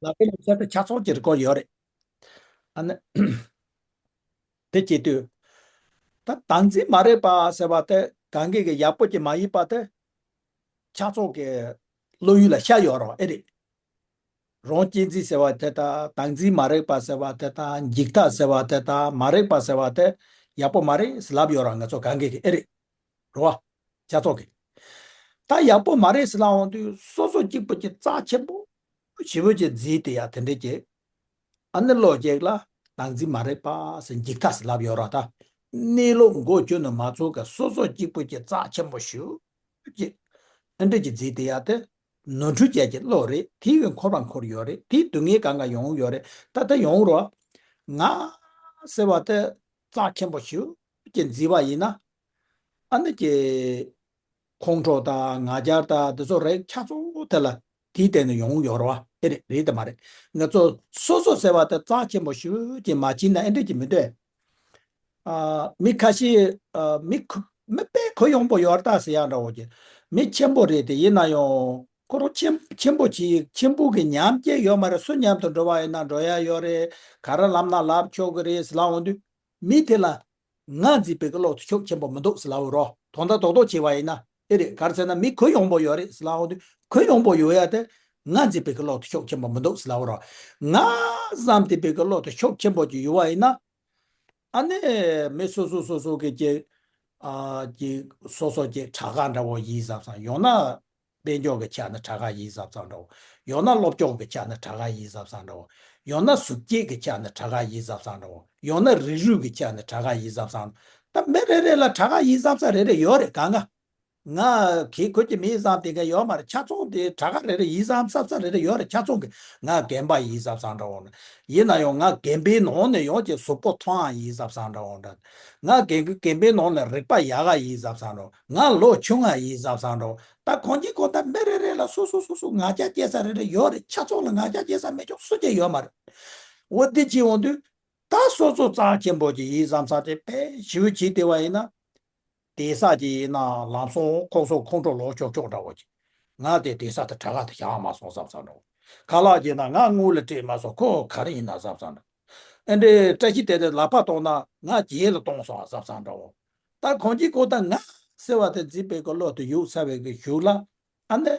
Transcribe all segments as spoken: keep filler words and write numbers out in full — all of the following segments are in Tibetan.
ལབ་པའི་ལུགས་སྲོལ་དེ་ཆ་ཚང་གཅིག་སྐོར་ཡོད་རེད། ཨ་ནི། དེ་བྱེད་དུས། ད་བདག་འཛིན་མ་རིག་པ་ཟེར་བ་དེ་གང་གི་གི་ཡག་པོ་ཅིག་མ་ཡིན་པ་དེ། ཆ་ཚང་གི་བློ་ཡུལ་ལ་ཤར་ཡོད་རེད་པ། ཨེ་རེད། རང་གཅེས་འཛིན་ཟེར་བ་དེ་དང་། བདག་འཛིན་མ་རིག་པ་ཟེར་བ་དེ་དང་། འཇིག་ལྟ་ཟེར་བ་དེ་དང་། མ་རིག་པ་ཟེར་བ་དེ་ཡག་པོ་མ་རེད་ཟེར་ལབ་ཡོད་རེད་པ། ང་ཚོ་གང་གི་གི་ཨེ་རེད། རེད་པ། ཆ་ཚང་གི། ད་ཡག་པོ་མ་རེད་ཟེར་ལབ་འོང་དུས་སོ་སོ་གཅིག་པུ་གྱིས་རྩ་ཆེན་པོ་ཞེ་པོ་ཅིག་བརྩིས་ཏེ་ཡ་དེ་འདྲ་བྱས། ཨ་ནི་བློ་གཅིག་ལ་བདག་འཛིན་མ་རིག་པ་ཟེར། འཇིག་ལྟ་ཟེར་ལབ་ཡོད་རེད་པ། ད་གནས་ལུགས་མགོ་གཅོད་ནས་མ་ཚུགས་ཀྱི་སོ་སོ་གཅིག་པུ་གྱིས་རྩ་ཆེན་པོ་ཞེ་པོ་ཅིག་ཨ་འདྲ་ཅིག་བརྩིས་ཏེ་ཡ་དེ་ནོར་འཁྲུལ་ཅན་གྱི་བློ་རེད། དེ་ཡང་འཁོར་བར་འཁོར་ཡོད་རེད། དེའི་སྡུག་བསྔལ་གང་ག་ཡོང་ཡོད་རེད། ད་ལྟ་ཡོང་རེད་པ། ང་ཟེར་བ་དེ་རྩ་ཆེན་པོ་ཞེ་པོ་ཅིག་བརྩིས་པ་ཡིན་ན། ཨ་ནི་ཀྱེ། ཁོང་ཁྲོ་དང་ང་རྒྱལ་དང་འདི་ཚོ་རིགས་ཆ་ཚང་དེ་ལ་དེའི་སྟེང་ནས་ཡོང་ཡོད་རེད་པ། ཨེ་རེད། རེད་དམ་མ་རེད། ང་ཚོ་སོ་སོ་ཟེར་བ་དེ་རྩ་ཆེན་པོ་ཞེ་པོ་ཅིག་མ་བྱས་ན་ཨེ་འདྲ་ཅིག་མི་འདུག་གས། ཨ། མི་ཁ་ཤས། ཨ། མི་ཁུ- མི་དཔེ་གུ་ཡངས་པོ་ཡོད་རེད་ད་ཟེར་ཡག་འདྲ་བོ་ཅིག་མི་ཆེན་པོ་རེད་དེ། ཡིན་ན་ཡང་ཁོ་རང་ཆེན- ཆེན་པོ་ཅིག་ཆེན་པོ་གི་ཉམས་སྐྱེས་ཡོད་མ་རེད། སུ་མཉམ་དུ་འགྲོ་བ་ཡིན་ན་འགྲོ་ཡག་ཡོད་རེད། ག་རེ་ལབ་ན་ལབ་ཆོག་གི་རེད་ཟེར་ལབ་འོང་དུས། མི་དེ་ལ་ང་འཛིན་པའི་གི་བློ་དེ་ཤུགས་ཆེན་པོ་མི་འདུག་ཟེར་ལབ་རོགས། དོན་དག་རྡོག་རྡོག་བྱས་པ་ཡིན་ན་ཨེ་རེད། ག་རེ་ཟེར་ན་མི་གུ་ཡངས་པོ་ཡོད་རེད་ཟེར་ལབ་འོང་དུས། གུ་ཡངས་པོ་ཡོད་ཡག་དེ་ང་འཛིན་པའི་གི་བློ་དེ་ཤུགས་ཆེན་པོ་མི་འདུག་ཟེར་ལབ་རོགས། ང་བསམ་བསྡད་པའི་གི་བློ་དེ་ཤུགས་ཆེན་པོ་ཅིག་ཡོད་པ་ཡིན་ན། ཨ་ནི་མི་སོ་སོ་སོ་སོ་གི་ཅིག་ཨ། ཅིག་སོ་སོ་ཅིག་དྲག་ག་འདྲ་བོ་ཡིན་བསམ་བསམ། ཡང་ན་དཔལ་འབྱོར་གྱི་ཆ་ནས་དྲག་ག་ཡིན་བསམ་བསམ་འདྲ་བོ། ཡང་ན་སློབ་སྦྱོང་གི་ཆ་ནས་དྲག་ག་ཡིན་བསམ་བསམ་འདྲ་བོ། ཡང་ན་གཟུགས་བྱད་ཀྱི་ཆ་ནས་དྲག་ག་ཡིན་བསམ་བསམ་འདྲ་བོ། ཡང་ན་རིགས་རུས་ཀྱི་ཆ་ནས་དྲག་ག་ཡིན་བསམ་བསམ། ད་མི་རེ་རེ་ལ་དྲག་ག་ཡིན་བསམ་བསམ་རེ་རེ་ཡོད་རེད། གང་ག་ང་གིས་ཁོ་གི་མི་བསམ་དེ་ག་ཡོད་མ་རེད། ཆ་ཚང་དེ་དྲག་ག་རེ་རེ་ཡིན་བསམ་བསམ་བསམ་རེ་རེ་ཡོད་རེད། ཆ་ཚང་གི། ང་རྒན་པ་ཡིན་བསམ་བསམ་འདྲ་བོ་ན། ཡིན་ན་ཡང་ང་རྒན་པའི་ནང་ནས་ཡང་ཅིག་གཟུགས་པོ་ཐང་ཡིན་བསམ་བསམ་འདྲ་བོ་འདྲ། ང་རྒན- རྒན་པའི་ནང་ནས་རིག་པ་ཡག་ག་ཡིན་བསམ་བསམ་འདྲ་བོ། ང་ལོ་ཆུང་ང་ཡིན་བསམ་བསམ་འདྲ་བོ། ད་གང་ཅི་གང་ལྟར་མི་རེ་རེ་ལ་སོ་སོ་སོ་སོ་ང་རྒྱལ་སྐྱེ་ས་རེ་རེ་ཡོད་རེད། ཆ་ཚང་ལ་ང་རྒྱལ་སྐྱེ་ས་མེད་ཆོག་སུ་གཅིག་ཡོད་མ་རེད། འོ་དེ་ཅི་འོང་དུས། ད་སོ་སོ་རྩ་ཆེན་པོ་ཅིག་ཡིན་བསམ་བསམ་དེ་དཔེ་ཞེ་པོ་ཅིག་བལྟས་པ་ཡིན་ན། དེང་སང་ཅིག་ཡིན་ན་ལམ་སང་ཁོ་ཚོ་ཁོང་ཁྲོ་ལངས་ཆོག་ཆོག་འདྲ་བོ་ཅིག་ང་དེ་དེང་སང་དེ་དྲག་ག་དེ་བཞག་མ་སོང་བསམ་བསམ་འདྲ་བོ། ཁ་ལག་ཅིག་ན་ང་དངུལ་ལ་སྤྲད་མ་སོང་། ཁོ་ག་རེ་ཡིན་ན་བསམ་བསམ་འདྲ། ཨེ་འདྲའི་བཀྲ་ཤིས་བདེ་ལེགས་ལག་པ་གཏོང་ན་ང་རྗེས་ལ་གཏོང་སོང་བསམ་བསམ་འདྲ་བོ། ད་གང་ཅི་གང་ལྟར་ང་ཟེར་བ་དེ་འཛིན་པའི་གི་བློ་དེ་ཡོད་ཚར་བའི་གི་གཞུག་ལ། ཨ་ནི།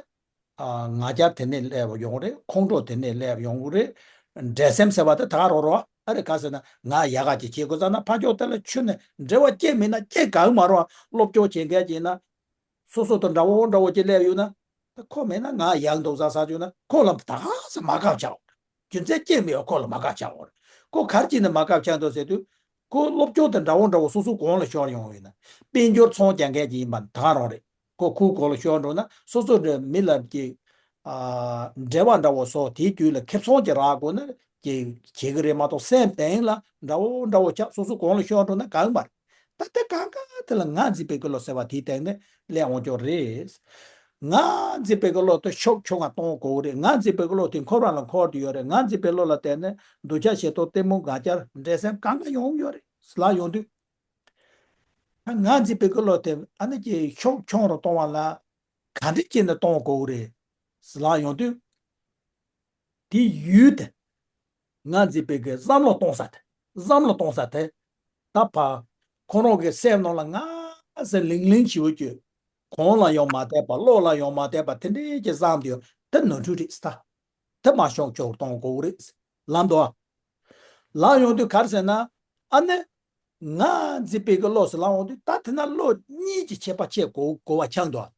ཨ། ང་རྒྱལ་དེ་ནས་སླེབས་ཡོང་རེད། ཁོང་ཁྲོ་དེ་ནས་སླེབས་ཡོང་གི་རེད། འབྲེལ་ཟམ་ཟེར་བ་དེ་ད་རོ་རོ་ཨ་རེད། ག་ཟེར་ན་ང་ཡག་ག་ཅིག་བྱེད་དགོས་ཟེར་ན། ཕར་ཕྱོགས་དེ་ལ་ཆུ་ནས་འབྲེལ་བ་སྐྱེ་མེད་ན་སྐྱེ་གང་མ་རུང་། སློབ་སྦྱོང་བྱེད་མཁན་ཅིག་ཡིན་ན། སོ་སོ་དང་འདྲ་བོ་འདྲ་བོ་ཅིག་སླེབས་ཡོང་ན། ཁོ་མེད་ན་ང་ཡག་འདུག་ཟེར་ཟེར་ཡོང་ན། ཁོ་ལ་ད་ག་ཟེ་མ་དགའ་བྱ་འོང་། རྒྱུ་མཚན་ཅི་མེད་པ་ཁོ་ལ་མ་དགའ་བྱ་འོང་། ཁོ་ག་རེ་བྱས་ནས་མ་དགའ་བྱ་འདུག་ཟེར་དུས། ཁོ་སློབ་སྦྱོང་དང་འདྲ་བོ་འདྲ་བོ་སོ་སོ་གོང་ལ་ཤོར་ཡོང་ཡོད་ན། དཔལ་འབྱོར་ཚོང་རྒྱག་མཁན་ཅིག་ཡིན་པ་ད་ག་རང་རེད། ཁོ་ཁོའི་གོང་ལ་ཤོར་འགྲོ་ན། སོ་སོ་འདྲ་མི་ལ་གི། ཨ། འབྲེལ་བ་འདྲ་བོ་བཟོ། དེའི་རྒྱུད་ལ་ཁེ་བཟང་ཅིག་རག་དགོས་ན་ཅིག་བྱེད་ཀྱི་རེད་མ་གཏོགས། སེམས་གཏིང་ལ་འདྲ་བོ་འདྲ་བོ་ཆགས། སོ་སོ་གོང་ལ་ཤོར་འགྲོ་ན་གང་མ་རེད། ད་ལྟ་གང་ག་དེ་ལ་ང་འཛིན་པའི་གི་བློ་ཟེར་བ་དེའི་སྟེང་ནས་སླེབས་འོང་ཆོག་རེད། ང་འཛིན་པའི་གི་བློ་དེ་ཤུགས་ཆུང་ང་གཏོང་དགོས་རེད། ང་འཛིན་པའི་གི་བློ་དེ་འཁོར་བ་ལ་འཁོར་དུ་ཡོད་རེད། ང་འཛིན་པའི་བློ་ལ་བརྟེན་ནས་འདོད་ཆགས་ཞེ་སྡང་གཏི་མུག་ང་རྒྱལ་འབྲེལ་ཟམ་གང་ག་ཡོང་ཡོད་རེད་ཟེར་ལབ་ཡོང་དུས། ད་ང་འཛིན་པའི་གི་བློ་དེ་ཨ་ནི་ཀྱི་ཤུགས་ཆུང་རུ་གཏོང་བ་ལ་ག་འདྲ་བྱས་ནས་གཏོང་དགོས་རེད་ཟེར་ལབ་ཡོང་དུས། དེ་ཡུལ་དེ། ང་འཛིན་པའི་གི་བསམ་བློ་གཏོང་ས་དེ། བསམ་བློ་གཏོང་ས་དེ། ད་ཕ། ཁོ་རང་གི་སེམས་ནང་ལ་ང་ཟེར་ལིང་ལིང་ཞེ་པོ་ཅིག་གོང་ལ་ཡང་མ་བལྟས་པ། ལོག་ལ་ཡང་མ་བལྟས་པ། དེ་འདྲའི་ཅིག་བསམ་དུས་དེ་ནོར་འཁྲུལ་རེད་ཟེར། ད་དེ་མ་ཤོང་ཆོག་གཏོང་དགོས་རེད་ལབ་འདུག་ཨ། ལབ་ཡོང་དུས་ག་རེ་ཟེར་ན། ཨ་ནི། ང་འཛིན་པའི་གི་བློ་ཟེར་ལབ་འོང་དུས། ད་དེ་ན་བློ་གཉིས་ཀྱི་ཁྱད་པར་ཕྱེ་དགོས་དགོས་པ་ཆགས་འདུག་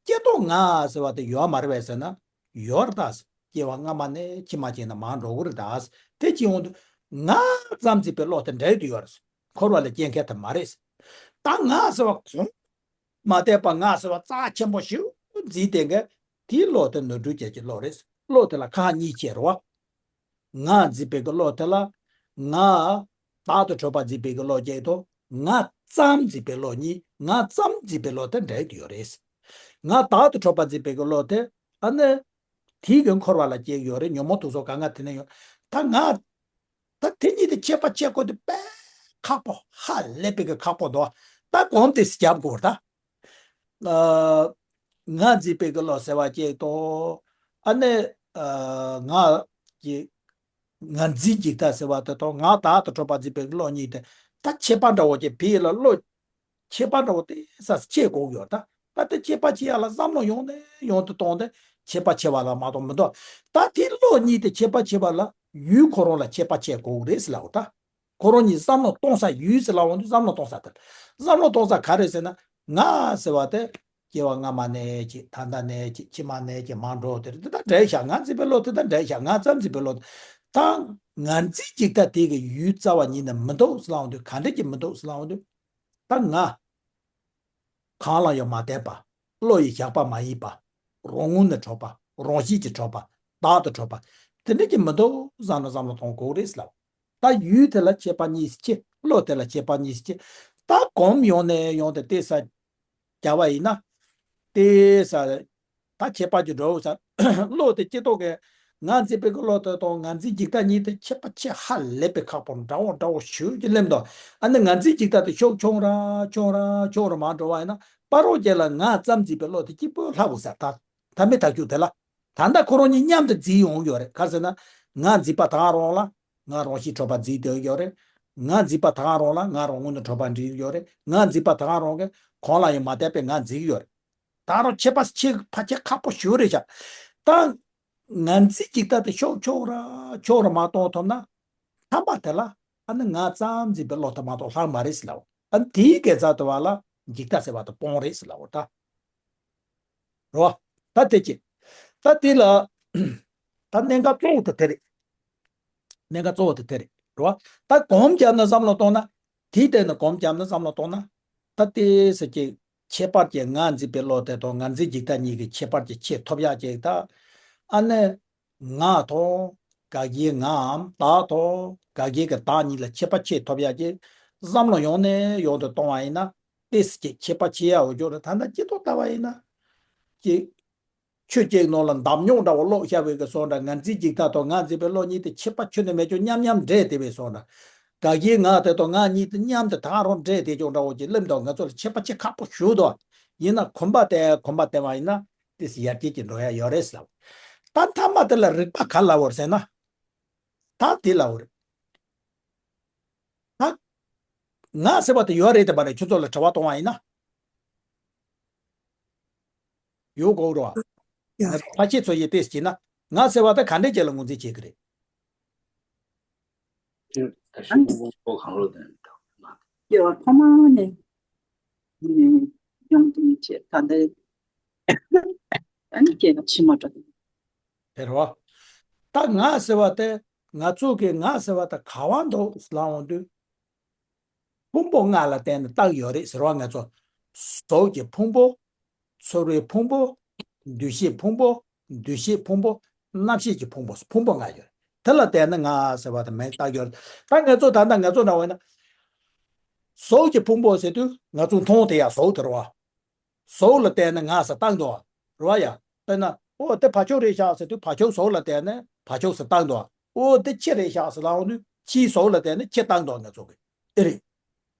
སྐྱེ་སྟོབས་ང་ཟེར་བ་དེ་ཡོད་མ་རེད་པས་ཟེར་ན། ཡོད་རེད་ད། སྐྱེ་བ་སྔ་མ་ནས་ཕྱི་མ་བྱས་ན་མར་འགྲོ་གི་རེད་ད། དེ་ཅི་འོང་དུས། ང་ཙམ་འཛིན་པའི་བློ་དེ་འདྲ་དུ་ཡོད་རེད། འཁོར་བ་ལ་སྐྱེ་མཁན་དེ་མ་རེད། ད་ང་ཟེར་བ་གོང་མ་བལྟས་པ་ང་ཟེར་བ་རྩ་ཆེན་པོ་ཞིག་འཛིན་བསྡད་མཁན་དེའི་བློ་དེ་ནོར་འཁྲུལ་ཅན་གྱི་བློ་རེད། བློ་དེ་ལ་ཁག་གཉིས་ཕྱེ་རོགས། ང་འཛིན་པའི་གི་བློ་དེ་ལ། ང་བདག་ཏུ་གྲུབ་པ་འཛིན་པའི་གི་བློ་གཅིག་དང་། ང་ཙམ་འཛིན་པའི་བློ་གཉིས། ང་ཙམ་འཛིན་པའི་བློ་དེ་འདྲ་ཡོད་རེད། ང་བདག་ཏུ་གྲུབ་པ་འཛིན་པའི་གི་བློ་དེ། ཨ་ནི། དེའི་གི་འཁོར་བ་ལ་སྐྱེ་ཡོད་རེད། ཉོན་མོངས་དུག་གསུམ་གང་ག་དེ་ནས་ཡོད། ད་ང་། ད་དེ་གཉིས་དེ་ཁྱད་པར་ཕྱེ་དགོས་དེ་དཔེ་ཁག་པོ། ཧ་ལས་པའི་གི་ཁག་པོ་འདུག་ད་གོམ་དེ་རྒྱབ་དགོས་ད། ཨ། ང་འཛིན་པའི་གི་བློ་ཟེར་བ་ཅིག་དང་། ཨ་ནི། ཨ། ང་ ཀྱི་ངར་འཛིན་འཇིག་ལྟ་ཟེར་བ་དེ་དང་ང་བདག་ཏུ་གྲུབ་པར་འཛིན་པའི་བློ་གཉིས་དེ་ད་ཁྱད་པར་འདྲ་བོ་ཅིག་བོད་ལ་བློ་ཁྱད་པར་འདྲ་བོ་དེ་ས་ཁྱད་དགོས་ཡོད་ད། ད་དེ་ཁྱད་པར་ཕྱེ་ཡ་ལ་བསམ་བློ་ཡོང་ནས་ཡོང་དུ་གཏོང་སྟེ་ཁྱད་པར་ཕྱེ་བ་ལ་མ་གཏོགས་མི་འདུག་ད་དེ་བློ་གཉིས་དེ་ཁྱད་པར་ཕྱེ་བ་ལ་ཡུལ་ཁོ་རང་ལ་ཁྱད་པར་ཕྱེ་དགོས་རེད་ཟེར་ལབ་ད། ཁོ་རང་གཉིས་བསམ་བློ་གཏོང་ས་ཡུལ་ཟེར་ལབ་འོང་དུས་བསམ་བློ་གཏོང་ས་དེ། བསམ་བློ་གཏོང་ས་ག་རེ་ཟེར་ན་ང་ཟེར་བ་དེ་སྐྱེ་བ་སྔ་མ་ནས་ཀྱི་ད་ལྟ་ནས་ཀྱི་ཕྱི་མ་ནས་ཀྱི་མ་འགྲོ་དེ་རེད། དེ་ད་འདྲ་ཤག་ང་འཛིན་པའི་བློ་དེ་ད་འདྲ་ཤག་ང་ཙམ་འཛིན་པའི་བློ་དེ་ད་ངར་འཛིན་འཇིག་ལྟ་དེ་གི་ཡུལ་རྩ་བ་ཉིད་ནས་མི་འདུག་ཟེར་ལབ་འོང་དུས་ག་འདྲ་གྱི་མི་འདུག་ཟེར་ལབ་འོང་དུས། ད་ང་གང་ལ་ཡང་མ་དད་པ། བློ་ཡི་ཞགས་པ་མ་ཡིན་པ། རང་ངོས་ནས་གྲུབ་པ། རང་བཞིན་གྱིས་གྲུབ་པ། བདག་ཏུ་གྲུབ་པ། དེ་འདྲ་གྱི་མི་འདུག་བསམ་ན་བསམ་བློ་གཏོང་དགོས་རེད་ཟེར་ལབ། ད་ཡུལ་དེ་ལ་ཁྱད་པར་གཉིས་སུ་ཕྱེ། བློ་དེ་ལ་ཁྱད་པར་གཉིས་སུ་ཕྱེ། ད་གོམས་ཡོང་ནས་ཡོང་དེ་ལྟས་ས་རྒྱག་པ་ཡིན་ན། ལྟས་ས། ད་ཁྱད་པར་གྱི་འགྲོ་ས། བློ་དེ་སྐྱེ་ཐོག་གི་ང་འཛིན་པའི་གི་བློ་དེ་དང་ངར་འཛིན་འཇིག་ལྟ་གཉིས་དེ་ཁྱད་པར་ཕྱེ་ཧ་ལས་པའི་ཁག་པོ་འདྲ་བོ་འདྲ་བོ་ཞུ་གི་སླེབས་འདུག་ཨ་ནི་ངར་འཛིན་འཇིག་ལྟ་དེ་ཤུགས་ཆུང་ར་ཆུང་ར་ཆུང་ར་མར་འགྲོ་བ་ཡིན་ན་བར་རོ་རྒྱལ་ལ་ང་ཙམ་འཛིན་པའི་བློ་དེ་སྐྱིད་པོ་ལྷག་འོང་ས། ད་ད་མི་ཐག་གཅོད་དེ་ལ། ད་ལྟ་ཁོ་རང་གཉིས་མཉམ་དུ་འཛིན་ཡོང་གི་ཡོད་རེད། ག་རེ་ཟེར་ན། ང་འཛིན་པ་དང་རང་ལ་ང་རང་བཞིན་གྲུབ་པ་འཛིན་བསྡད་ཡོད་རེད། ང་འཛིན་པ་དང་རང་ལ་ང་རང་ངོས་ནས་གྲུབ་པ་འཛིན་གྱི་ཡོད་རེད། ང་འཛིན་པ་དང་རང་གིས་གང་ལ་ཡང་མ་དད་པའི་ང་འཛིན་གྱི་ཡོད་རེད། ད་རུང་ཁྱད་པར་ཕྱེ་ཕ་ཁྱད་ཁག་པོ་ཞེ་པོ་རེད་ཤག་ད་ངར་འཛིན་འཇིག་ལྟ་དེ་ཤུགས་ཆུང་ར་ཆུང་ར་མར་གཏོང་ཐུབ་ན། ཐ་མ་དེ་ལ་ཨ་ནི་ང་ཙམ་འཛིན་པའི་བློ་དེ་མ་གཏོགས་ལྷག་མ་རེད་ཟེར་ལབ། ཨ་ནི་དེའི་དགེ་རྩ་དུ་བ་ལ་འཇིག་ལྟ་ཟེར་བ་དེ་སྤོང་རེད་ཟེར་ལབ་ད། རེད་བ། ད་དེ་ཅི། ད་དེ་ལ། ད་གནད་འགག་གཙོ་བོ་དེ་དེ་རེད། གནད་འགག་གཙོ་བོ་དེ་དེ་རེད། རེད་བ། ད་གོམས་བརྒྱབ་ན་བསམ་བློ་གཏོང་ན། དེའི་སྟེང་ནས་གོམས་བརྒྱབ་ན་བསམ་བློ་གཏོང་ན། ད་དེ་ཟེར་གྱི། ཁྱད་པར་གྱི་ང་འཛིན་པའི་བློ་དེ་དང་ངར་འཛིན་འཇིག་ལྟ་གཉིས་ཀྱི་ཁྱད་པར་གྱི་ཕྱེ་ཐུབ་ཡག་ཅིག་ད། ཨ་ནི། ང་དང་། དགག་བྱའི་ངའམ་བདག་དང་དགག་བྱའི་གི་བདག་གཉིས་ལ་ཁྱད་པར་ཕྱེ་ཐུབ་ཡག་གི། བསམ་བློ་ཡོང་ནས་ཡོང་དུ་གཏོང་བ་ཡིན་ན། ཏོག་ཙམ་ཅིག་ཁྱད་པར་ཕྱེ་ཡག་འོ་ཅོག་རེད། ད་ལྟ་སྤྱི་ཐོག་ལྟ་བ་ཡིན་ན། ཅིག་ཆུ་གཅིག་ནང་ལ་འདམ་རྙོག་འདྲ་བོ་བླུགས་བཞག་པའི་གི་བཟོ་འདྲ། ངར་འཛིན་འཇིག་ལྟ་དང་ང་འཛིན་པའི་བློ་གཉིས་དེ་ཁྱད་པར་ཁྱོན་ནས་མེད་ཅོག་མཉམ་མཉམ་འདྲེས་བསྡད་པའི་བཟོ་འདྲ། དགག་བྱའི་ང་དེ་དང་ང་གཉིས་དེ་མཉམ་དུ་ད་རུང་འདྲེས་བསྡད་ཅོག་འདྲ་བོ་ཅིག་སླེབས་འདུག་ང་ཚོ་ལ་ཁྱད་པར་ཕྱེ་ཁག་པོ་ཞེ་པོ་འདུག་ཡིན་ན་གོམས་པ་དེ་གོམས་པ་བསྟེན་པ་ཡིན་ན་ཏོག་ཙམ་ཡར་རྒྱས་ཀྱི་འགྲོ་ཡག་ཡོད་རེད་ཟེར་ལབ། ད་མཐའ་མ་དེ་ལ་རིགས་པ་ག་རེ་ལབ་པ་རེད་ཟེར་ན། ད་དེ་ལབ་པ་རེད། ད། ང་ཟེར་བ་དེ་ཡོད་རེད་དམ་མ་རེད། ཁྱོད་ཚོ་ལ་དྲི་བ་གཏོང་བ་ཡིན་ན། ཡོད་དགོས་རེད་བ། ཡོད་རེད། ཕལ་ཆེར་ཚོ་ཡིས་ཏོག་ཙམ་བྱས་ན། ང་ཟེར་བ་དེ་ག་འདྲས་ཅིག་ལ་ངོས་འཛིན་བྱེད་ཀྱི་རེད། ད་ཤུགས་ཆུང་པོ་གང་རུང་དེ་འདྲ་མ། ཡོད་ཐ་མ་ནས་ཡོང་དུས་བྱས་ད་འདི་ཨ་ནི་སྐྱེ་ཕྱི་མ་འགྲོ། དེ་རེད་བ། ད་ང་ཟེར་བ་དེ་ང་ཚོ་གི་ང་ཟེར་བ་དེ་ག་བ་འདུག་ལབ་འོང་དུས། ཕུང་པོ་ལྔ་ལ་བརྟེན་ནས་བཏགས་ཡོད་རེད་ཟེར་བ་ང་ཚོ། གཟུགས་ཀྱི་ཕུང་པོ། ཚོར་བའི་ཕུང་པོ། འདུ་ཤེས་ཕུང་པོ། འདུ་ཤེས་ཕུང་པོ། རྣམ་ཤེས་ཀྱི་ཕུང་པོ། ཕུང་པོ་ལྔ་ཡོད་རེད། དེ་ལ་བརྟེན་ནས་ང་ཟེར་བ་དེ་མིང་བཏགས་ཡོད་རེད། ད་ང་ཚོ་ད་ལྟ་ང་ཚོ་འདྲ་བ་ཡིན་ན། གཟུགས་ཀྱི་ཕུང་པོ་ཟེར་དུས་ང་ཚོ་མཐོང་བསྡད་ཡག་གཟུགས་དེ་རེད་བ། གཟུགས་ལ་བརྟེན་ནས་ང་ཟེར་བཏགས་འདུག་རེད་བ་ཡ། དཔེར་ན་ཨོ་དེ་བ་ཕྱུགས་རེད་ཤག་ཟེར་དུས་བ་ཕྱུགས་གཟུགས་ལ་བརྟེན་ནས་བ་ཕྱུགས་ཟེར་བཏགས་འདུག་ཨོ་དེ་ཁྱི་རེད་ཤག་ཟེར་ལབ་འོང་དུས་ཁྱིའི་གཟུགས་ལ་བརྟེན་ནས་ཁྱི་བཏགས་འདུག་ང་ཚོ་གི་ཨེ་རེད།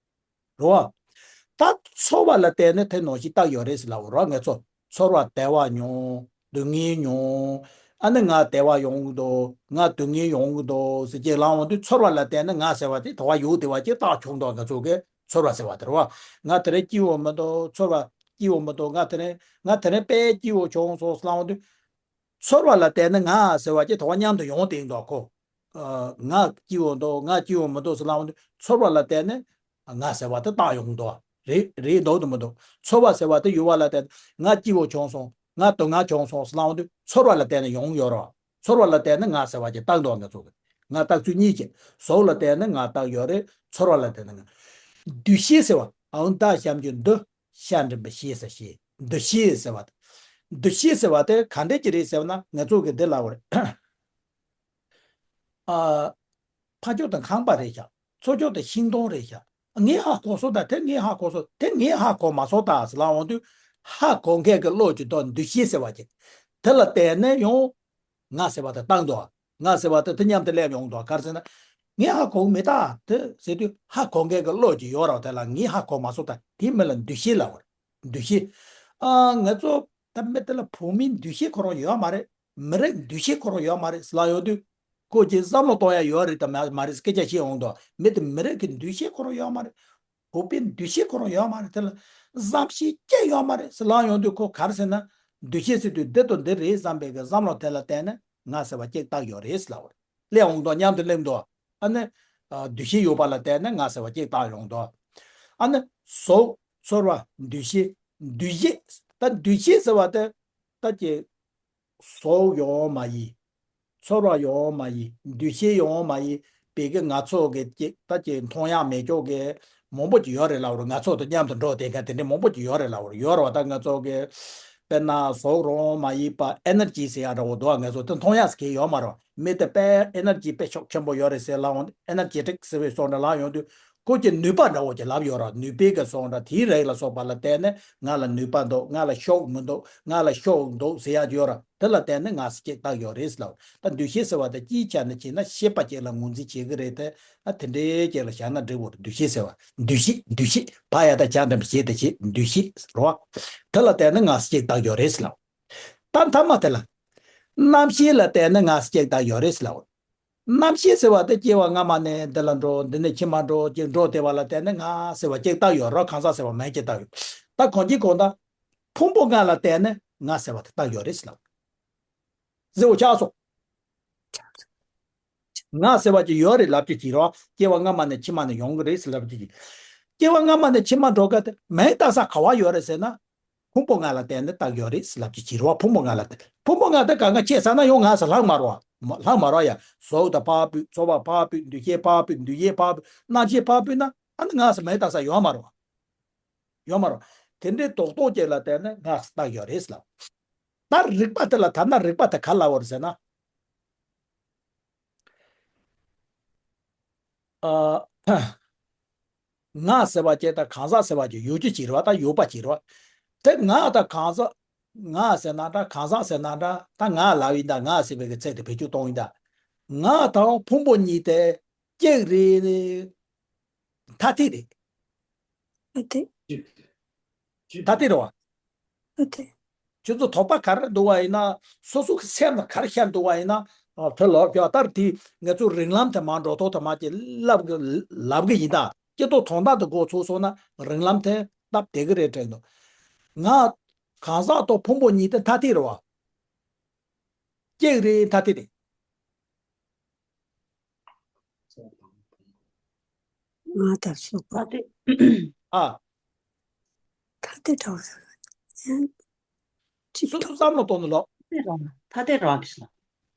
རེད་བ། ད་ཚོར་བ་ལ་བརྟེན་ནས་དེ་ནང་བཞིན་བཏགས་ཡོད་རེད་ཟེར་ལབ་རེད་བ་ང་ཚོ། ཚོར་བ་བདེ་བ་མྱོང་། སྡུག་བསྔལ་མྱོང་། ཨ་ནི་ང་བདེ་བ་ཡོང་གི་འདུག་ང་སྡུག་བསྔལ་ཡོང་གི་འདུག་ཟེར་ཅིག་ལབ་འོང་དུས་ཚོར་བ་ལ་བརྟེན་ནས་ང་ཟེར་བ་དེ་དོ་བ་ཡོད་བདེ་བ་ཅིག་བཏགས་བྱུང་འདུག་ང་ཚོ་གི་ཚོར་བ་ཟེར་བ་དེ་རེད་བ། ང་དེ་རིང་སྐྱིད་པོ་མི་འདུག་ཚོར་བ་སྐྱིད་པོ་མི་འདུག་ང་དེ་རིང་ང་དེ་རིང་དཔེ་སྐྱིད་པོ་བྱུང་སོང་ཟེར་ལབ་འོང་དུས། ཚོར་བ་ལ་བརྟེན་ནས་ང་ཟེར་བ་ཅིག་དོ་བ་མཉམ་དུ་ཡོང་བསྡད་འདུག་ཁོ། ཨ། ང་སྐྱིད་པོ་འདུག་ང་སྐྱིད་པོ་མི་འདུག་ཟེར་ལབ་འོང་དུས་ཚོར་བ་ལ་བརྟེན་ནས་ང་ཟེར་བ་དེ་བཏགས་ཡོང་འདུག་རེད་རེད་འདུག་དང་མི་འདུག་ཚོར་བ་ཟེར་བ་དེ་ཡོད་པ་ལ་བརྟེན་ང་སྐྱིད་པོ་བྱུང་སོང་ང་སྡུག་བསྔལ་བྱུང་སོང་ཟེར་ལབ་འོང་དུས་ཚོར་བ་ལ་བརྟེན་ནས་ཡོང་ཡོད་རེད། ཚོར་བ་ལ་བརྟེན་ནས་ང་ཟེར་བ་ཅིག་བཏགས་འདུག་ང་ཚོ་གི་ང་བཏགས་ཚུལ་གཉིས་ཀྱི་གཟུགས་ལ་བརྟེན་ནས་ང་བཏགས་ཡོད་རེད། ཚོར་བ་ལ་བརྟེན་ནས་ང་། འདུ་ཤེས་ཟེར་བ་འོ་ད་གཤམ་གྱི་འདུ་ཤ་འདྲེན་པའི་ཤེས་ས་ཤེས་འདུ་ཤེས་ཟེར་བ་དེ། འདུ་ཤེས་ཟེར་བ་དེ་ག་འདྲས་ཀྱི་རེད་ཟེར་བ་ན་ང་ཚོ་གི་འདི་ལབ་པ་རེད། ཨ། ཕ་ཕྱོགས་དང་ཁང་པ་རེད་ཤག་ཚུར་ཕྱོགས་དང་ཤིང་སྡོང་རེད་ཤག་ངས་ཧ་གོ་སོང་ད་དེ་ངས་ཧ་གོ་སོང་དེ་ངས་ཧ་གོ་མ་སོང་ད་ཟེར་ལབ་འོང་དུས་ཧ་གོ་མཁན་གྱི་བློ་གྱི་ཐོག་འདུ་ཤེས་ཟེར་བ་ཅིག་དེ་ལ་བརྟེན་ནས་ཡང་ང་ཟེར་བ་དེ་བཏང་འདུག་ང་ཟེར་བ་དེ་དེ་མཉམ་དུ་སླེབས་ཡོང་འདུག་ག་རེ་ཟེར་ན། ངས་ཧ་གོ་གི་མེད་ད་དེ་ཟེར་དུས་ཧ་གོ་མཁན་གྱི་བློ་ཅིག་ཡོད་རེད་བ། དེ་ལ་ངས་ཧ་གོ་མ་སོང་ད་དེའི་མིང་ལ་འདུ་ཤེས་ལབ་པ་རེད། འདུ་ཤེས། ཨ། ང་ཚོ་ད་མི་དེ་ལ་བུད་མེད་འདུ་ཤེས་ཁོ་རང་ཡོད་མ་རེད། མི་རིགས་འདུ་ཤེས་ཁོ་རང་ཡོད་མ་རེད་ཟེར་ལབ་ཡོང་དུས། ཁོ་ཅིག་བསམ་བློ་གཏོང་ཡ་ཡོད་རེད་དམ་མ་རེད་སྐད་ཆ་བཤད་འོང་དོ། མི་དེ་མི་རིགས་ཀྱི་འདུ་ཤེས་ཁོ་རང་ཡོད་མ་རེད། བོད་པའི་འདུ་ཤེས་ཁོ་རང་ཡོད་མ་རེད། དེ་ལ་བསམ་ཤེས་ཅི་ཡོད་མ་རེད་ཟེར་ལབ་ཡོང་དུས་ཁོ་ག་རེ་ཟེར་ན། འདུ་ཤེས་ཟེར་དུས་འདི་དང་འདི་རེད་བསམ་པའི་གི་བསམ་བློ་དེ་ལ་བརྟེན་ནས་ང་ཟེར་བ་ཅིག་བཏགས་ཡོད་རེད་ཟེར་ལབ་པ་རེད། སླེབས་འོང་དོ། མཉམ་དུ་སླེབས་འདུག་ཨ་ནི། ཨ། འདུ་ཤེས་ཡོད་པ་ལ་བརྟེན་ནས་ང་ཟེར་བ་ཅིག་བཏགས་ཡོང་དོ། ཨ་ནི། གཟུགས། ཚོར་བ། འདུ་ཤེས། འདུ་ཤེས། ད་འདུ་ཤེས་ཟེར་བ་དེ། ད་ཀྱི། གཟུགས་ཡོད་མ་ཡིན། ཚོར་བ་ཡོད་མ་ཡིན། འདུ་ཤེས་ཡོད་མ་ཡིན་པའི་གི་ང་ཚོ་གི་ཀྱི་ད་ཀྱི་མཐོང་ཡག་མེད་ཀྱོག་གི་མང་པོ་ཅིག་ཡོད་རེད་ལབ་རེད། ང་ཚོ་དང་མཉམ་དུ་འགྲོ་བསྡད་མཁན་དེ་འདྲའི་མང་པོ་ཅིག་ཡོད་རེད་ལབ་རེད། ཡོད་རེད་བ། ད་ང་ཚོ་གི། དཔེར་ན་གཟུགས་རང་མ་ཡིན་པ་ཨེ་ནར་ཇི་ཟེར་ཡག་འདྲ་བོ་འདུག་ང་ཚོ་དེ་མཐོང་ཡག་ཟེར་མཁན་ཡོད་མ་རེད། མི་དེ་དཔེ་ཨེ་ནར་ཇི་དཔེ་ཤུགས་ཆེན་པོ་ཡོད་རེད་ཟེར་ལབ་འོང་། ཨེ་ནར་ཇེ་ཊིག་ཟེར་བའི་བཟོ་འདྲ་ལབ་ཡོང་དུས། ཁོ་ཀྱི་ནུས་པ་འདྲ་བོ་ཅིག་ལབ་ཡོད་ར། ནུས་པའི་གི་བཟོ་འདྲ་དེའི་རིགས་ལ་སོགས་པ་ལ་བརྟེན་ནས་ང་ལ་ནུས་པ་འདུག་ང་ལ་ཤུགས་མི་འདུག་ང་ལ་ཤུགས་འདུག་ཟེར་ཡག་ཡོད་ར། དེ་ལ་བརྟེན་ནས་ང་ཟེར་ཅིག་བཏགས་ཡོད་རེད་ཟེར་ལབ། ད་འདུ་ཤེས་ཟེར་བ་དེ་སྤྱིའི་ཆ་ནས་བྱས་ན་ཤེས་པ་ཅིག་ལ་ངོས་འཛིན་བྱེད་ཀྱི་རེད་དེ། ཨ། དེ་འདྲའི་ཅིག་ལ་བཞག་ན་འགྲིག་གོ། འདུ་ཤེས་ཟེར་བ། འདུ་ཤེས། འདུ་ཤེས། བ་ཡ་བཏགས་བྱ་འགྲེང་བུ་བྱེད་དེ་བྱེད། འདུ་ཤེས་རོ། དེ་ལ་བརྟེན་ནས་ང་ཟེར་ཅིག་བཏགས་ཡོད་རེད་ཟེར་ལབ། ད་མཐའ་མ་དེ་ལ། རྣམ་ཤེས་ལ་བརྟེན་ནས་ང་ཟེར་ཅིག་བཏགས་ཡོད་རེད་ཟེར་ལབ། རྣམ་ཤེས་ཟེར་བ་དེ་སྐྱེ་བ་སྔ་མ་ནས་འདི་ལ་འགྲོ། འདི་ནས་ཕྱི་མ་འགྲོ། ཅིག་འགྲོ་བསྡད་པ་ལ་བརྟེན་ནས་ང་ཟེར་བ་ཅིག་བཏགས་ཡོད་རོ། གང་ཟག་ཟེར་བ་མིང་ཅིག་བཏགས་ཡོད། ད་གང་ཅིའི་གང་ལྟར། ཕུང་པོ་ལྔ་ལ་བརྟེན་ནས་ང་ཟེར་བ་དེ་བཏགས་ཡོད་རེད་ཟེར་ལབ། གཟི་འོད་ཆགས་སོང་། ང་ཟེར་བ་ཅིག་ཡོད་རེད་ལབ་ཀྱི་ཅིག་རོ། སྐྱེ་བ་སྔ་མ་ནས་ཕྱི་མ་ནས་ཡོང་གི་རེད་ཟེར་ལབ་ཀྱི་ཅིག་སྐྱེ་བ་སྔ་མ་ནས་ཕྱི་མ་འགྲོ་སྐབས་དེ་མིང་བཏགས་ས་ག་བ་ཡོད་རེད་ཟེར་ན། ཕུང་པོ་ལྔ་ལ་བརྟེན་ནས་བཏགས་ཡོད་རེད་ཟེར་ལབ་ཀྱི་ཅིག་རོ། ཕུང་པོ་ལྔ་ལ་བརྟེན། ཕུང་པོ་ལྔ་དེ་གང་ག་ཁྱེད་ས་ན་ཡོང་ང་ཟེར་ལྷག་མ་རོ། ལྷག་མ་རོ་ཡ། གཟུགས་དང་ཕར་ཕུད། ཚོར་བ་ཕར་ཕུད། འདུ་ཤེས་ཕར་ཕུད། འདུ་ཤེས་ཕར་ཕུད། རྣམ་ཤེས་ཕར་ཕུད་ན། ཨ་ནི་ང་ཟེར་མིང་བཏགས་ས་ཡོད་མ་རོ། ཡོད་མ་རེད། དེ་འདྲའི་རྡོག་རྡོག་ཅིག་ལ་བརྟེན་ནས་ང་ཟེར་བཏགས་ཡོད་རེད་ལབ། ད་རིགས་པ་དེ་ལ། ཐ་ན་རིགས་པ་དེ་ག་ལབ་པ་རེད་ཟེར་ན། ཨ། ང་ཟེར་བ་ཅིག་དང་གང་ཟག་ཟེར་བ་ཅིག་ཡོད་རྒྱུ་ཅིག་རེད་བ། ད་ཡོད་པ་ཅིག་རེད་བ། དེ་ང་དང་གང་ཟག་ང་ཟེར་ན་འདྲ། གང་ཟག་ཟེར་ན་འདྲ། ད་ང་ལབ་ཡིན་ད། ང་ཟེར་བའི་གི་ཚིག་དེ་བེད་སྤྱོད་གཏོང་ཡིན་ད། ང་དང་ཕུང་པོ་གཉིས་དེ་གཅིག་རེད། ཐ་དད་རེད། ཐ་དད། ཐ་དད་རེད་བ། ཐ་དད། ཁྱོད་ཚོ་དོགས་པ་ག་རེ་འདུག་བ་ཡིན་ན། སོ་སོ་གི་སེམས་ལ་ག་རེ་ཤར་འདུག་བ་ཡིན་ན། ཨ། དེ་ལ་ཡང་ལྟར་དེ་ང་ཚོ་རིང་ལམ་དེ་མར་འགྲོ་ཐོག་དེ་མར་ཅིག་ལབ་གི་ལབ་གི་ཡིན་ད། སྤྱི་ཚོགས་དོན་དག་དེ་འགོ་ཚུགས་སོང་ན་རིང་ལམ་དེ་སྟབས་བདེ་གི་རེད་དྲན་འདུག་ང་གང་ཟག་དང་ཕུང་པོ་གཉིས་དེ་ཐ་དད་རེད་བ། གཅིག་རེད། ཐ་དད་རེད། ང་དང་སོགས་པ། ཐ་དད། ཨ། ཐ་དད་འདྲ་བོ་ཟེར། ཡང་གཅིག་སོ་སོ་བསམ་བློ་གཏོང་ནི་ལོ། ཐ་དད་རེད་བ།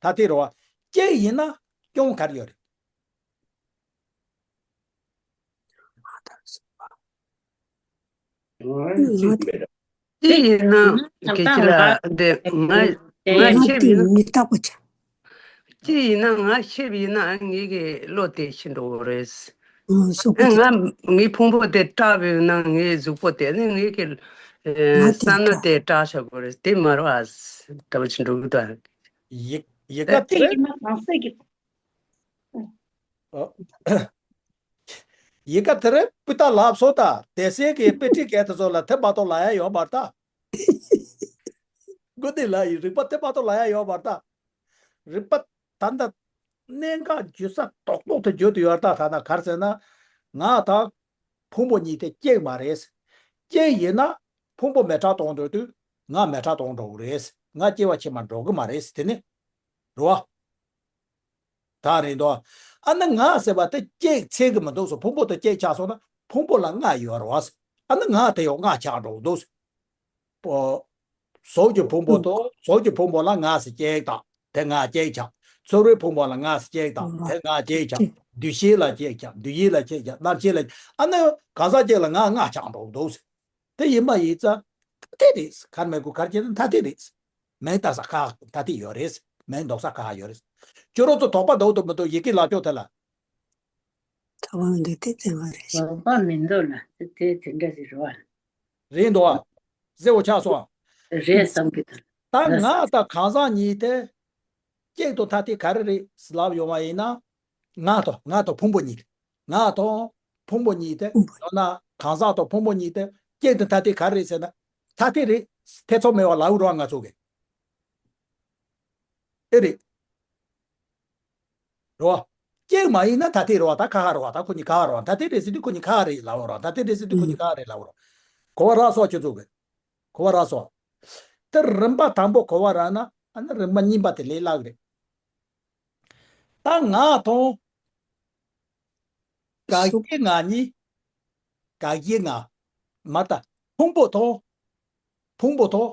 ཐ་དད་རེད་བ། གཅིག་ཡིན་ན་སྐྱོན་ག་རེ་ཡོད་རེད། ང་དང་སོགས་པ། ང་དང་། དེ་ཡིན་ན་ཁྱེད་ཀྱི་ལ་འདི་ང་ང་ང་ཤེས་དེ་ཡིན་ན། མི་རྟག་པ་ཆགས། དེ་ཡིན་ན་ང་ཤེས་ཡིན་ན་ངེད་ཀྱི་བློ་དེ་ཤི་འགྲོ་གི་རེད། ཨང་། སོགས་པ་ཨེ། ང་ངའི་ཕུང་པོ་དེ་སྐྲག་པའི་ན་ངའི་གཟུགས་པོ་དེ་ནི་ངེད་ཀྱི་ཨེ། ང་དེ་བསམ་བློ་སྐྲག་དེ་སྐྲག་ཆགས་གི་རེད། དེ་མ་རེད་ཨ། ད་བ་ཆི་འགྲོ་གི་འདུག་ཡི་ཡི་གེ་དེ་དེ་རེད། ཡིན་ན་གང་ཟག་གི། ཨ། ཡི་གེ་དེ་རེད། སྤུས་དག་ལབ་སོང་ད། དེ་སྲས་ཀྱི་དཔེ་ཁྲིད་སྐད་དེ་ཚོ་ལ་དེ་མ་གཏོགས་ལབ་ཡ་ཡོད་མ་རེད་ད། དགོས་འདི་ལ་ཡི་རིགས་པ་དེ་མ་གཏོགས་ལབ་ཡ་ཡོད་མ་རེད་ད། རིགས་པ་ད་ལྟ་གནད་འགག་འགྱུར་ས་རྡོག་རྡོག་དེ་འགྱུར་དུ་ཡོད་རེད་ད། ཐ་ན་ག་རེ་ཟེར་ན། ང་དང་ཕུང་པོ་གཉིས་དེ་གཅིག་མ་རེད། གཅིག་ཡིན་ན་ཕུང་པོ་མེ་དྲག་གཏོང་འགྲོ་དུས་ང་མེ་དྲག་གཏོང་འགྲོ་གི་རེད། ང་སྐྱེ་བ་ཕྱི་མ་འགྲོ་གི་མ་རེད། དེ་ནི་རེད་བ། ད་རེད་དོ། ཨ་ནི་ང་ཟེར་བ་དེ་གཅིག་ཚད་ཀྱི་མི་འདུག་སོ། ཕུང་པོ་དེ་གཅིག་ཆགས་སོང་ན་ཕུང་པོ་ལ་ལྔ་ཡོད་རེད་བ། ཨ་ནི་ང་དེ་ཡང་ལྔ་ཆགས་འགྲོ་གི་འདུག་སོ། པོ། གཟུགས་ཀྱི་ཕུང་པོ་དང་གཟུགས་ཀྱི་ཕུང་པོ་ལ་ལྔ་ཟེར་གཅིག་དང་དེ་ལྔ་གཅིག་ཆགས། ཚོར་བའི་ཕུང་པོ་ལ་ལྔ་ཟེར་གཅིག་དང་དེ་ལྔ་གཅིག་ཆགས། འདུ་ཤེས་ལ་གཅིག་ཆགས། འདུ་ཡི་ལ་གཅིག་ཆགས། རྣམ་ཤེས་ལ། ཨ་ནི་གང་ཟག་གཅིག་ལ་ལྔ་ལྔ་ཆགས་འགྲོ་གི་འདུག་སོ། དེ་ཡིན་པ་ཡིན་ཙང་ཐ་དད་རེད། གར་མེད་དགུ་གར་བྱེད་ན་ཐ་དད་རེད། མིང་བཏགས་ས་ཁག་ཐ་དད་ཡོད་རེད། མིང་འདོགས་ས་ཁག་ཡོད་རེད། ཁྱོད་རང་ཚོ་དོགས་པ་འདུག་འདུག་མི་འདུག་ཡི་གེ་ལ་ཅོག་དེ་ལ། དོགས་པ་མི་འདུག་དེ་བཙན་པ་རེད། དོགས་པ་མི་འདུག་ལ་དེ་དེ་དེ་འདྲ་ཞིག་རེད་བ། རེད་འདུག་ཨ། གཟི་འོད་ཆགས་སོང་ཨ། རེད་བསམ་གི་འདུག་ད་ང་དང་གང་ཟག་གཉིས་དེ་གཅིག་ཏུ་ཐ་དད་ག་རེ་རེད་ལབ་ཡོང་བ་ཡིན་ན། ང་དང་ང་དང་ཕུང་པོ་གཉིས། ང་དང་ཕུང་པོ་གཉིས་དེ་ཡང་ན་གང་ཟག་དང་ཕུང་པོ་གཉིས་དེ་གཅིག་ཏུ་ཐ་དད་ག་རེ་རེད་ཟེར་ན། ཐ་དད་རེད། ཐེ་ཚོམ་མེད་པ་ལབ་རོགས་ང་ཚོ་གི། ཨེ་རེད། རེད་བ། གཅིག་མ་ཡིན་ན་ཐ་དད་རེད་བ། ད་ཁ་ཁ་རེད་བ། ད་ཁོ་གཉིས་ཁ་ཁ་རེད་བ། ཐ་དད་རེད་ཟེར་དུས་ཁོ་གཉིས་ཁ་ཁ་རེད་ལབ་རེད་བ། ཐ་དད་རེད་ཟེར་དུས་ཁོ་གཉིས་ཁ་ཁ་རེད་ལབ་རེད། གོ་བ་རག་སོང་ཁྱོད་ཚོ་གི། གོ་བ་རག་སོང་། དེ་རིམ་པ་དང་པོ་གོ་བ་རག་ན་ཨ་ནི་རིམ་པ་གཉིས་པ་དེ་ལས་སླ་གི་རེད། ད་ངག་དང་། དགག་བྱའི་ངག་གཉིས། དགག་བྱའི་ངག་མ་ད། ཕུང་པོ་དང་། ཕུང་པོ་དང་།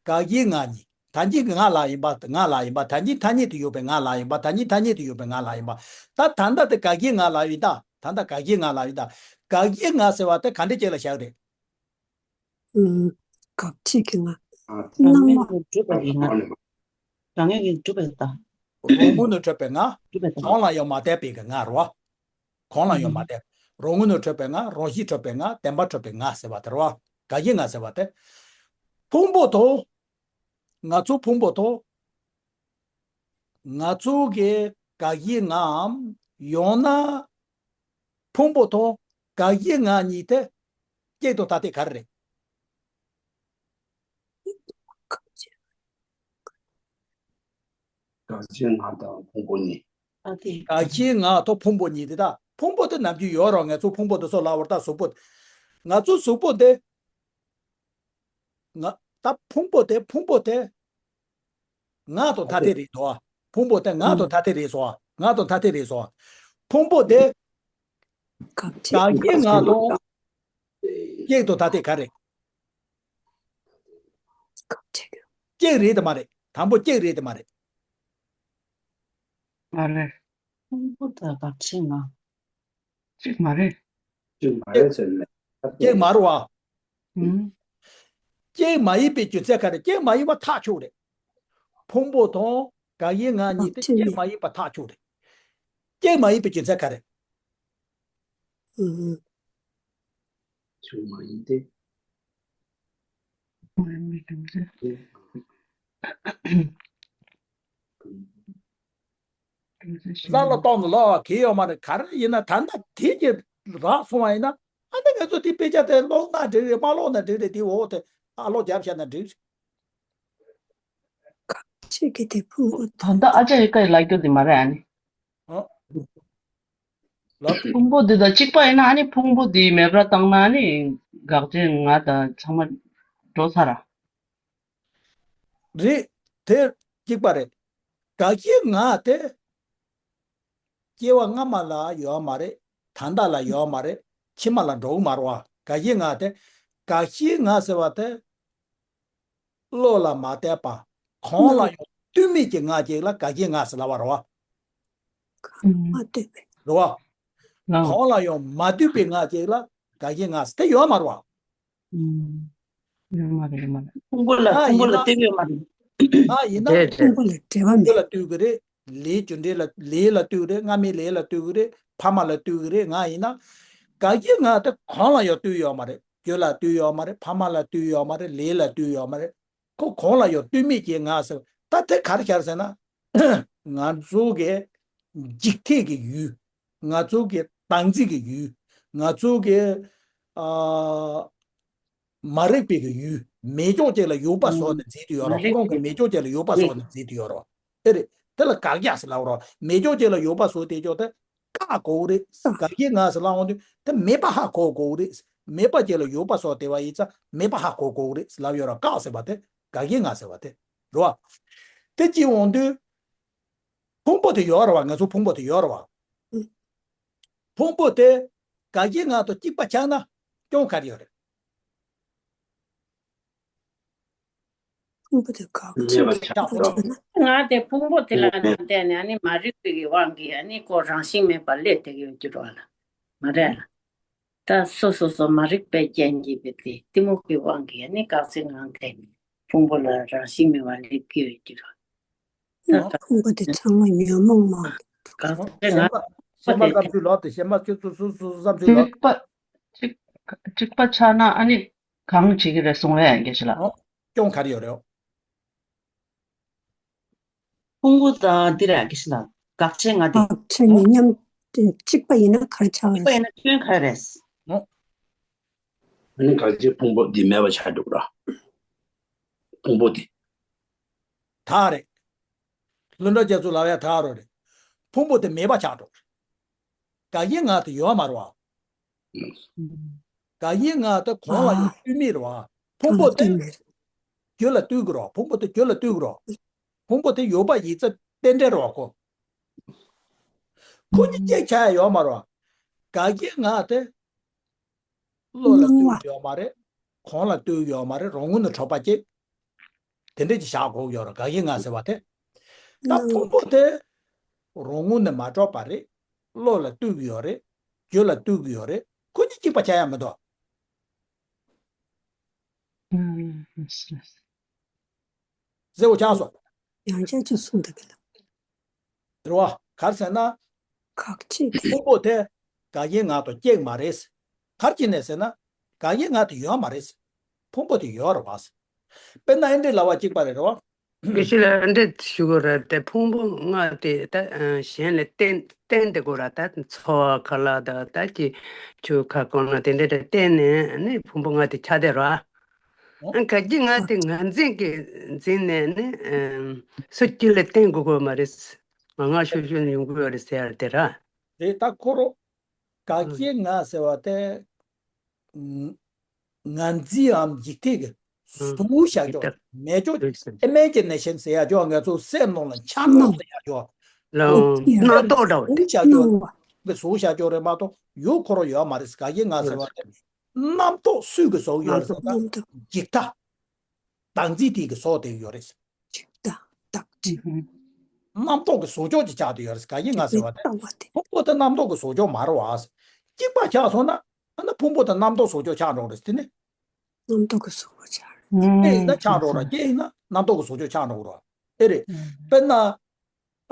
དགག་བྱའི་ངག་གཉིས། ད་གིན་གྱི་ངག་ལ་ཡིན་པ་ངག་ལ་ཡིན་པ། ད་གིན་ཐ་སྙད་དུ་ཡོད་པའི་ངག་ལ་ཡིན་པ། ད་གིན་ཐ་སྙད་དུ་ཡོད་པའི་ངག་ལ་ཡིན་པ། ད་ད་ལྟ་དེ་དགག་བྱའི་ངག་ལ་ཡིན་ད། ད་ལྟ་དགག་བྱའི་ངག་ལ་ཡིན་ད། དགག་བྱའི་ངག་ཟེར་བ་དེ་ག་འདྲ་ཅིག་ལ་བཞག་རེད། ཨུམ། དགག་བྱེད་ཀྱི་ངག་རང་ངོས་ནས་གྲུབ་པ་ཡིན་ན། རང་ངོས་ཀྱིས་གྲུབ་པའི་ད། རང་ངོས་ནས་གྲུབ་པའི་ད། གང་ལ་ཡང་མ་དད་པའི་གི་ངག་རེད་བ། གང་ལ་ཡང་མ་དད། རང་ངོས་ནས་གྲུབ་པའི་ངག་རང་བཞིན་གྲུབ་པའི་ངག་བདེན་པ་གྲུབ་པའི་ངག་ཟེར་བ་དེ་རེད་བ། དགག་བྱའི་ངག་ཟེར་བ་དེ། ཕུང་པོ་དང་། ང་ཚོ་ཕུང་པོ་དང་། ང་ཚོ་གི་དགག་བྱའི་ངག་གམ། ཡང་ན། ཕུང་པོ་དང་དགག་བྱའི་ངག་གཉིས་དེ། གཅིག་དང་ཐ་དད་ག་རེ་རེད། དགག་བྱའི་ངག་དང་ཕུང་པོ་གཉིས། ཨ་དེ། དགག་བྱའི་ངག་དང་ཕུང་པོ་གཉིས་དེ་དག་ཕུང་པོ་དེ་ནམ་རྒྱུན་ཡོད་རེད་བ། ང་ཚོ་ཕུང་པོ་དེ་ཚོ་ལབ་པ་རེད་ད། གཟུགས་པོ། ང་ཚོ་གཟུགས་པོ་དེ། ང་། ད་ཕུང་པོ་དེ་ཕུང་པོ་དེ། ངག་དང་ཐ་དད་རེད་དོ། ཕུང་པོ་དེ་ངག་དང་ཐ་དད་རེད་སོ། ངག་དང་ཐ་དད་རེད་སོ། ཕུང་པོ་དེ། དགག་བྱའི་ངག་དང་། གཅིག་དང་ཐ་དད་ག་རེ། གཅིག་རེད་དམ་མ་རེད། དང་པོ་གཅིག་རེད་དམ་མ་རེད། མ་རེད། ཕུང་པོ་དང་དགག་བྱའི་ངག་གཅིག་མ་རེད། གཅིག་མ་རེད་ཟེར་ནས། གཅིག་མ་རེད་བ། ཨུམ། གཅིག་མ་ཡིན་པའི་རྒྱུ་མཚན་ག་རེ། གཅིག་མ་ཡིན་པ་ཐག་ཆོད་རེད། ཕུང་པོ་དང་དགག་བྱའི་ངག་གཉིས་དེ་གཅིག་མ་ཡིན་པ་ཐག་ཆོད་རེད། གཅིག་མ་ཡིན་པའི་རྒྱུ་མཚན་ག་རེ། ཨུམ། གཅིག་མ་ཡིན་ཏེ། མ་ཡིན་པའི་རྒྱུ་མཚན། ལ་ལ་གཏོང་གི་ལོ་གི་ཡོད་མ་རེད། ག་རེ་ཡིན་ན་ད་ལྟ་དེ་གི་རག་སོང་བ་ཡིན་ན། ཨ་ནི་ང་ཚོ་དེ་དཔེ་ཆ་དེ་ཀློག་ན་འགྲིག་རེད། མ་ཀློག་ན་འགྲིག་རེད། དེ་འོག་དེ་ཨ་ཀློག་རྒྱབ་བཞག་ན་འགྲིག་རེད། ཁ་ཅིག་གི་དེ་ཕུང་པོ་ད་ལྟ་ཨ་ཅག་གི་བཀའ་ཡི་ལབ་རྒྱུ་དེ་མ་རེད། ཨ་ནི། ཨ། ལ། ཕུང་པོ་འདི་དང་གཅིག་པ་ཡིན་ན་ཨ་ནི་ཕུང་པོ་འདི་མེད་པར་བཏང་ན་ཨ་ནི་དགག་བྱའི་ངག་དང་ཚང་མ་འགྲོ་ཚར་ར། རེད། དེ་གཅིག་པ་རེད། དགག་བྱའི་ངག་དེ་སྐྱེ་བ་སྔ་མ་ལ་ཡོད་མ་རེད། ད་ལྟ་ལ་ཡོད་མ་རེད། ཕྱི་མ་ལ་འགྲོ་གི་མ་རེད་བ། དགག་བྱའི་ངག་དེ། དགག་བྱའི་ངག་ཟེར་བ་དེ། བློ་ལ་མ་བལྟས་པ། གང་ལ་ཡང་ལྟོས་མེད་ཀྱི་ངག་ཅིག་ལ་དགག་བྱའི་ངག་ཟེར་ལབ་པ་རེད་བ། མ་ལྟོས་པའི། རེད་བ། ལགས། གང་ལ་ཡང་མ་ལྟོས་པའི་ངག་ཅིག་ལ་དགག་བྱའི་ངག་ཟེར་དེ་ཡོད་མ་རེད་བ། ཨུམ། ཡོད་མ་རེད། ཡོད་མ་རེད། ཕུང་པོ་ལ། ང་ཕུང་པོ་ཡིན་ལ་ན། ལྟོས་ཡོད་མ་རེད། ང་ཡིན་ན། རེད་རེད། ཕུང་པོ་ལ་འབྲེལ་བ་མེད། ལ་ལྟོས་ཀྱི་རེད། ལས་རྒྱུ་འབྲས་ལ། ལས་ལ་ལྟོས་ཀྱི་རེད། སྔ་མའི་ལས་ལ་ལྟོས་ཀྱི་རེད། ཕ་མ་ལ་ལྟོས་ཀྱི་རེད། ང་ཡིན་ན། དགག་བྱའི་ངག་དེ་གང་ལ་ཡང་ལྟོས་ཡོད་མ་རེད། རྒྱུ་ལ་ལྟོས་ཡོད་མ་རེད། ཕ་མ་ལ་ལྟོས་ཡོད་མ་རེད། ལས་ལ་ལྟོས་ཡོད་མ་རེད། ཁོ་གང་ལ་ཡང་ལྟོས་མེད་ཀྱི་ངག་ཟེར། ད་དེ་ག་རེ་བྱས་ཟེར་ན། ང་ཚོ་གི་འཇིག་ཐེག་གི་ཡུལ། ང་ཚོ་གི་བདག་འཛིན་གྱི་ཡུལ། ང་ཚོ་གི། ཨ། མ་རིག་པའི་གི་ཡུལ། མེད་ཕྱོགས་ཅིག་ལ་ཡོད་པ་བཟོ་ནས་འཛིན་དུ་ཡོད་རེད། མ་རིག་ཁོང་གི་པའི་མེད་ཕྱོགས་ཅིག་ལ་ཡོད་པ་བཟོ་ནས་འཛིན་དུ་ཡོད་རེད། དེ་རེད། དེ་ལ་དགག་བྱ་ཟེར་ལབ་རོགས། མེད་ཕྱོགས་ཅིག་ལ་ཡོད་པ་བཟོ་དེ་ཕྱོགས་དེ་བཀག་དགོས་རེད། དགག་བྱའི་ངག་ཟེར་ལབ་འོང་དུས་དེ་མེད་པ་ཧ་གོ་དགོས་རེད། མེད་པ་ཅིག་ལ་ཡོད་པ་བཟོ་དེ་བ་ཡིན་ཙང་མེད་པ་ཧ་གོ་དགོས་རེད་ལབ་ཡོད་ར། བཀག་ཟེར་བ་དེ་དགག་བྱའི་ངག་ཟེར་བ་དེ་རེད་བ། དེ་ཅི་འོང་དུས། ཕུང་པོ་དེ་ཡོད་རེད་བ། ང་ཚོ་ཕུང་པོ་དེ་ཡོད་རེད་བ། ཕུང་པོ་དེ་དགག་བྱའི་ངག་དང་གཅིག་པ་ཆགས་ན་སྐྱོན་ག་རེ་ཡོད་རེད། ཕུང་པོ་དེ་དགག་བྱའི་ངག་ཆགས་སོང་། ང་དེ་ཕུང་པོ་དེ་ལ་ནང་བལྟས་ནས་ཨ་ནི་མ་རིག་པའི་གི་དབང་གིས་ཨ་ནི་ཁོ་རང་བཞིན་མེད་པར་སླེབས་བསྡད་ཀྱི་ཡོད་རྒྱུ་རེད་བ་ལ། མ་རེད་ལ། ད་སོ་སོ་སོ་མ་རིག་པའི་རྐྱེན་གྱིས་བུ་དེ་གཏི་མུག་གི་དབང་གིས་ནི་དགག་བྱའི་ངག་དེ་ཕུང་པོ་ལ་རང་བཞིན་མེད་པར་སླེབས་ཀྱི་ཡོད་ཀྱི་རེད། ད་ཕུང་པོ་དེ་ཚང་མ་ཉོན་མོངས་མ། དགག་བྱའི་ངག་གཞན་པ་གཞན་པ་བསམ་ཚུལ་ལོག་དེ་གཞན་པ་ཁྱོད་ཚོ་སུ་སུ་བསམ་ཚུལ་ལོག་གཅིག་པ་གཅིག་གཅིག་པ་ཆགས་ན་ཨ་ནི་གང་བྱེད་ཀྱི་རེད་གསུང་བས་དགེ་བཤེས་ལགས། ཨོ། སྐྱོན་ག་རེ་ཡོད་རེད། ཕུང་པོ་དང་འདི་རེད་དགེ་བཤེས་ལགས། དགག་བྱའི་ངག་དེ། དགག་བྱ་གཉིས་མཉམ་དུ་གཅིག་པ་ཡིན་ན་ག་རེ་ཆགས་པ་རེད། གཅིག་པ་ཡིན་ན་སྐྱོན་ག་རེ་རེད། ཨོ། ཨ་ནི་དགག་བྱའི་ཕུང་པོ་འདི་མེད་པ་ཆགས་འགྲོ་གི་ར། ཕུང་པོ་འདི། ད་རེད། ལྷུན་གྲུབ་རྒྱ་མཚོ་ལབ་ཡ་ད་རོ་རེད། ཕུང་པོ་དེ་མེད་པ་ཆགས་འགྲོ། དགག་དབྱེ་ལྔ་དེ་ཡོད་མ་རེད་བ། དགག་དབྱེ་ལྔ་དེ་གོང་ལ་ཡང་ལྟོས་མེད་རེད་བ། ཕུང་པོ་དེ་རྒྱུ་ལ་ལྟོས་ཀྱི་རེད་བ། ཕུང་པོ་དེ་རྒྱུ་ལ་ལྟོས་ཀྱི་རེད་བ། ཕུང་པོ་དེ་ཡོད་པ་ཡིན་ཙང་རྟེན་འབྲེལ་རེད་བ་ཁོ། ཁོ་གཉིས་གཅིག་ཆགས་ཡ་ཡོད་མ་རེད་བ། དགག་དབྱེ་ལྔ་དེ་བློ་ལ་ལྟོས་ཡོད་མ་རེད། གོང་ལ་ལྟོས་ཡོད་མ་རེད། རང་ངོས་ནས་གྲུབ་པ་གཅིག་དེ་འདྲ་ཅིག་བཞག་དགོས་ཡོད་རེད། དགག་དབྱེ་ལྔ་ཟེར་བ་དེ། ད་ཕུང་པོ་དེ་རང་ངོས་ནས་མ་གྲུབ་པ་རེད། བློ་ལ་ལྟོས་ཀྱི་ཡོད་རེད། རྒྱུ་ལ་ལྟོས་ཀྱི་ཡོད་རེད། ཁོ་གཉིས་གཅིག་པ་ཆགས་ཡ་མི་འདུག་ཟེར་བ་ཆགས་སོང་། ཡང་བསྐྱར་ཅིག་གསུངས་འདུག་གི་ལ། རེད་བ། ག་རེ་ཟེར་ན། ཁག་ཅིག་གི་ཕུང་པོ་དེ་དགག་དབྱེ་ལྔ་དང་གཅིག་མ་རེད། ག་རེ་བྱས་ནས་ཟེར་ན། དགག་དབྱེ་ལྔ་དེ་ཡོད་མ་རེད། ཕུང་པོ་དེ་ཡོད་རེད་བ། དཔེར་ན་ཨེ་འདྲས་ལབ་པ་གཅིག་པ་རེད་རེད་བ། དགེ་བཤེས་ལགས་ཨེ་འདྲས་ཞུ་དགོས་རེད་དེ། ཕུང་པོ་ལྔ་དེ་ད་གཞན་ལ་བརྟེན་བརྟེན་བསྡད་དགོས་ར། ད་ཚོར་བ་ཁ་ལག་དང་ད་ཀྱི་ཆུ་ཁ་སྐོམ་ལ་དེ་འདྲས་དང་བརྟེན་ནས་ནི་ཕུང་པོ་ལྔ་དེ་ཆགས་བསྡད་ར། ཨ་ག་གི་ང་དེ་ངར་འཛིན་གྱི་འཛིན་ནས་ནི་ཨམ་སུ་གཅིག་ལ་བརྟེན་དགོས་དགོས་མ་རེད། ང་ང་ཤུགས་ཤུགས་ནས་ཡོང་གི་ཡོད་རེད་ཟེར་ཡ་དེ་ར། རེད། ད་ཁོ་རང་དགག་དབྱེ་ལྔ་ཟེར་བ་དེ་ཨམ་ངར་འཛིན་འམ་འཇིག་ལྟས་ཀྱི་ཨ་གཟུགས་བཞག་འཇིག་ལྟ་ཆོག་མེད་ཆོག་ཨི་མེ་ཇི་ནེ་ཤན་ཟེར་ཡ་ཆོག་ང་ཚོ་སེམས་ནང་ལ་འཆར་སྣང་ཟེར་ཡ་ཆོག་ལ་རྣམ་རྟོག་འདྲ་བ་དེ། གཟུགས་བཞག་ཆོག་གི་གཟུགས་བཞག་ཆོག་རེད་མ་གཏོགས་ཡོད་ཁོ་རང་ཡོད་མ་རེད། དགག་དབྱེ་ལྔ་ཟེར་བ་དེ། རྣམ་རྟོག་སུས་ཀྱི་བཟོ་གི་ཡོད་རེད་ཟེར་ན། འཇིག་ལྟ། བདག་འཛིན་དེ་གི་བཟོ་དེ་ཡོད་རེད། འཇིག་ལྟ། བདག་འཛིན། རྣམ་རྟོག་གི་བཟོ་ཕྱོགས་ཅིག་ཆགས་དེ་ཡོད་རེད། དགག་དབྱེ་ལྔ་ཟེར་བ་དེ། ཕུང་པོ་དེ་རྣམ་རྟོག་གི་བཟོ་ཕྱོགས་མ་རེད་བ། གཅིག་པ་ཆགས་སོང་ན་ཨ་ན་ཕུང་པོ་དེ་རྣམ་རྟོག་བཟོ་ཕྱོགས་ཆགས་འགྲོ་རེད་དེ་ནི། རྣམ་རྟོག་གི་བཟོ་ཕྱོགས་ཆགས་རེད། གཅིག་ཡིན་ན་ཆགས་འགྲོ་ར། གཅིག་ཡིན་ན་རྣམ་རྟོག་གི་བཟོ་ཕྱོགས་ཆགས་འགྲོ་ར། ཨེ་རེད། དཔེར་ན།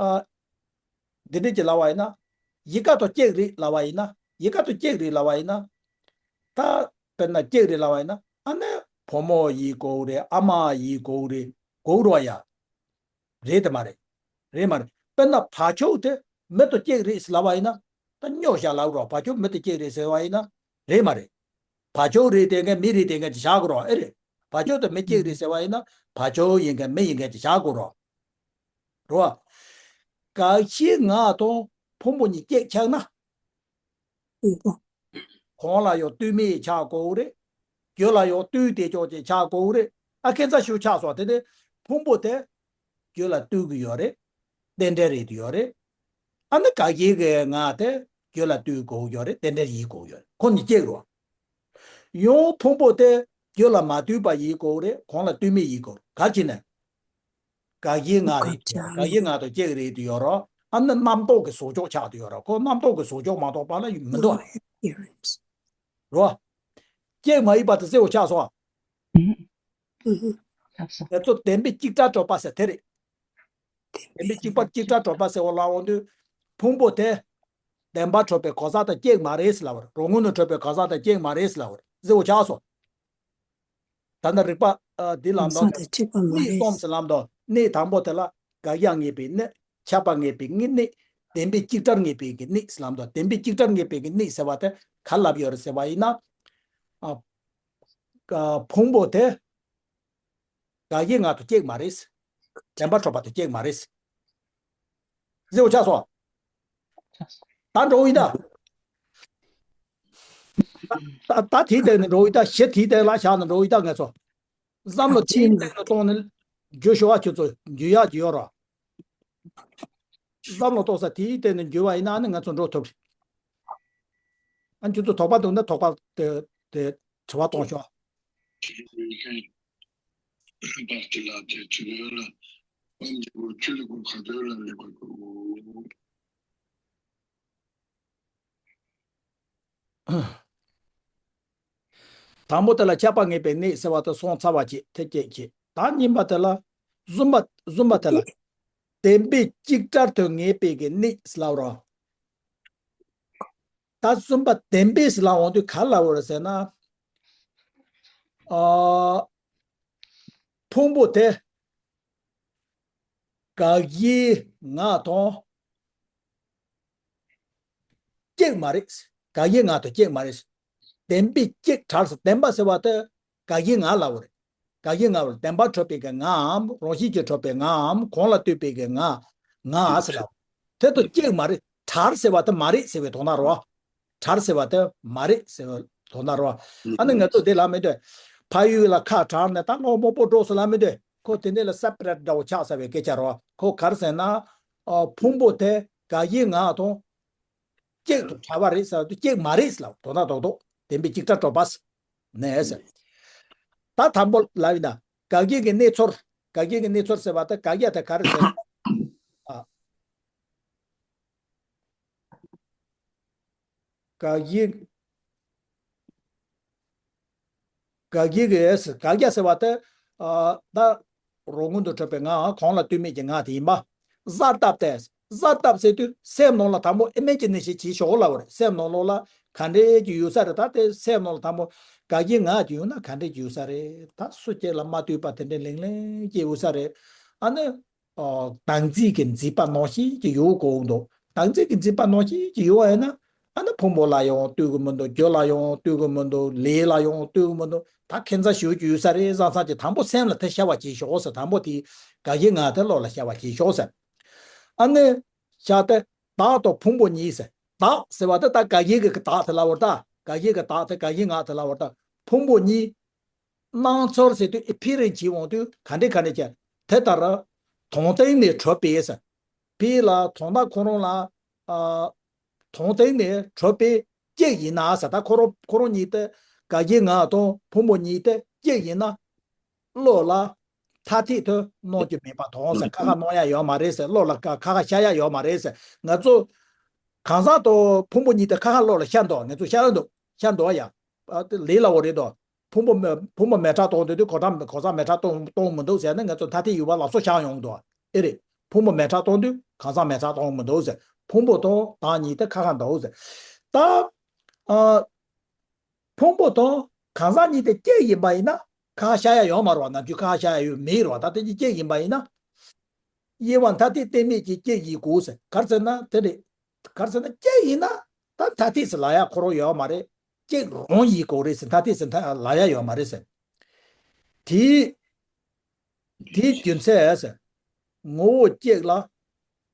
ཨ། འདི་འདྲས་ཀྱི་ལབ་པ་ཡིན་ན། ཡི་ག་དང་གཅིག་རེད་ལབ་པ་ཡིན་ན། ཡི་ག་དང་གཅིག་རེད་ལབ་པ་ཡིན་ན། ད་དཔེར་ན་གཅིག་རེད་ལབ་པ་ཡིན་ན། ཨ་ནི་བུ་མོ་ཡིན་དགོས་རེད། ཨ་མ་ཡིན་དགོས་རེད། དགོས་རེད་ཡ། རེད་དེ་མ་རེད། རེད་མ་རེད། དཔེར་ན་བ་ཕྱུགས་དེ་མི་དང་གཅིག་རེད་ལབ་པ་ཡིན་ན། ད་སྨྱོ་བཤད་ལབ་རོགས། བ་ཕྱུགས་མི་དང་གཅིག་རེད་ཟེར་བ་ཡིན་ན། རེད་མ་རེད། བ་ཕྱུགས་རེད་དེ་ག་མི་རེད་དེ་ག་ཅིག་བཞག་དགོས་རོགས། ཨེ་རེད། བ་ཕྱུགས་དང་མི་གཅིག་རེད་ཟེར་བ་ཡིན་ན་བ་ཕྱུགས་ཡིན་ག་མི་ཡིན་ག་ཅིག་བཞག་དགོས་རོགས། རེད་བ། དགག་དབྱེ་ལྔ་དང་ཕུང་པོ་གཉིས་གཅིག་ཆགས་ན། ཕུང་པོ། གོང་ལ་ཡང་ལྟོས་མེད་ཆགས་དགོས་རེད། རྒྱུ་ལ་ཡང་ལྟོས་དེ་ཅོག་ཅིག་ཆགས་དགོས་རེད། ཨ་ཁེ་ཚ་ཞུ་ཆགས་སོང་། དེ་ནས་ཕུང་པོ་དེ་རྒྱུ་ལ་ལྟོས་ཀྱི་ཡོད་རེད། རྟེན་འབྲེལ་རེད་དེ་ཡོད་རེད། ཨ་ནི་དགག་དབྱེ་གི་ལྔ་དེ་རྒྱུ་ལ་ལྟོས་དགོས་ཡོད་རེད། རྟེན་འབྲེལ་ཡིན་དགོས་ཡོད་རེད། ཁོ་གཉིས་གཅིག་རེད། ཡང་ཕུང་པོ་དེ་རྒྱུ་ལ་མ་ལྟོས་པ་ཡིན་དགོས་རེད། གོང་ལ་ལྟོས་མེད་ཡིན་དགོས་རེད། ག་རེ་བྱས་ནས། དགག་དབྱེ་ལྔ་རེད། དགག་དབྱེ་ལྔ་དང་གཅིག་རེད་དེ་ཡོད་རོགས། ཨ་ནི་རྣམ་རྟོག་གི་བཟོ་ཕྱོགས་ཆགས་དེ་ཡོད་རོགས། ཁོ་རྣམ་རྟོག་གི་བཟོ་ཕྱོགས་མ་གཏོགས་པ་ལ་མི་འདུག་རོ། གཅིག་མ་ཡིན་པ་དེ་གསལ་བོ་ཆགས་སོང་། ང་ཚོ་བདེན་པའི་གཅིག་བྲལ་གྲུབ་པ་ཟེར་དེ་རེད། བདེན་པའི་གཅིག་པ་གཅིག་བྲལ་གྲུབ་པ་ཟེར་བ་ལ་འོང་དུས། ཕུང་པོ་དེ་བདེན་པར་གྲུབ་པའི་གང་ཟག་དང་གཅིག་མ་རེད་ཟེར་ལབ་པ་རེད། རང་ངོས་ནས་གྲུབ་པའི་གང་ཟག་དང་གཅིག་མ་རེད་ཟེར་ལབ་པ་རེད། གསལ་བོ་ཆགས་སོང་། ད་ལྟ་རིགས་པ་ཨ་འདི་ལམ་དང་གང་ཟག་དང་གཅིག་པ་མ་གནས་རེད། གསུམ་ཟེར་ལམ་དང་གནས་དང་པོ་དེ་ལ་དགག་དབྱེ་ངེས་པའི་གནས། ཁྱབ་པ་ངེས་པའི་གནས། བདེན་པའི་གཅིག་བྲལ་ངེས་པའི་གི་གནས་ཟེར་ལམ་དང་། བདེན་པའི་གཅིག་བྲལ་ངེས་པའི་གི་གནས་ཟེར་བ་དེ་ག་ལབ་ཡོད་རེད་ཟེར་བ་ཡིན་ན། ཨ་ཨ་ཕུང་པོ་དེ་དགག་དབྱེ་ལྔ་དང་གཅིག་མ་རེད། བདེན་པར་གྲུབ་པ་དང་གཅིག་མ་རེད། གསལ་བོ་ཆགས་སོང་། ད་འགྲོ་ཡིན་ད། ད་ད་དེའི་སྟེང་ནས་འགྲོ་ཡིན་ད། གཞི་དེའི་སྟེང་ལ་བཞག་ནས་འགྲོ་ཡིན་ད། ང་ཚོ་བསམ་བློ་དེའི་སྟེང་ལ་གཏོང་ནས་འགྱུར་ཤོག་ཨ། ཁྱོད་ཚོ་འགྱུར་ཡག་ཅིག་ཡོད་རོགས། བསམ་བློ་གཏོང་ས་དེའི་སྟེང་ནས་འགྱུར་བ་ཡིན་ན་ཨ་ནི་ང་ཚོ་འགྲོ་ཐུབ་རེད། ཨ་ཁྱོད་ཚོ་དོགས་པ་འདུག་ན་དོགས་པ་དེ་དེ་དྲི་བ་གཏོང་ཤོག་དང་པོ་དེ་ལ་ཁྱབ་པ་ངེས་པའི་གནས་ཟེར་བ་དེ་སོང་ཚར་བ་བྱས་དེ་སྐད་བྱས། ད་གཉིས་པ་དེ་ལ་བཟུམ་པ་བཟུམ་པ་དེ་ལ་བདེན་པའི་གཅིག་བྲལ་དུ་ངེས་པའི་གི་གནས་ལབ་རོགས། ད་བཟུམ་པ་བདེན་པའི་ཟེར་ལ་འོང་དུས་ག་ལ་འོ་རེད་ཟེར་ན། ཨ་ཕུང་པོ་དེ་དགག་དབྱེ་ལྔ་དང་གཅིག་མ་རེད། དགག་དབྱེ་ལྔ་དང་གཅིག་མ་རེད། བདེན་པའི་གཅིག་བྲལ་ཟེར། བདེན་པ་ཟེར་བ་དེ་དགག་དབྱེ་ལྔ་ལབ་པ་རེད། དགག་དབྱེ་ལྔ་བར་བདེན་པར་གྲུབ་པའི་གི་ལྔའམ་རང་བཞིན་གྱིས་གྲུབ་པའི་ལྔའམ་གང་ལ་ལྟོས་པའི་གི་ལྔ། ལྔ་ཟེར་ལབ། དེ་དང་གཅིག་མ་རེད། བྲལ་ཟེར་བ་དེ་མ་རེད་ཟེར་བའི་དོན་དག་རེད་བ། བྲལ་ཟེར་བ་དེ་མ་རེད་ཟེར་བའི་དོན་དག་རེད་བ། ཨ་ནི་ང་ཚོ་དེ་ལ་མི་འདོད། ཕ་ཡུལ་ལ་ཁ་བྲལ་ནས་ད་ལོ་མང་པོ་འགྲོ་སོང་ལ་མི་འདོད། ཁོ་དེ་འདྲ་ལ་སེ་པ་རེ་ཊི་འདྲ་བོ་ཆགས་ཚར་བའི་སྐད་ཆ་རེད་བ། ཁོ་ག་རེ་ཟེར་ན། ཨ། ཕུང་པོ་དེ་དགག་བྱའི་ངག་དང་། གཅིག་ཏུ་བྲལ་བ་རེད་ཟེར་དུས་གཅིག་མ་རེད་ཟེར་ལ་དོན་དག་རྡོག་རྡོག་བདེན་པའི་གཅིག་སྒྲ་གྲོལ་བ་ཟེར་ནས་ཟེར། ད་དང་པོ་ལབ་ཡིན་ན་དགག་བྱའི་གི་གནས་ཚོར། དགག་བྱའི་གི་གནས་ཚོར་ཟེར་བ་ད་དགག་བྱ་དེ་ག་རེ་ཟེར། ཨ། དགག་བྱའི། དགག་བྱའི་གི་དགག་བྱ་ཟེར་བ་དེ། ཨ། ད་རོ་སྔོན་དུ་གྲུབ་པའི་ངག་གང་ལ་ལྟོས་མེད་ཀྱི་ངག་དེ་ཡིན་པ། གཟར་བཏབ་སྟེ། གཟར་བཏབ་ཟེར་དུས་སེམས་ནང་ལ་དང་པོ་ཨི་མེ་ཇི་ནེ་ཤན་བྱེད་ཤོག་ལབ་པ་རེད། སེམས་ནང་ལོགས་ལ་ག་འདྲས་ཀྱི་ཡོད་ས་རེད། ད་དེ་སེམས་ནང་ལ་དང་པོ་དགག་བྱའི་ངག་ཅིག་ཡོད་ན་ག་འདྲས་ཀྱི་ཡོད་ས་རེད། ད་སུ་གཅིག་ལ་མ་ལྟོས་པ་དེ་འདྲས་ལིང་ལིང་གི་ཡོད་ས་རེད། ཨ་ནི། ཨ། བདག་འཛིན་གྱི་མཛེས་པ་ནང་བཞིན་གྱི་ཡོད་དགོས་འདུག་བདག་འཛིན་གྱི་མཛེས་པ་ནང་བཞིན་གྱི་ཡོད་པ་ཡིན་ན། ཨ་ནི་ཕུང་པོ་ལ་ཡང་ལྟོས་ཀྱི་མི་འདུག་རྒྱུ་ལ་ཡང་ལྟོས་ཀྱི་མི་འདུག་ལས་ལ་ཡང་ལྟོས་ཀྱི་མི་འདུག་ད་ཁྱད་མཚར་ཞེ་པོ་ཅིག་ཡོད་ས་རེད་བསམ་བསམ་གྱི་དང་པོ་སེམས་ལ་དེ་ཤར་བ་བྱེད་ཤོག་ཟེར། དང་པོ་དེ་དགག་བྱའི་ངག་དེ་བློ་ལ་ཤར་བ་བྱེད་ཤོག་ཟེར། ཨ་ནི་བཞག་སྟེ་བདག་དང་ཕུང་པོ་གཉིས་ཟེར། བདག་ཟེར་བ་དེ་ད་དགག་བྱའི་གི་བདག་དེ་ལབ་པ་རེད། ད་དགག་བྱའི་གི་བདག་དེ་དགག་བྱའི་ངག་དེ་ལབ་པ་རེད། ད་ཕུང་པོ་གཉིས། སྣང་ཚོར་ཟེར་དུས་ཨི་ཕི་རན་བྱེད་འོང་དུས་ག་འདྲས་ག་འདྲས་ཀྱི་དེ་ལྟར་དོན་སྟེང་ནས་གྲུབ་པས་ཟེར། ཕི་ལ་དོན་དག་ཁོ་རང་ལ། ཨ། དོན་སྟེང་ནས་གྲུབ་པས་གཅིག་ཡིན་ན་ཟེར། ད་ཁོ་རང་ཁོ་རང་གཉིས་དེ་དགག་བྱའི་ངག་དང་ཕུང་པོ་གཉིས་དེ་གཅིག་ཡིན་ན། བློ་ལ་ཐ་དད་དུ་སྣང་རྒྱུ་མེད་པ་དང་ཟེར། ཁ་ཁ་སྣང་ཡ་ཡོད་མ་རེད་ཟེར། བློ་ལ་ཁ་ཁ་ཤར་ཡ་ཡོད་མ་རེད་ཟེར། ང་ཚོ་གང་ཟག་དང་ཕུང་པོ་གཉིས་དེ་ཁ་ཁ་བློ་ལ་ཤར་འདུག་ང་ཚོ་ཤར་འདུག་ཤར་འདུག་ཡ། ཨ། དེ་ལས་སླ་བོ་རེད་དོ། ཕུང་པོ་མེ་ཕུང་པོ་མེ་དྲག་གཏོང་དུས་དུས་གང་ཟག་གང་ཟག་མེ་དྲག་གཏོང་གཏོང་མི་འདུག་ཟེར་ན་ང་ཚོ་ཐ་དད་ཡོད་པ་ལ་སོགས་ཤར་ཡོང་འདུག་ཨེ་རེད། ཕུང་པོ་མེ་དྲག་གཏོང་དུས་གང་ཟག་མེ་དྲག་གཏོང་མི་འདུག་ཟེར། ཕུང་པོ་དང་བདག་གཉིས་དེ་ཁ་ཁ་འདུག་ཟེར། ད། ཨ། ཕུང་པོ་དང་གང་ཟག་གཉིས་དེ་གཅིག་ཡིན་པ་ཡིན་ན་ཁ་ཁ་ཤར་ཡ་ཡོད་མ་རེད་བ། ནམ་རྒྱུན་ཁ་ཁ་ཤར་ཡ་ཡོད་མེད་རེད་བ། ད་དེ་གཉིས་གཅིག་ཡིན་པ་ཡིན་ན། དབྱེ་བ་ཐ་དད་གཏན་མེད་ཀྱི་གཅིག་ཡིན་དགོས་ཟེར། ག་རེ་ཟེར་ན་དེ་རེད། ག་རེ་ཟེར་ན་གཅིག་ཡིན་ན་ད་ཐ་དད་ཟེར་ལབ་ཡ་ཁོ་རང་ཡོད་མ་རེད། གཅིག་རང་ཡིན་དགོས་རེད་ཟེར། ཐ་དད་ཟེར་ལབ་ཡ་ཡོད་མ་རེད་ཟེར། དེའི་དེའི་རྒྱུ་མཚན་ཟེར། ངོ་བོ་གཅིག་ལ་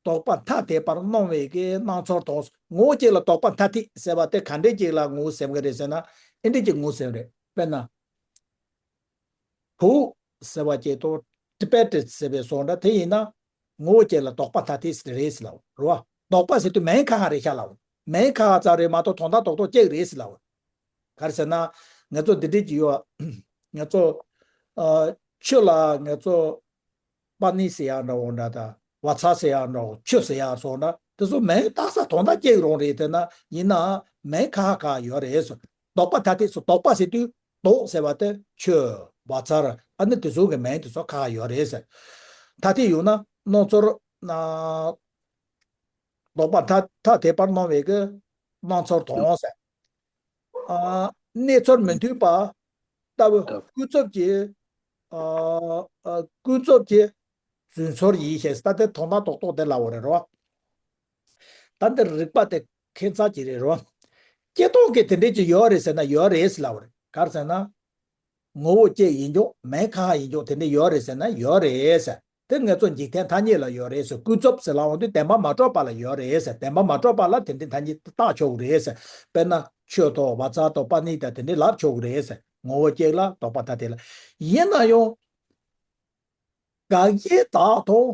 དོགས་པ་ཐ་དད་པར་སྣང་བའི་གི་སྣང་ཚོར་དང་། ངོ་བོ་གཅིག་ལ་དོགས་པ་ཐ་དད་ཟེར་བ་དེ་ག་འདྲས་ཅིག་ལ་ངོ་བོ་ཟེར་གི་རེད་ཟེར་ན། ཨེ་འདྲས་ཅིག་ངོ་བོ་ཟེར་གི་རེད། དཔེར་ན། བུ་ཟེར་བ་གཅིག་དང་ཊི་བེ་ཊི་ཟེར་བའི་བཟོ་འདྲ་དེ་ཡིན་ན། ངོ་བོ་གཅིག་ལ་དོགས་པ་ཐ་དད་ཟེར་རེད་ཟེར་ལབ་རེད་བ། དོགས་པ་ཟེར་དུས་མིང་ཁ་ཁ་རེད་ཤག་ལབ། མིང་ཁ་ཁ་ཙམ་རེད་མ་གཏོགས་དོན་དག་རྡོག་རྡོག་གཅིག་རེད་ཟེར་ལབ། ག་རེ་ཟེར་ན། ང་ཚོ་འདི་འདྲས་ཀྱི་ཡོད། ང་ཚོ། ཨ། ཆུ་ལ་ང་ཚོ་པ་ནི་ཟེར་ཡག་འདྲ་བོ་འདྲ་དང་བ་ཚྭ་ཟེར་ཡག་འདྲ་བོ་ཆུ་ཟེར་ཡག་སོགས་འདྲ་དེ་ཚོ་མིང་བཏགས་ས་དོན་དག་གཅིག་རང་རེད། དེ་ན་ཡིན་ནའང་མིང་ཁ་ཁ་ཡོད་རེད་ཟེར། དོགས་པ་ཐ་དད་ཟེར། དོགས་པ་ཟེར་དུས་དོགས་ཟེར་བ་དེ་ཆུ། བ་ཚྭ། ཨ་ནི་དེ་ཚོ་གི་མིང་དེ་ཚོ་ཁ་ཁ་ཡོད་རེད་ཟེར། ཐ་དད་ཡོད་ན་སྣང་ཚོར། ཨ། དོགས་པ་ཐ་ཐ་དད་པར་སྣང་བའི་གི་སྣང་ཚོར་དང་ཟེར། ཨ། གནས་ཚུལ་མི་མཐུན་པ་ལྟ་བུ་ལྟ་བུ། ཀུན་རྫོབ་ཀྱི། ཨ། ཨ། ཀུན་རྫོབ་ཀྱི་རྫུན་ཚོར་ཡིན་ཞེས། ད་དེ་དོན་དག་རྡོག་རྡོག་དེ་ལབ་པ་རེད་རོ། ད་འདི་རིགས་པ་དེ་ཁྱད་མཚར་ཅིག་རེད་རོ། སྤྱིར་བཏང་གི་དེ་འདྲས་ཅིག་ཡོད་རེད་ཟེར་ན་ཡོད་རེད་ཟེར་ལབ་པ་རེད། ག་རེ་ཟེར་ན། ངོ་བོ་གཅིག་ཡིན་ཀྱང་མིང་ཁ་ཁ་ཡིན་ཀྱང་དེ་འདྲས་ཡོད་རེད་ཟེར་ན་ཡོད་རེད་ཟེར། དེ་ང་ཚོ་འཇིག་རྟེན་ཐ་སྙད་ལ་ཡོད་རེད་ཟེར། ཀུན་རྫོབ་ཟེར་ལབ་འོང་དུས་བདེན་པ་མ་གྲུབ་པ་ལ་ཡོད་རེད་ཟེར། བདེན་པ་མ་གྲུབ་པ་ལ་དེ་འདྲའི་ཐ་སྙད་བཏགས་ཆོག་གི་རེད་ཟེར། དཔེར་ན་ཆུ་དང་བ་ཚྭ་དང་པ་ནི་དང་དེ་འདྲའི་ལབ་ཆོག་གི་རེད་ཟེར། ངོ་བོ་གཅིག་ལ་དོགས་པ་ཐ་དད་ལ། ཡིན་ན་ཡང་དགག་བྱའི་བདག་དང་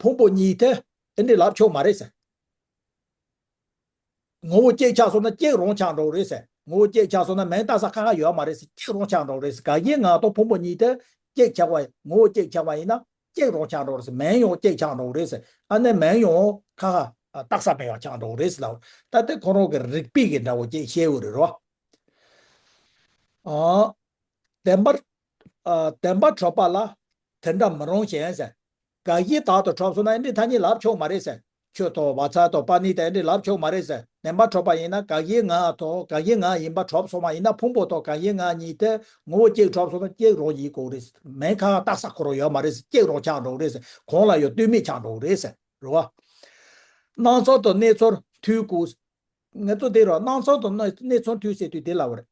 ཕུང་པོ་གཉིས་དེ་དེ་འདྲའི་ལབ་ཆོག་མ་རེད་ཟེར། ངོ་བོ་གཅིག་ཆགས་སོང་ན་གཅིག་རང་ཆགས་འགྲོ་གི་རེད་ཟེར། ངོ་བོ་གཅིག་ཆགས་སོང་ན་མིང་བཏགས་ས་ཁ་ཁ་ཡོད་མ་རེད་ཟེར། གཅིག་རང་ཆགས་འགྲོ་གི་རེད་ཟེར། དགག་བྱའི་ངག་དང་ཕུང་པོ་གཉིས་དེ་གཅིག་ཆགས་པ། ངོ་བོ་གཅིག་ཆགས་པ་ཡིན་ན་གཅིག་རང་ཆགས་འགྲོ་གི་རེད་ཟེར། མིང་ཡང་གཅིག་ཆགས་འགྲོ་གི་རེད་ཟེར། ཨ་ནི་མིང་ཡང་ཁ་ཁ་བཏགས་ས་མེད་པ་ཆགས་འགྲོ་གི་རེད་ཟེར་ལབ། ད་དེ་ཁོ་རང་གི་རིགས་པའི་གི་འདྲ་བོ་ཅིག་བཤད་ཡོད་རེད་རོ། ཨ། བདེན་པར། ཨ། བདེན་པར་གྲུབ་པ་ལ་དེ་འདྲ་མི་རུང་ཞེས་ཟེར། དགག་བྱའི་བདག་ཏུ་གྲུབ་སོང་ན་འདི་ཐ་སྙད་ལབ་ཆོག་མ་རེད་ཟེར། ཆུ་དང་བ་ཚྭ་དང་པ་ནི་དེ་འདྲ་ལབ་ཆོག་མ་རེད་ཟེར། བདེན་པར་གྲུབ་པ་ཡིན་ན་དགག་བྱའི་ངག་དང་དགག་བྱའི་ངག་ཡིན་པ་གྲུབ་སོང་བ་ཡིན་ན། ཕུང་པོ་དང་དགག་བྱའི་ངག་གཉིས་དེ་ངོ་བོ་གཅིག་གྲུབ་སོང་ན་གཅིག་རང་ཡིན་དགོས་རེད། མིང་ཁ་ཁ་བཏགས་ས་ཁོ་རང་ཡོད་མ་རེད་ཟེར། གཅིག་རང་ཆགས་འགྲོ་གི་རེད་ཟེར། གང་ལ་ཡང་ལྟོས་མེད་ཆགས་འགྲོ་གི་རེད་ཟེར། རེད་བ། སྣང་ཚོར་དང་གནས་ཚུལ་མཐུན་དགོས། ང་ཚོ་འདིར་སྣང་ཚུལ་དང་གནས་གནས་ཚུལ་མཐུན་ཟེར་དུས་དེ་ལབ་པ་རེད།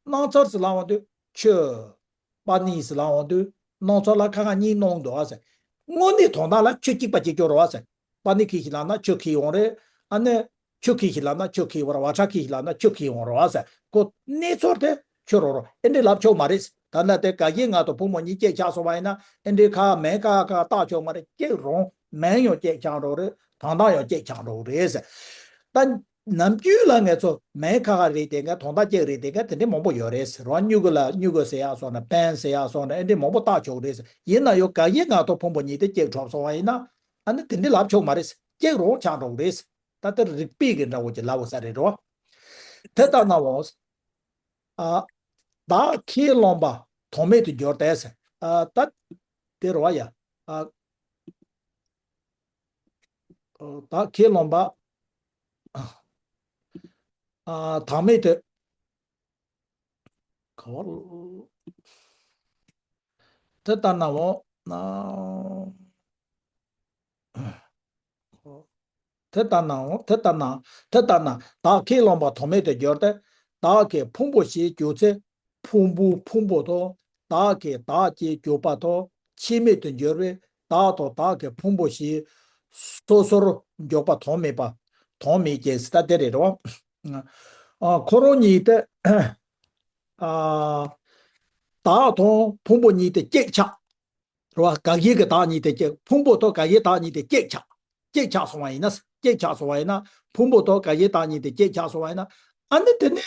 སྣང་ཚུལ་ཟེར་ལབ་འོང་དུས་ཆུ། པ་ནི་ཟེར་ལབ་འོང་དུས་སྣང་ཚུལ་ལ་ཁ་ཁ་གཉིས་སྣང་འདུག་ཨ་ཟེར། དངོས་གནས་དོན་དག་ལ་ཆུ་གཅིག་པ་གཅིག་རྐྱང་རེད་བ་ཟེར། པ་ཎི་ཁྱེར་ཤིག་ལབ་ན་ཆུ་ཁྱེར་ཡོང་རེད། ཨ་ནི་ཆུ་ཁྱེར་ཤིག་ལབ་ན་ཆུ་ཁྱེར་ཡོང་རེད། བ་ཕྲ་ཁྱེར་ཤིག་ལབ་ན་ཆུ་ཁྱེར་ཡོང་རེད་བ་ཟེར། ཁོ་གནས་ཚུལ་དེ་ཁྱེར་རོགས་རོགས། ཨེ་འདྲས་ལབ་ཆོག་མ་རེད། ད་ལྟ་དེ་ག་གིས་ང་དང་ཕུང་པོ་གཉིས་གཅིག་ཆགས་སོང་བ་ཡིན་ན། ཨེ་འདྲས་ཁ་མིང་ཁ་ཁ་བཏགས་ཆོག་མ་རེད། གཅིག་རང་མིང་ཡང་གཅིག་ཆགས་འགྲོ་རེད། དོན་དག་ཡང་གཅིག་ཆགས་འགྲོ་རེད་ཟེར། ད་ནམ་རྒྱུན་ལ་ང་ཚོ་མིང་ཁ་ཁ་རེད་དེ་ག་དོན་དག་གཅིག་རེད་དེ་ག་དེ་འདྲས་མང་པོ་ཡོད་རེད་ཟེར་བ། སྨྱུ་གུ་ལ་སྨྱུ་གུ་ཟེར་ཡག་སོགས་ནས་པན་ཟེར་ཡག་སོགས་ནས་ཨེ་འདྲས་མང་པོ་བཏགས་ཆོག་རེད་ཟེར། ཡིན་ན་ཡང་ག་གིས་ང་དང་ཕུང་པོ་གཉིས་དེ་གཅིག་གྲུབ་སོང་བ་ཡིན་ན། ཨ་ནི་དེ་འདྲས་ལབ་ཆོག་མ་རེད་ཟེར། གཅིག་རང་ཆགས་འགྲོ་གི་རེད་ཟེར། ད་དེ་རིགས་པས་གི་འདྲ་བོ་ཅིག་ལབ་དགོས་ས་རེད་རོ། དེ་ལྟར་ན་འོ། ཨ། བདག་ཁས་བླངས་པ་དོན་མེད་དུ་འགྱུར་ཏེ་ཟེར། ཨ། ད་དེ་རེད་བ་ཡ། ཨ། བདག་ཁས་བླངས་པ། ཨ། དོན་མེད་དུ། ག་བ། དེ་ལྟར་ན་འོ། ན། དེ་ལྟར་ནའང་། དེ་ལྟར་ན། དེ་ལྟར་ན་བདག་ཁས་བླངས་པ་དོན་མེད་དུ་འགྱུར་ཏེ། བདག་གི་ཕུང་པོ་ཞེས་གྱུར་ཚེ། ཕུང་པོའི་ཕུང་པོ་དང་། བདག་གི་བདག་ཅེས་གྱུར་པ་དང་ཆེས་མེད་དུ་འགྱུར་བས། བདག་དང་བདག་གི་ཕུང་པོ་ཞེས་སོ་སོར་འཇོག་པ་དོན་མེད་པ། དོན་མེད་ཅེས་ཟེར་ད་དེ་རེད་རོ། ཨ། ཁོ་རང་གཉིས་དེ། ཨ། བདག་དང་ཕུང་པོ་གཉིས་དེ་གཅིག་ཆགས། རེད་བ། ག་གིས་གི་བདག་གཉིས་དེ་གཅིག་ཕུང་པོ་དང་ག་གིས་བདག་གཉིས་དེ་གཅིག་ཆགས། གཅིག་ཆགས་སོང་བ་ཡིན་ན། གཅིག་ཆགས་སོང་བ་ཡིན་ན། ཕུང་པོ་དང་ག་གིས་བདག་གཉིས་དེ་གཅིག་ཆགས་སོང་བ་ཡིན་ན། ཨ་ནི་དེ་ནས་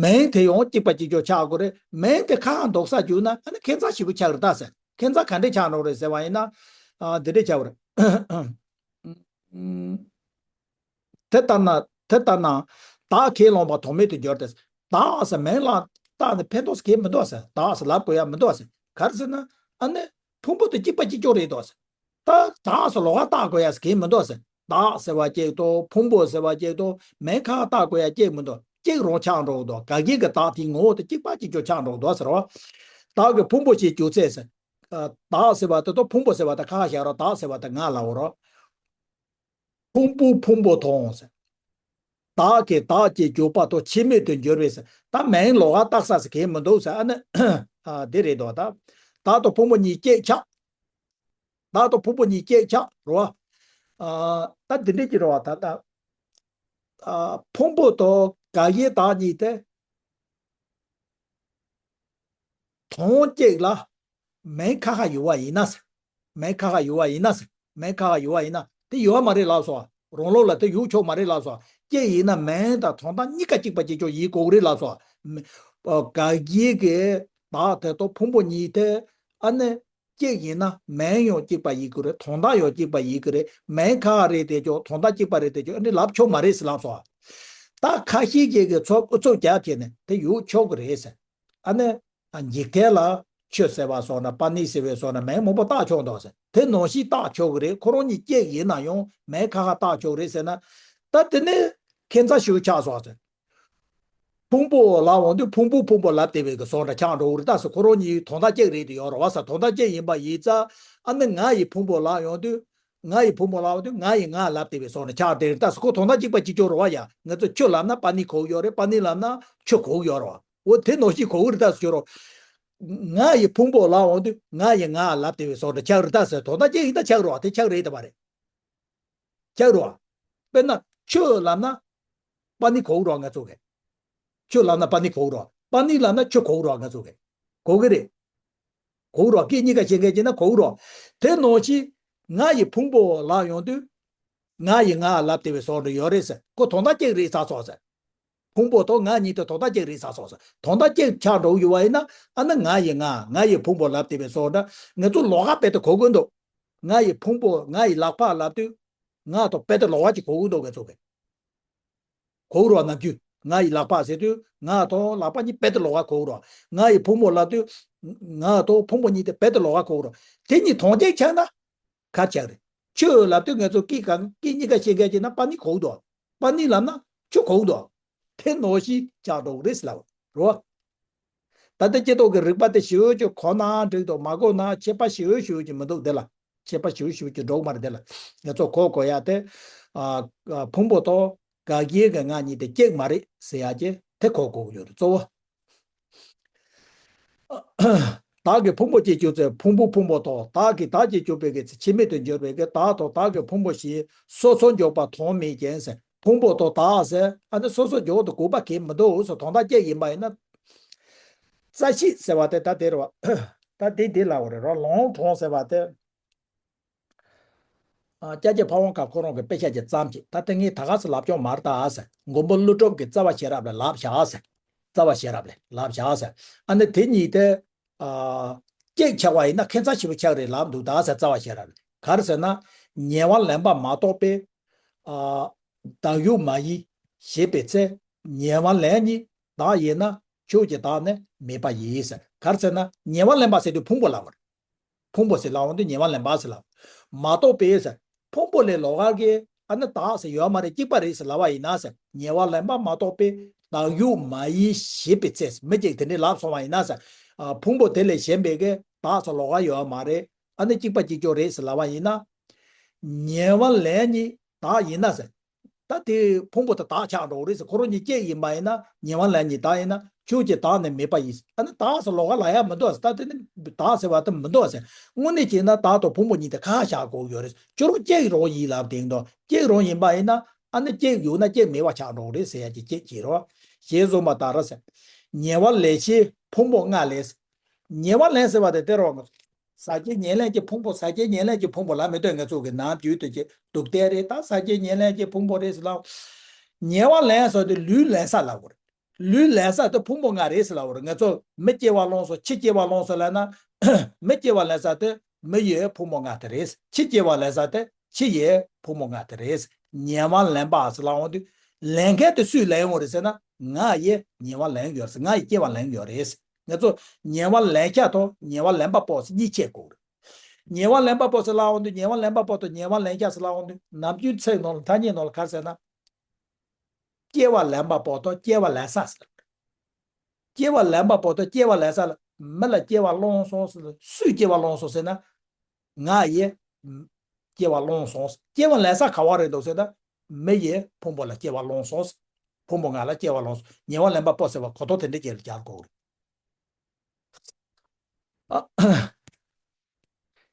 མིང་དེ་ཡང་གཅིག་པ་གཅིག་རྐྱང་ཆགས་དགོས་རེད། མིང་དེ་ཁ་ཁ་འདོགས་ས་གྱུར་ན། ཨ་ནི་ཁྱད་མཚར་ཞིག་ཆགས་རེད་ད་ཟེར། ཁྱད་མཚར་ག་འདྲས་ཆགས་འགྲོ་རེད་ཟེར་བ་ཡིན་ན། ཨ། འདི་འདྲས་ཆགས་པ་རེད། དེ་ལྟར་ན། དེ་ལྟར་ན། བདག་ཁས་བླངས་པ་དོན་མེད་དུ་འགྱུར་ཏེ། བདག་ཟེར་མིང་ལ་བཏགས་ནས་ཕན་ཐོགས་གང་ཡང་མི་འདུག་ཟེར། བདག་ཟེར་ལབ་དགོས་ཡག་མི་འདུག་ཟེར། ག་རེ་ཟེར་ན། ཨ་ནི་ཕུང་པོ་དང་གཅིག་པ་གཅིག་རྐྱང་རེད་འདུག་ཟེར། ད་བདག་ཟེར་ལོགས་ཀ་བཏགས་དགོས་ཡག་གང་ཡང་མི་འདུག་ཟེར། བདག་ཟེར་བ་གཅིག་དང་ཕུང་པོ་ཟེར་བ་གཅིག་དང་མིང་ཁ་བཏགས་དགོས་ཡག་གཅིག་མི་འདུག་གཅིག་རང་ཆགས་འགྲོ་གི་འདུག་ག་གིས་གི་བདག་དེའི་ངོ་བོ་དེ་གཅིག་པ་གཅིག་རྐྱང་ཆགས་འགྲོ་གི་འདུག་ཟེར་བ། བདག་གི་ཕུང་པོ་ཞེས་གྱུར་ཚེ་ཟེར། ཨ། བདག་ཟེར་བ་དེ་དང་ཕུང་པོ་ཟེར་བ་དེ་ཁ་ཁ་བཞག་རོགས། བདག་ཟེར་བ་དེ་ང་ལབ་རོགས། ཕུང་པོའི་ཕུང་པོ་དང་ཟེར། བདག་གི་བདག་ཅེས་གྱུར་པ་དང་ཆེས་མེད་དུ་འགྱུར་བས་ཟེར། ད་མིང་ལོགས་ཀ་བཏགས་ས་ཟེར་གང་ཡང་མི་འདུག་ཟེར། ཨ་ནི། ཨ། འདི་རེད་འདུག་ད། བདག་དང་ཕུང་པོ་གཉིས་གཅིག་ཆགས། བདག་དང་ཕུང་པོ་གཉིས་གཅིག་ཆགས་རོ། ཨ། ད་འདི་འདྲས་ཀྱི་རོ། ད་ད། ཨ། ཕུང་པོ་དང་ག་གིས་བདག་གཉིས་དེ། དོན་གཅིག་ལ་མིང་ཁ་ཁ་ཡོད་པ་ཡིན་ན་ཟེར། མིང་ཁ་ཁ་ཡོད་པ་ཡིན་ན་ཟེར། མིང་ཁ་ཁ་ཡོད་པ་ཡིན་ན་དེ་ཡོད་མ་རེད་ལབ་སོང་། རང་ལུགས་ལ་དེ་ཡོད་ཆོག་མ་རེད་ལབ་སོང་། གཅིག་ཡིན་ན་མིང་དང་དོན་དག་གཉིས་ཀ་གཅིག་པ་གཅིག་རྐྱང་ཡིན་དགོས་རེད་ལབ་སོང་། མི། ཨ། ག་གིས་གི་བདག་དེ་དང་ཕུང་པོ་གཉིས་དེ། ཨ་ནི། གཅིག་ཡིན་ན་མིང་ཡང་གཅིག་པ་ཡིན་དགོས་རེད། དོན་དག་ཡང་གཅིག་པ་ཡིན་དགོས་རེད། མིང་ཁ་ཁ་རེད་དེ་ཀྱང་དོན་དག་གཅིག་པ་རེད་དེ་ཀྱང་ཨ་ནི་ལབ་ཆོག་མ་རེད་ཟེར་ལབ་སོང་། ད་ཁ་ཤས་ཀྱིས་གི་ཚོ་ཨུ་ཚུགས་རྒྱག་བྱས་ནས་དེ་ཡོད་ཆོག་གི་རེད་ཟེར། ཨ་ནི། ཨ། འཇིག་རྟེན་ལ་ཆུ་ཟེར་བ་སོགས་ན་པ་ཎི་ཟེར་བའི་སོགས་ན་མིང་མང་པོ་བཏགས་ཆོག་འདུག་ཟེར། དེ་ནང་བཞིན་བཏགས་ཆོག་གི་རེད། ཁོ་རང་གཉིས་གཅིག་ཡིན་ན་ཡང་མིང་ཁ་ཁ་བཏགས་ཆོག་གི་རེད་ཟེར་ན། ད་དེ་ནི་ཁྱད་མཚར་ཞིག་ཆགས་སོང་ཟེར། ཕུང་པོ་ལབ་འོང་དུས་ཕུང་པོའི་ཕུང་པོ་ལབ་བསྡད་པའི་གི་བཟོ་འདྲ་ཆགས་འགྲོ་གི་རེད། ད་ཟེར་ཁོ་རང་གཉིས་དོན་དག་གཅིག་རེད་དེ་ཡོད་རེད་བ་ཟེར། དོན་དག་གཅིག་ཡིན་པ་ཡིན་ཙང་། ཨ་ནི་ང་ཡི་ཕུང་པོ་ལབ་ཡོང་དུས། ང་ཡི་ཕུང་པོ་ལབ་འོང་དུས་ང་ཡི་ང་ལབ་བསྡད་པའི་བཟོ་འདྲ་ཆགས་བསྡད་རེད། ད་ཟེར་ཁོ་དོན་དག་གཅིག་པ་གཅིག་རྐྱང་རེད་བ་ཡ། ང་ཚོ་ཆུ་ལབ་ན་པ་ཎི་གོ་གི་ཡོད་རེད། པ་ཎི་ལབ་ན་ཆུ་གོ་གི་ཡོད་རེད་བ། འོ་དེ་ནང་བཞིན་གོ་གི་རེད། ད་ཟེར་ཁྱོད་རང་། ང་ཡི་ཕུང་པོ་ལབ་འོང་དུས་ང་ཡི་ང་ལབ་བསྡད་པའི་བཟོ་འདྲ་ཆགས་རེད། ད་ཟེར་དོན་དག་གཅིག་ཡིན་ད་ཆགས་རེད་བ། དེ་ཆགས་རེད་ད་བ་རེད། ཆགས་རོགས། དཔེར་ན་ཆུ་ལབ་ན་པ་ཎི་གོ་གི་རོགས་ང་ཚོ་གི། ཆུ་ལབ་ན་པ་ཎི་གོ་གི་རོགས། པ་ཎི་ལབ་ན་ཆུ་གོ་གི་རོགས་ང་ཚོ་གི། གོ་གི་རེད། གོ་གི་རོགས། སྐད་གཉིས་ཀ་བཤད་མཁན་བྱས་ན་གོ་གི་རོགས། དེ་ནང་བཞིན་ང་ཡི་ཕུང་པོ་ལབ་ཡོང་དུས། ང་ཡི་ང་ལབ་བསྡད་པའི་བཟོ་འདྲ་ཡོད་རེད་ཟེར། ཁོ་དོན་དག་གཅིག་རེད་ཚར་སོང་ཟེར། ཕུང་པོ་དང་ང་གཉིས་དེ་དོན་དག་གཅིག་རེད་ཚར་སོང་ཟེར། དོན་དག་གཅིག་ཆགས་འགྲོ་གི་ཡོད་པ་ཡིན་ན། ཨ་ནི་ང་ཡི་ང་། ང་ཡི་ཕུང་པོ་ལབ་བསྡད་པའི་བཟོ་འདྲ་ང་ཚོ་ལོགས་ཀ་དཔེ་དེ་གོ་གི་འདུག་ང་ཡི་ཕུང་པོ། ང་ཡི་ལག་པ་ལབ་དུས། ང་དང་དཔེ་དེ་ལོགས་ཀ་ཅིག་གོ་གི་འདུག་ང་ཚོ་གི། གོ་གི་རོགས། ནམ་རྒྱུན་ང་ཡི་ལག་པ་ཟེར་དུས་ང་དང་ལག་པ་གཉིས་དཔེ་དེ་ལོགས་ཀ་གོ་གི་རོགས། ང་ཡི་ཕུང་པོ་ལབ་དུས་ང་དང་ཕུང་པོ་གཉིས་དེ་དཔེ་དེ་ལོགས་ཀ་གོ་གི་རོགས། དེ་གཉིས་དོན་གཅིག་ཆགས་ན། ག་རེ་ཆགས་རེད། ཆུ་ལབ་དུས་ང་ཚོ་སྐད་ག་སྐད་གཉིས་ཀ་བཤད་མཁན་བྱས་ན་པ་ཎི་གོ་གི་འདུག་པ་ཎི་ལབ་ན་ཆུ་གོ་གི་འདུག་དེ་ནང་བཞིན་ཆགས་འགྲོ་གི་རེད་ཟེར་ལབ་རོ། ད་ལྟ་སྐྱེ་སྟོབས་ཀྱི་རིགས་པ་དེ་ཞེ་པོ་ཅིག་གོ་ན་འགྲིག་འདུག་མ་གོ་ན་ཁྱད་པར་ཞེ་པོ་ཞེ་པོ་ཅིག་མི་འདུག་དེ་ལ་ཁྱད་པར་ཞེ་པོ་ཞེ་པོ་ཅིག་འགྲོ་གི་མ་རེད། དེ་ལ་ང་ཚོ་གོ་དགོས་ཡག་དེ། ཨ། ཨ། ཕུང་པོ་དང་ག་གི་གི་ང་གཉིས་དེ་གཅིག་མ་རེད་ཟེར་ཡག་གི་དེ་གོ་དགོས་ཀྱི་ཡོད་རེད་གཙོ་བོ། བདག་གི་ཕུང་པོ་སྐྱེ་གྱུར་ཚེ་ཕུང་པོ་ཕུང་པོ་དང་། བདག་གིས་བདག་སྐྱེ་གྱུར་པའི་གི་ཚེ་ཕྱི་མིག་ཏུ་གྱུར་པའི་གི་བདག་དང་བདག་གི་ཕུང་པོ་ཞེས་སོ་སོར་འཇོག་པ་དོན་མེད་ཅིང་ཟེར། ཕུང་པོ་དང་བདག་ཟེར་ཨ་ནི་སོ་སོར་འཇོག་ཏུ་དགོས་པ་གང་ཡང་མི་འདུག་ཟེར། དོན་དག་གཅིག་ཡིན་པ་ཡིན་ན། རྩ་ཤེ་ཟེར་བ་དེ་ད་དེ་རེད་བ། ད་དེ་འདི་ལ་འོ་རེད་རོ། ལོང་གྲོང་ཟེར་བ་དེ། ཨ། སྐྱབས་རྗེ་ཕ་བོང་ཁ་ཁོ་རང་གི་དཔེ་ཆ་ཅིག་བརྩམས་ཀྱི། ད་དེ་ངས་ད་ག་ཚོད་ལབ་ཀྱང་མ་རེད་ད་ཟེར། མགོན་པོ་ཀླུ་སྒྲུབ་ཀྱི་རྩ་བ་ཤེས་རབ་ལས་ལབ་བཞག་ཟེར། རྩ་བ་ཤེས་རབ་ལས་ལབ་བཞག་ཟེར། ཨ་ནི་དེ་གཉིས་དེ། ཨ། གཅིག་ཆགས་པ་ཡིན་ན་ཁྱད་མཚར་ཆེན་པོ་ཆགས་རེད་ལབ་འདུག་ད་ཟེར། རྩ་བ་ཤེས་རབ་ལས་ག་རེ་ཟེར་ན། ཉེ་བར་ལེན་པ་མ་གཏོགས་པའི། ཨ། བདག་ཡུལ་མ་ཡིན་ཞེས་པའི་ཚེ། ཉེ་བར་ལེན་གཉིས་བདག་ཡིན་ན་ཁྱོད་ཀྱི་བདག་ནི་མེད་པ་ཡིན་ཟེར། ག་རེ་ཟེར་ན་ཉེ་བར་ལེན་པ་ཟེར་དུས་ཕུང་པོ་ལབ་པ་རེད། ཕུང་པོ་ཟེར་ལབ་འོང་དུས་ཉེ་བར་ལེན་པ་ཟེར་ལབ། མ་གཏོགས་པའི་ཟེར། ཕུང་པོ་ལས་ལོགས་ཀ་གི་ཨ་ནི་བདག་ཟེར་ཡོད་མ་རེད། གཅིག་པ་རེད་ཟེར་ལབ་པ་ཡིན་ན་ཟེར། ཉེ་བར་ལེན་པ་མ་གཏོགས་པའི་བདག་ཡུལ་མ་ཡིན་ཞེས་པའི་ཚེ། མི་གཅིག་དེ་འདྲས་ལབ་སོང་བ་ཡིན་ན་ཟེར། ཨ། ཕུང་པོ་དེ་ལས་གཞན་པའི་གི་བདག་ཟེར་ལོགས་ཀ་ཡོད་མ་རེད། ཨ་ནི་གཅིག་པ་གཅིག་ཀྱང་རེད་ཟེར་ལབ་པ་ཡིན་ན། ཉེ་བར་ལེན་གཉིས་བདག་ཡིན་ན་ཟེར། ད་དེ་ཕུང་པོ་དེ་བདག་ཆགས་འགྲོ་གི་རེད་ཟེར། ཁོ་རང་གཉིས་གཅིག་ཡིན་པ་ཡིན་ན། ཉེ་བར་ལེན་གཉིས་བདག་ཡིན་ན་ཁྱོད་ཀྱི་བདག་ནི་མེད་པ་ཡིན། ཨ་ནི་བདག་ཟེར་ལོགས་ཀ་ལབ་ཡ་མི་འདུག་ཟེར། ད་དེ་ནི་བདག་ཟེར་བ་དེ་མི་འདུག་ཟེར། དངོས་གནས་བྱས་ན་བདག་དང་ཕུང་པོ་གཉིས་དེ་ཁ་ཁ་བཞག་དགོས་ཡོད་རེད། ཁྱོད་རང་གཅིག་རང་ཡིན་ལབ་དེ་འདུག་གཅིག་རང་ཡིན་པ་ཡིན་ན་ཨ་ནི་གཅིག་ཡོད་ན་གཅིག་མེད་པ་ཆགས་འགྲོ་གི་རེད་ཟེར་ཡ་གཅིག་གཅིག་བྱེད་རོགས། ཞེས་གསུངས་པ་ལྟར་ཟེར། ཉེ་བར་ལེན་བྱེད་ཕུང་པོ་ལྔ་ལས། ཉེ་བར་ལེན་ཟེར་བ་དེ་དེ་རོགས། ཟག་བཅས་ཉེར་ལེན་གྱི་ཕུང་པོ། ཟག་བཅས་ཉེར་ལེན་གྱི་ཕུང་པོ་ལབ་མི་འདོད། ང་ཚོ་གི་ནམ་རྒྱུན་དུ་ཀྱི་སྡུག་བདེན་རེད། ད་ཟག་བཅས་ཉེར་ལེན་གྱི་ཕུང་པོ་རེད་ཟེར་ལབ། ཉེ་བར་ལེན་ཟེར་དུས་ལུས་ལེན་ས་ལབ་དགོས་རེད། ལུས་ལེན་ས་དེ་ཕུང་པོ་ལྔ་རེད་ཟེར་ལབ་དགོས་རེད། ང་ཚོ་མི་སྐྱེ་བ་བླངས་སོ། ཁྱི་སྐྱེ་བ་བླངས་སོ་ལབ་ན། མི་སྐྱེ་བ་ལེན་ས་དེ་མི་ཡི་ཕུང་པོ་ལྔ་དེ་རེད། ཁྱི་སྐྱེ་བ་ལེན་ས་དེ་ཁྱི་ཡི་ཕུང་པོ་ལྔ་དེ་རེད། ཉེ་བར་ལེན་པ་ཟེར་ལབ་འོང་དུས། ལེན་མཁན་དེ་སུས་ལེན་ཡོང་རེད་ཟེར་ན། ང་ཡིས་ཉེ་བར་ལེན་ཡོད་རེད། ང་ཡིས་སྐྱེ་བ་ལེན་ཡོད་རེད། ང་ཚོ་ཉེ་བར་ལེན་བྱ་དང་ཉེ་བར་ལེན་པ་པོ་ཟེར་གཉིས་ཕྱེ་དགོས་རེད། ཉེ་བར་ལེན་པ་པོ་ཟེར་ལབ་འོང་དུས། ཉེ་བར་ལེན་པ་པོ་དང་ཉེ་བར་ལེན་བྱ་ཟེར་ལབ་འོང་དུས། ནམ་རྒྱུན་ཚིག་ནང་ལ་ཐ་སྙད་ནང་ལ་ག་རེ་ཟེར་ན། སྐྱེ་བ་ལེན་པ་པོ་དང་སྐྱེ་བ་ལེན་ས་ཟེར། སྐྱེ་བ་ལེན་པ་པོ་དང་སྐྱེ་བ་ལེན་ས་ལ། མི་ལ་སྐྱེ་བ་བླངས་སོང་ཟེར། སུས་སྐྱེ་བ་བླངས་སོང་ཟེར་ན། ང་ཡིས་སྐྱེ་བ་བླངས་སོང་། སྐྱེ་བ་ལེན་ས་ག་བ་རེད་འདུག་ཟེར་ན། མི་ཡིས་ཕུང་པོ་ལ་སྐྱེ་བ་བླངས་སོང་། ཕུང་པོ་ལྔ་ལ་སྐྱེ་བ་བླངས་སོང་། ཉེ་བར་ལེན་པ་པོ་ཟེར་བ་གོ་དོན་དེ་འདྲ་ཅིག་ལ་སྦྱར་དགོས་རེད།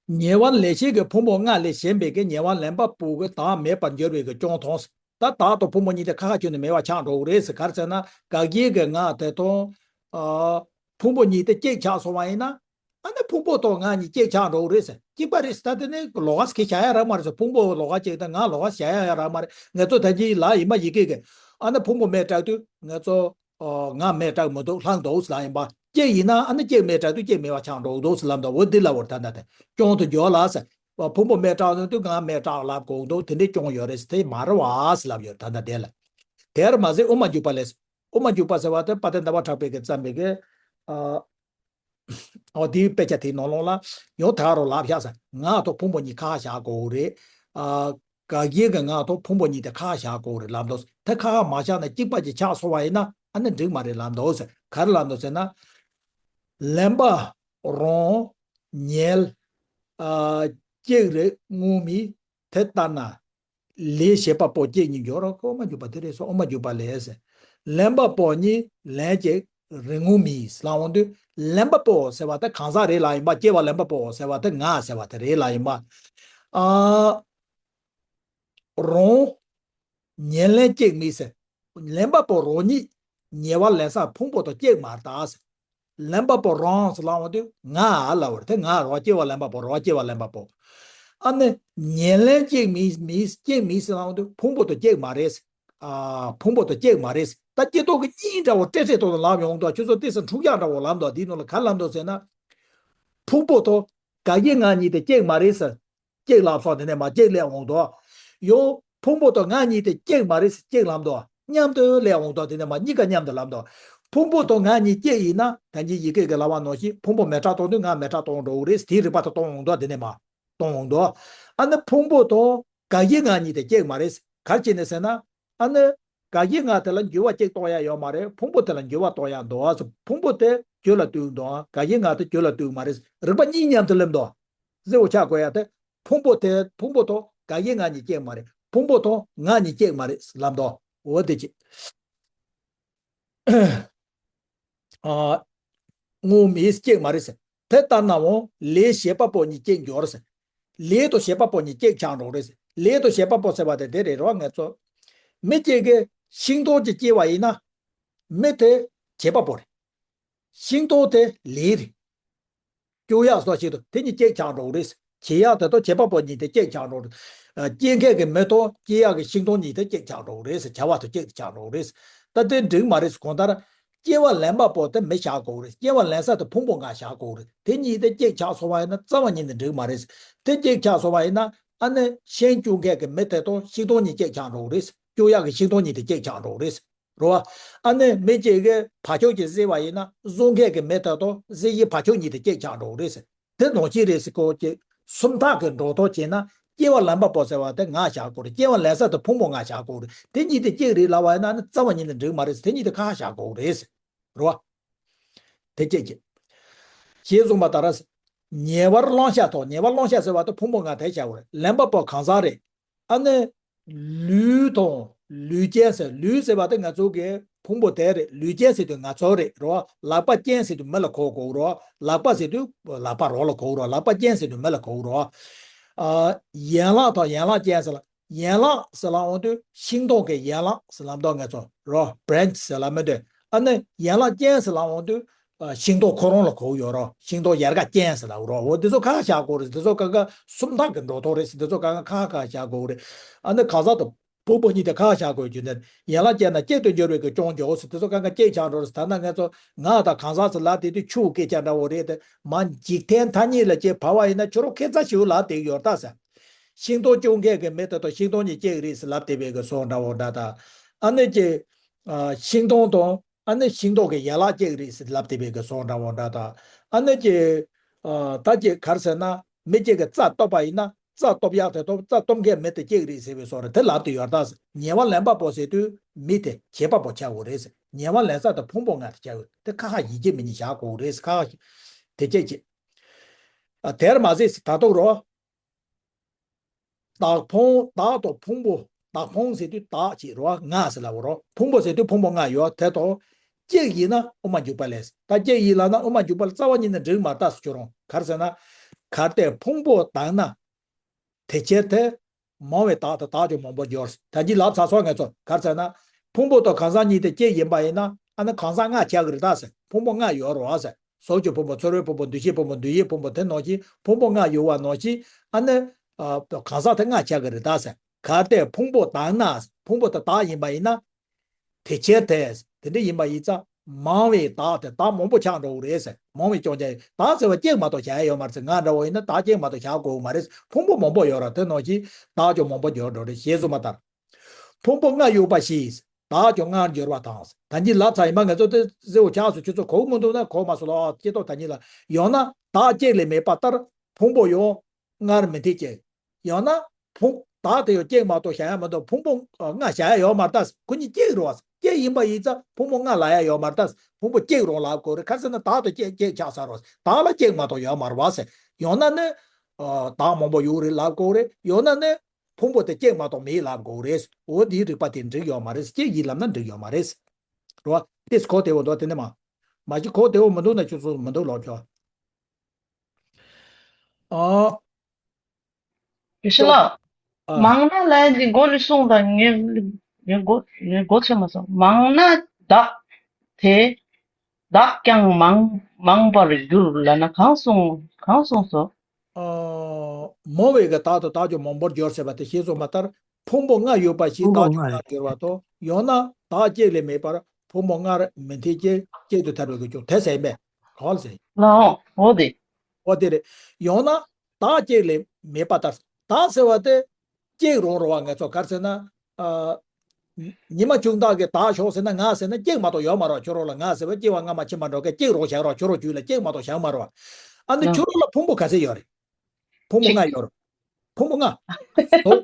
ཉེ་བར་ལེན་བྱེད་ཀྱི་ཕུང་པོ་ལྔ་ལས་གཞན་པའི་གི་ཉེ་བར་ལེན་པ་པོ་གི་བདག་མེད་པར་འགྱུར་བའི་གི་སྐྱོན་མཐོང་། ད་བདག་དང་ཕུང་པོ་གཉིས་དེ་ཁ་ཁ་ཁྱོན་ནས་མེད་པ་ཆགས་འགྲོ་གི་རེད་ཟེར། ག་རེ་ཟེར་ན། དགག་བྱའི་གི་ང་དེ་དང་། ཨ། ཕུང་པོ་གཉིས་དེ་གཅིག་ཆགས་སོང་བ་ཡིན་ན། ཨ་ནི་ཕུང་པོ་དང་ང་གཉིས་གཅིག་ཆགས་འགྲོ་གི་རེད་ཟེར། གཅིག་པ་རེད་ཟེར། ད་དེ་ནི་ལོགས་ཀ་ཟེར་གི་བཞག་ཡ་རག་མ་རེད་ཟེར། ཕུང་པོ་ལོགས་ཀ་གཅིག་དང་ང་ལོགས་ཀ་བཞག་ཡ་ཡ་རག་མ་རེད། ང་ཚོ་ད་ཅི་ལ་ཡིན་མ་ཡི་གེ་གི། ཨ་ནི་ཕུང་པོ་མེད་དྲགས་དུས་ང་ཚོ། ཨོ། ང་མེད་དྲགས་མི་འདུག་ལྷག་འདུག་ལ་ཡིན་པ། གཅིག་ཡིན་ན་ཨ་ནི་གཅིག་མེད་དྲགས་དུས་གཅིག་མེད་པ་ཆགས་འགྲོ་འདུག་ལབ་འདུག་འོ་འདི་ལབ་པ་རེད། ད་ལྟ་དེ་སྐྱོན་དུ་འགྱུར་ལ་ཟེར། ཕུང་པོ་མེད་དྲགས་དུས་ང་མེད་དྲགས་ལབ་དགོས་འདུག་དེ་འདྲའི་སྐྱོན་ཡོད་རེད་ཟེར། དེ་མ་རེད་བ་ཟེར་ལབ་ཡོད། ད་ལྟ་དེ་ལ། དེར་མ་ཟད་དབུ་མ་འཇུག་པ་ལས། དབུ་མ་འཇུག་པ་ཟེར་བ་དེ་དཔལ་ལྡན་ཟླ་བ་གྲགས་པས་ཀྱིས་བརྩམས་པའི་གི། ཨ། འོ་དེའི་དཔེ་ཆ་དེའི་ནང་ལོགས་ལ་ཡང་ད་རུང་ལབ་བཞག་ཟེར། ང་དང་ཕུང་པོ་གཉིས་ཁ་ཁ་བཞག་དགོས་རེད། ཨ། དགག་བྱའི་གི་ང་དང་ཕུང་པོ་གཉིས་དེ་ཁ་ཁ་བཞག་དགོས་རེད་ལབ་འདུག་དེ་ཁ་ཁ་མ་བཞག་ན་གཅིག་པ་གཅིག་ཆགས་སོང་བ་ཡིན་ན་ཨ་ནི་འགྲིག་མ་རེད་ལབ་འདུག་ཟེར། ག་རེ་ལབ་འདུག་ཟེར་ན། ལེན་པ་རང་ཉིད། ཨ། གཅིག་རེད་དངོས་མིན་དེ་ལྟར་ན། ལས་བྱེད་པ་པོ་གཅིག་ཉིད་འགྱུར་རོ། དབུ་མ་འཇུག་པ་དེ་རེད་སོ། དབུ་མ་འཇུག་པ་ལས་ཟེར། ལེན་པ་པོ་ཉིད་ལན་གཅིག་རེད་དངོས་མིན་ལབ་འོང་དུས། ལེན་པ་པོ་ཟེར་བ་དེ་གང་ཟག་རེད་ལབ་ཡིན་པ། སྐྱེ་བ་ལེན་པ་པོ་ཟེར་བ་དེ་ང་ཟེར་བ་དེ་རེད་ལབ་ཡིན་པ། ཨ། རང་ཉིད་ལན་གཅིག་མིན་ཟེར། ལེན་པ་པོ་རང་ཉིད་ཉེ་བར་ལེན་ས་ཕུང་པོ་དང་གཅིག་མ་རེད་ད་ཟེར། ལེན་པ་པོ་རང་ཟེར་ལབ་འོང་དུས་ང་ལབ་པ་རེད། དེ་ང་རང་སྐྱེ་བ་ལེན་པ་པོ། རང་སྐྱེ་བ་ལེན་པ་པོ། ཨ་ནི་ཉིད་ལན་གཅིག་མིན་མིན་གཅིག་མིན་ཟེར་ལབ་འོང་དུས་ཕུང་པོ་དང་གཅིག་མ་རེད་ཟེར། ཨ། ཕུང་པོ་དང་གཅིག་མ་རེད་ཟེར། ད་སྐྱེ་སྟོབས་ཀྱི་གཉིས་འདྲ་བོ་སྤྲེལ་སྤྲེལ་ཏོག་ཏོ་ལབ་ཡོང་དུས། ཁྱོད་ཚོ་ཏོག་ཙམ་འཁྲུག་ཡག་འདྲ་བོ་ལབ་འདུག་དེའི་ནང་ལ་ག་རེ་ལབ་འདུག་ཟེར་ན། ཕུང་པོ་དང་དགག་བྱའི་ང་གཉིས་དེ་གཅིག་མ་རེད་ཟེར། གཅིག་ལབ་སོང་། དེ་ནས་མར་གཅིག་སླེབས་འོང་དོ། ཡང་ཕུང་པོ་དང་ང་གཉིས་དེ་གཅིག་མ་རེད་ཟེར་གཅིག་ལབ་འདུག་མཉམ་དུ་སླེབས་འོང་དོ། དེ་ནས་མར་གཉིས་ཀ་མཉམ་དུ་ལབ་འདུག་ཕུང་པོ་དང་ང་གཉིས་གཅིག་ཡིན་ན་ད་གིན་ཡི་གེ་གི་ལབ་པ་ནང་བཞིན་ཕུང་པོ་མེད་དྲགས་གཏོང་དུས་ང་མེད་དྲགས་གཏོང་འགྲོ་གི་རེད་ཟེར། དེའི་རིགས་པ་དེ་གཏོང་འོང་དོ། དེ་ནས་མར་གཏོང་འོང་དོ། ཨ་ནི་ཕུང་པོ་དང་དགག་བྱའི་ང་གཉིས་དེ་གཅིག་མ་རེད་ཟེར། ག་རེ་བྱས་ནས་ཟེར་ན། ཨ་ནི་དགག་བྱའི་ང་དེ་ལ་འགྱུར་བ་གཅིག་གཏོང་ཡ་ཡོད་མ་རེད། ཕུང་པོ་དེ་ལ་འགྱུར་བ་གཏོང་ཡ་འདུག་ཟེར། ཕུང་པོ་དེ་རྒྱུ་ལ་ལྟོས་འདུག་དགག་བྱའི་ང་དེ་རྒྱུ་ལ་ལྟོས་མ་རེད་ཟེར། རིགས་པ་གཉིས་མཉམ་དུ་སླེབས་འདུག་གཟིགས་པོ་ཆགས་དགོས་ཡ་དེ། ཕུང་པོ་དེ་ཕུང་པོ་དང་དགག་བྱའི་ང་གཉིས་གཅིག་མ་རེད། ཕུང་པོ་དང་ང་གཉིས་གཅིག་མ་རེད་ལབ་འདུག་འོ་དེ་ཅི། ཨ། དངོས་མིན་གཅིག་མ་རེད་ཟེར། དེ་ལྟར་ན་འོང་ལས་བྱེད་པ་པོ་གཉིས་སྐྱེས་འགྱུར་ཟེར། ལས་དང་བྱེད་པ་པོ་གཉིས་སྐྱེས་ཆགས་འགྲོ་རེད་ཟེར། ལས་དང་བྱེད་པ་པོ་ཟེར་བ་དེ་དེ་རེད་རོ། ང་ཚོ་མི་གཅིག་གིས་ཤིང་སྡོང་གཅིག་སྐྱེས་པ་ཡིན་ན། མི་དེ་བྱེད་པ་པོ་རེད། ཤིང་སྡོང་དེ་ལས་རེད། སྐྱོ་ཡག་སོགས་ཤིག་ཏུ་དེ་གཉིས་སྐྱེས་ཆགས་འགྲོ་གི་རེད། བྱེད་ཡག་དེ་དང་བྱེད་པ་པོ་གཉིས་དེ་སྐྱེས་ཆགས་འགྲོ་གི་རེད། སྐྱེ་མཁན་གྱི་མི་དང་སྐྱེ་ཡག་གི་ཤིང་སྡོང་གཉིས་དེ་སྐྱེས་ཆགས་འགྲོ་གི་རེད། བྱ་བ་དང་སྐྱེས་ཆགས་འགྲོ་གི་རེད། ད་དེ་འགྲིག་མ་རེད། གང་ལྟར་སྐྱེ་བ་ལེན་པ་པོ་དེ་མི་བཞག་དགོས་རེད། སྐྱེ་བ་ལེན་ས་དེ་ཕུང་པོ་ལྔ་བཞག་དགོས་རེད། དེ་གཉིས་དེ་སྐྱེས་ཆགས་སོང་བ་ཡིན་ན་རྩ་བ་ཉིད་ནས་འགྲིག་མ་རེད། དེ་སྐྱེས་ཆགས་སོང་བ་ཡིན་ན་ཨ་ནི་ཤིང་སྐྱོ་མཁན་གྱི་མི་དེ་དང་ཤིང་སྡོང་གཉིས་སྐྱེས་ཆགས་འགྲོ་གི་རེད། སྐྱོ་ཡག་གི་ཤིང་སྡོང་གཉིས་དེ་སྐྱེས་ཆགས་འགྲོ་གི་རེད། རེད་བ། ཨ་ནི་མི་གཅིག་གིས་བ་ཕྱུགས་ཅིག་བཟི་བ་ཡིན་ན་བཟོ་མཁན་གྱི་མི་དེ་དང་བཟི་བྱེད་བ་ཕྱུགས་གཉིས་དེ་སྐྱེས་ཆགས་འགྲོ་གི་རེད་ཟེར། དེ་ནང་བཞིན་རེད་ཟེར་གོ་ཀྱི། སུམ་རྟགས་ཀྱི་འགྲོ་སྟངས་བྱས་ན་སྐྱེ་བ་ལེན་པ་པོ་ཟེར་བ་དེ་ལྔ་བཞག་དགོས་རེད། སྐྱེ་བ་ལེན་ས་དེ་ཕུང་པོ་ལྔ་བཞག་དགོས་རེད། དེ་གཉིས་དེ་གཅིག་རེད་ལབ་པ་ཡིན་ན་ནི་རྩ་བ་ཉིད་ནས་འགྲིག་མ་རེད་ཟེར། དེ་གཉིས་དེ་ཁ་ཁ་བཞག་དགོས་རེད་ཟེར། རེད་བ། དེ་གཅིག་གཅིག་ཞེས་གསུངས་པ་ལྟར། ཉེ་བར་བླང་བྱ་དང་། ཉེ་བར་བླང་བྱ་ཟེར་བ་དེ་ཕུང་པོ་ལྔ་དེ་བྱ་དགོས་རེད། ལེན་པ་པོ་གང་ཟག་རེད། ཨ་ནི། ལུས་དང་ལུས་ཅན་ཟེར། ལུས་ཟེར་བ་དེ་ང་ཚོ་གི་ཕུང་པོ་དེ་རེད། ལུས་ཅན་ཟེར་དུས་ང་ཚོ་རེད་རོ། ལག་པ་ཅན་ཟེར་དུས་མི་ལ་གོ་དགོས་རོ། ལག་པ་ཟེར་དུས་ལག་པ་རོ་ལ་གོ་རོ། ལག་པ་ཅན་ཟེར་དུས་མི་ལ་གོ་རོ། ཨ། ཡན་ལག་དང་ཡན་ལག་ཅན་ཟེར་ལ། ཡན་ལག་ཟེར་ལ་འོང་དུས་ཤིང་སྡོང་གི་ཡན་ལག་ཟེར་ལམ་དུ་ང་ཚོ་རོ། བྷ་རན་ཆི་ཟེར་ལ་མི་འདོད། ཨ་ནི་ཡན་ལག་ཅན་ཟེར་ལ་འོང་དུས། ཨ། ཤིང་སྡོང་ཁོ་རང་ལ་གོ་ཡོད་རོ། ཤིང་སྡོང་ཡལ་ག་ཅན་ཟེར་ལ་འོ་རོ། འོ་འདི་ཚོ་ཁ་ཁ་བཞག་དགོས་རེད། འདི་ཚོ་ཁ་ཁ་སུམ་རྟགས་ཀྱི་འགྲོ་སྟངས་རེད་ཟེར། འདི་ཚོ་ཁ་ཁ་ཁ་ཁ་བཞག་དགོས་རེད། ཨ་ནི་གང་ཟག་དང་ཕུང་པོ་གཉིས་དེ་ཁ་ཁ་བཞག་དགོས་རྒྱུ་ནི། ཡན་ལག་ཅན་ན་གཅིག་ཏུ་འགྱུར་བའི་གི་རྐྱེན་བྱུང་ཟེར། དེ་ཚོ་གང་ག་སྐྱེས་ཆགས་འགྲོ་ཟེར། ད་ནི་ང་ཚོ་ང་དང་གང་ཟག་ཚོ་ལབ་དེ་དུས་ཆུ་སྐད་ཆ་འདྲ་བོ་རེད་དེ། མ་འཇིག་རྟེན་ཐ་སྙད་ལ་སྐྱེས་བབས་པ་ཡིན་ན་ཁྱོད་རང་ཁེ་ཚ་ཞིག་ལབ་བསྡད་ཡོད་ད་ཟེར། ཤིང་སྡོང་སྐྱོ་མཁན་གྱི་མི་དེ་དང་ཤིང་སྡོང་གཉིས་སྐྱེ་གི་རེད་ཟེར་ལབ་བསྡད་པའི་གི་བཟོ་འདྲ་བོ་འདྲ་ད། ཨ་ནི་ཀྱི། ཨ། ཤིང་སྡོང་དང་། ཨ་ནི་ཤིང་སྡོང་གི་ཡན་ལག་སྐྱེ་གི་རེད་ཟེར་ལབ་བསྡད་པའི་གི་བཟོ་འདྲ་བོ་འདྲ་ད། ཨ་ནི་ཀྱི། ཨ། ད་ཀྱི་ག་རེ་ཟེར་ན། མི་གཅིག་གིས་རྩྭ་གཏུབ་པ་ཡིན་ན་རྩྭ་གཏུབ་ཡག་དེ་དང་རྩྭ་གཏུབ་མཁན་མི་དེ་སྐྱེ་གི་རེད་ཟེར་བའི་བཟོ་རེད། དེ་ལབ་བསྡད་ཡོད་ད་ཟེར། ཉེ་བར་ལེན་པ་པོ་ཟེར་དུས་མི་དེ་བྱེད་པ་པོ་ཆགས་དགོས་རེད་ཟེར། ཉེ་བར་ལེན་ས་དེ་ཕུང་པོ་ལྔ་དེ་ཆགས་དགོས། དེ་ཁ་ཁ་ཡིན་གཅིག་མིན་གཉིས་བཞག་དགོས་རེད་ཟེར། ཁ་ཁ་དེ་སྐད་ཅིག་ཨ། དེར་མ་ཟད་ཟེར། ད་དུང་རོ། བདག་ཕུང་། བདག་དང་ཕུང་པོ། བདག་ཕུང་ཟེར་དུས་བདག་ཅེས་རོ། ང་ཟེར་ལབ་རོ། ཕུང་པོ་ཟེར་དུས་ཕུང་པོ་ལྔ་ཡོད་དེ་དང་། གཅིག་ཡིན་ན་དབུ་མ་འཇུག་པ་ལས། ད་གཅིག་ཡིན་ལབ་ན་དབུ་མ་འཇུག་པ་ལ་རྩ་བ་ཉིད་ནས་འགྲིག་མ་ད་ཟེར། ཁྱོད་རང་ག་རེ་ཟེར་ན། གལ་ཏེ་ཕུང་པོ་དག་ན། དེ་ཕྱིར་དེ། མང་བས་བདག་དང་བདག་ཀྱང་མང་པོར་འགྱུར། ད་གིན་ལབ་ཚར་སོང་ངས་ཚོ། ག་རེ་ཟེར་ན། ཕུང་པོ་དང་གང་ཟག་གཉིས་དེ་གཅིག་ཡིན་པ་ཡིན་ན་ཨ་ནི་གང་ཟག་ལྔ་ཆགས་ཀྱི་རེད་ད་ཟེར། ཕུང་པོ་ལྔ་ཡོད་རེད་བ་ཟེར། གཟུགས་ཀྱི་ཕུང་པོ། ཚོར་བའི་ཕུང་པོ། འདུ་ཤེས་ཕུང་པོ། འདོད་ཡོན་ཕུང་པོ། དེ་ནང་བཞིན་ཕུང་པོ་ལྔ་ཡོད་པ་ནང་བཞིན་ཨ་ནི། ཨ། གང་ཟག་དེ་ལྔ་ཆགས་ཀྱི་རེད་ད་ཟེར། གལ་ཏེ་ཕུང་པོ་དག་ན། ཕུང་པོ་དེ་བདག་ཡིན་པ་ཡིན་ན། དེ་ཕྱིར་དེ། དེ་འདྲ་ཡིན་པ་ཡིན་ཙང་མང་བས་བདག་དེ་བདག་མང་པོ་ཆགས་འགྲོ་གི་རེད་ཟེར། མང་བས་སྐྱོན་ཅན། བདག་ཟེར་བ་གཅིག་མ་གཏོགས་བཞག་ཡ་ཡོད་མ་རེད་ཟེར། ང་འདྲ་བོ་ཡིན་ན་བདག་གཅིག་མ་གཏོགས་བཞག་དགོས་མ་རེད། ཕུང་པོ་མང་པོ་ཡོད་རེད། དེ་ནང་བཞིན་བདག་ཀྱང་མང་པོ་འགྱུར་འགྲོ་རེད། ཞེས་གསུངས་པ་ལྟར། ཕུང་པོ་ལྔ་ཡོད་པ་ཞིག་བདག་ཀྱང་ལྔར་འགྱུར་བ་དང་། ད་གིན་ལབ་ཚར་ཡིན་པ། ང་ཚོ་དེ་གཟི་འོག་ཆགས་སུ་ཁྱོད་ཚོ་གོ་གི་མི་འདུག་ན་གོ་མ་སོང་ལ། སྐྱེ་སྟོབས་ད་གིན་ལ། ཡང་ན་བདག་གཅིག་ལས་མེད་པ་ལྟར་ཕུང་པོ་ཡང་སྔར་མུ་མཐུད་སྐྱེ། ཡང་ན་ཕུང་། བདག་དེ་ཡང་གཅིག་མ་གཏོགས་བཞག་ཡ་མི་འདུག་ཕུང་པོ་ལྔ་བཞག་ཡ་ཡོད་མ་རེད་ད། ཁོ་གཉིས་གཅིག་རེད་བ། གཅིག་ཡིན་པ་ཡིན་ཙང་ཕུང་པོ་ལྔ་ལབ་ཡ་ཡོད་མ་རེད་ད། ཕུང་པོ་གཅིག་རང་ལབ་དགོས་རེད། ག་རེ་ཟེར་ན་བདག་དང་གཅིག་གཅིག་ཆགས་ཚར་རེད། བདག་ལ་གཅིག་མ་གཏོགས་ཡོད་མ་རེད་བ་ཟེར། ཡང་ན་ནི། ཨ། བདག་མང་པོ་ཡོད་རེད་ལབ་དགོས་རེད། ཡང་ན་ནི། ཕུང་པོ་དེ་གཅིག་མ་གཏོགས་མེད་ལབ་དགོས་རེད། འོ་འདིའི་རིགས་པ་དེ་འགྲིག་ཡོད་མ་རེད། གཅིག་ཡིན་ལབ་ན་འགྲིག་ཡོད་མ་རེད། རེད་བ། དེ་གོ་བདེ་བོ་འདུག་དེ་ནས་མ། མ་གཞི་གོ་བདེ་བོ་མི་འདུག་ན་ཁྱོད་ཚོ་མི་འདུག་ལབ་ཆོག་ཨ། ཡེ་ཤེས་ལགས། ཨ། མང་ན་ལབ་ཡ་འདི་མགོ་ནས་གསུངས་དང་། ངས་ངས་མགོ་ངས་མགོ་ཚོས་མ་སོང་། མང་ན་བདག་དེ། བདག་ཀྱང་མང་མང་བར་འགྱུར་ལབ་ན་གང་གསུངས། གང་གསུངས་སོ། ཨ། མང་བས་ཀྱི་བདག་དང་བདག་ཀྱང་མང་པོར་འགྱུར་ཟེར་བ་དེ་ཞེས་གསུངས་པ་ལྟར། ཕུང་པོ་ལྔ་ཡོད་པ་ཞིག་ཕུང་པོ་བདག་ཀྱང་ལྔ་ལྔར་འགྱུར་བ་དང་། ཡང་ན་བདག་གཅིག་ལས་མེད་པར་ཕུང་པོ་ལྔར་མུ་མཐུད་ཀྱིས་གཅིག་ཏུ་ཐལ་བའི་གི་ཅུང་དེ་ཟེར་མེད་ག་ལ་ཟེར། ལའོ། འོ་དེ། འོ་དེ་རེད། ཡང་ན་བདག་གཅིག་ལས་མེད་པ་ལྟར། བདག་ཟེར་བ་དེ་གཅིག་རང་རེད་བ། ང་ཚོ་ག་རེ་ཟེར་ན། ཨ། ཉི་མ་ཆུང་བདག་གིས་བདག་ཞོག་ཟེར་ན། ང་ཟེར་ན་གཅིག་མ་གཏོགས་ཡོད་མ་རེད་བ། ཁྱོད་རང་ལ་ང་ཟེར་བ་སྐྱེ་བ་སྔ་མ་ཕྱི་མ་འགྲོ་མཁན་གཅིག་རང་བཞག་རོགས། ཁྱོད་རང་རྒྱུད་ལ་གཅིག་མ་གཏོགས་བཞག་མ་རེད་བ། ཨ་ནི་ཨ། ཁྱོད་རང་ལ་ཕུང་པོ་ག་ཚད་ཡོད་རེད། ཕུང་པོ་ལྔ་ཡོད་རེད། ཕུང་པོ་ལྔ། གཟུགས།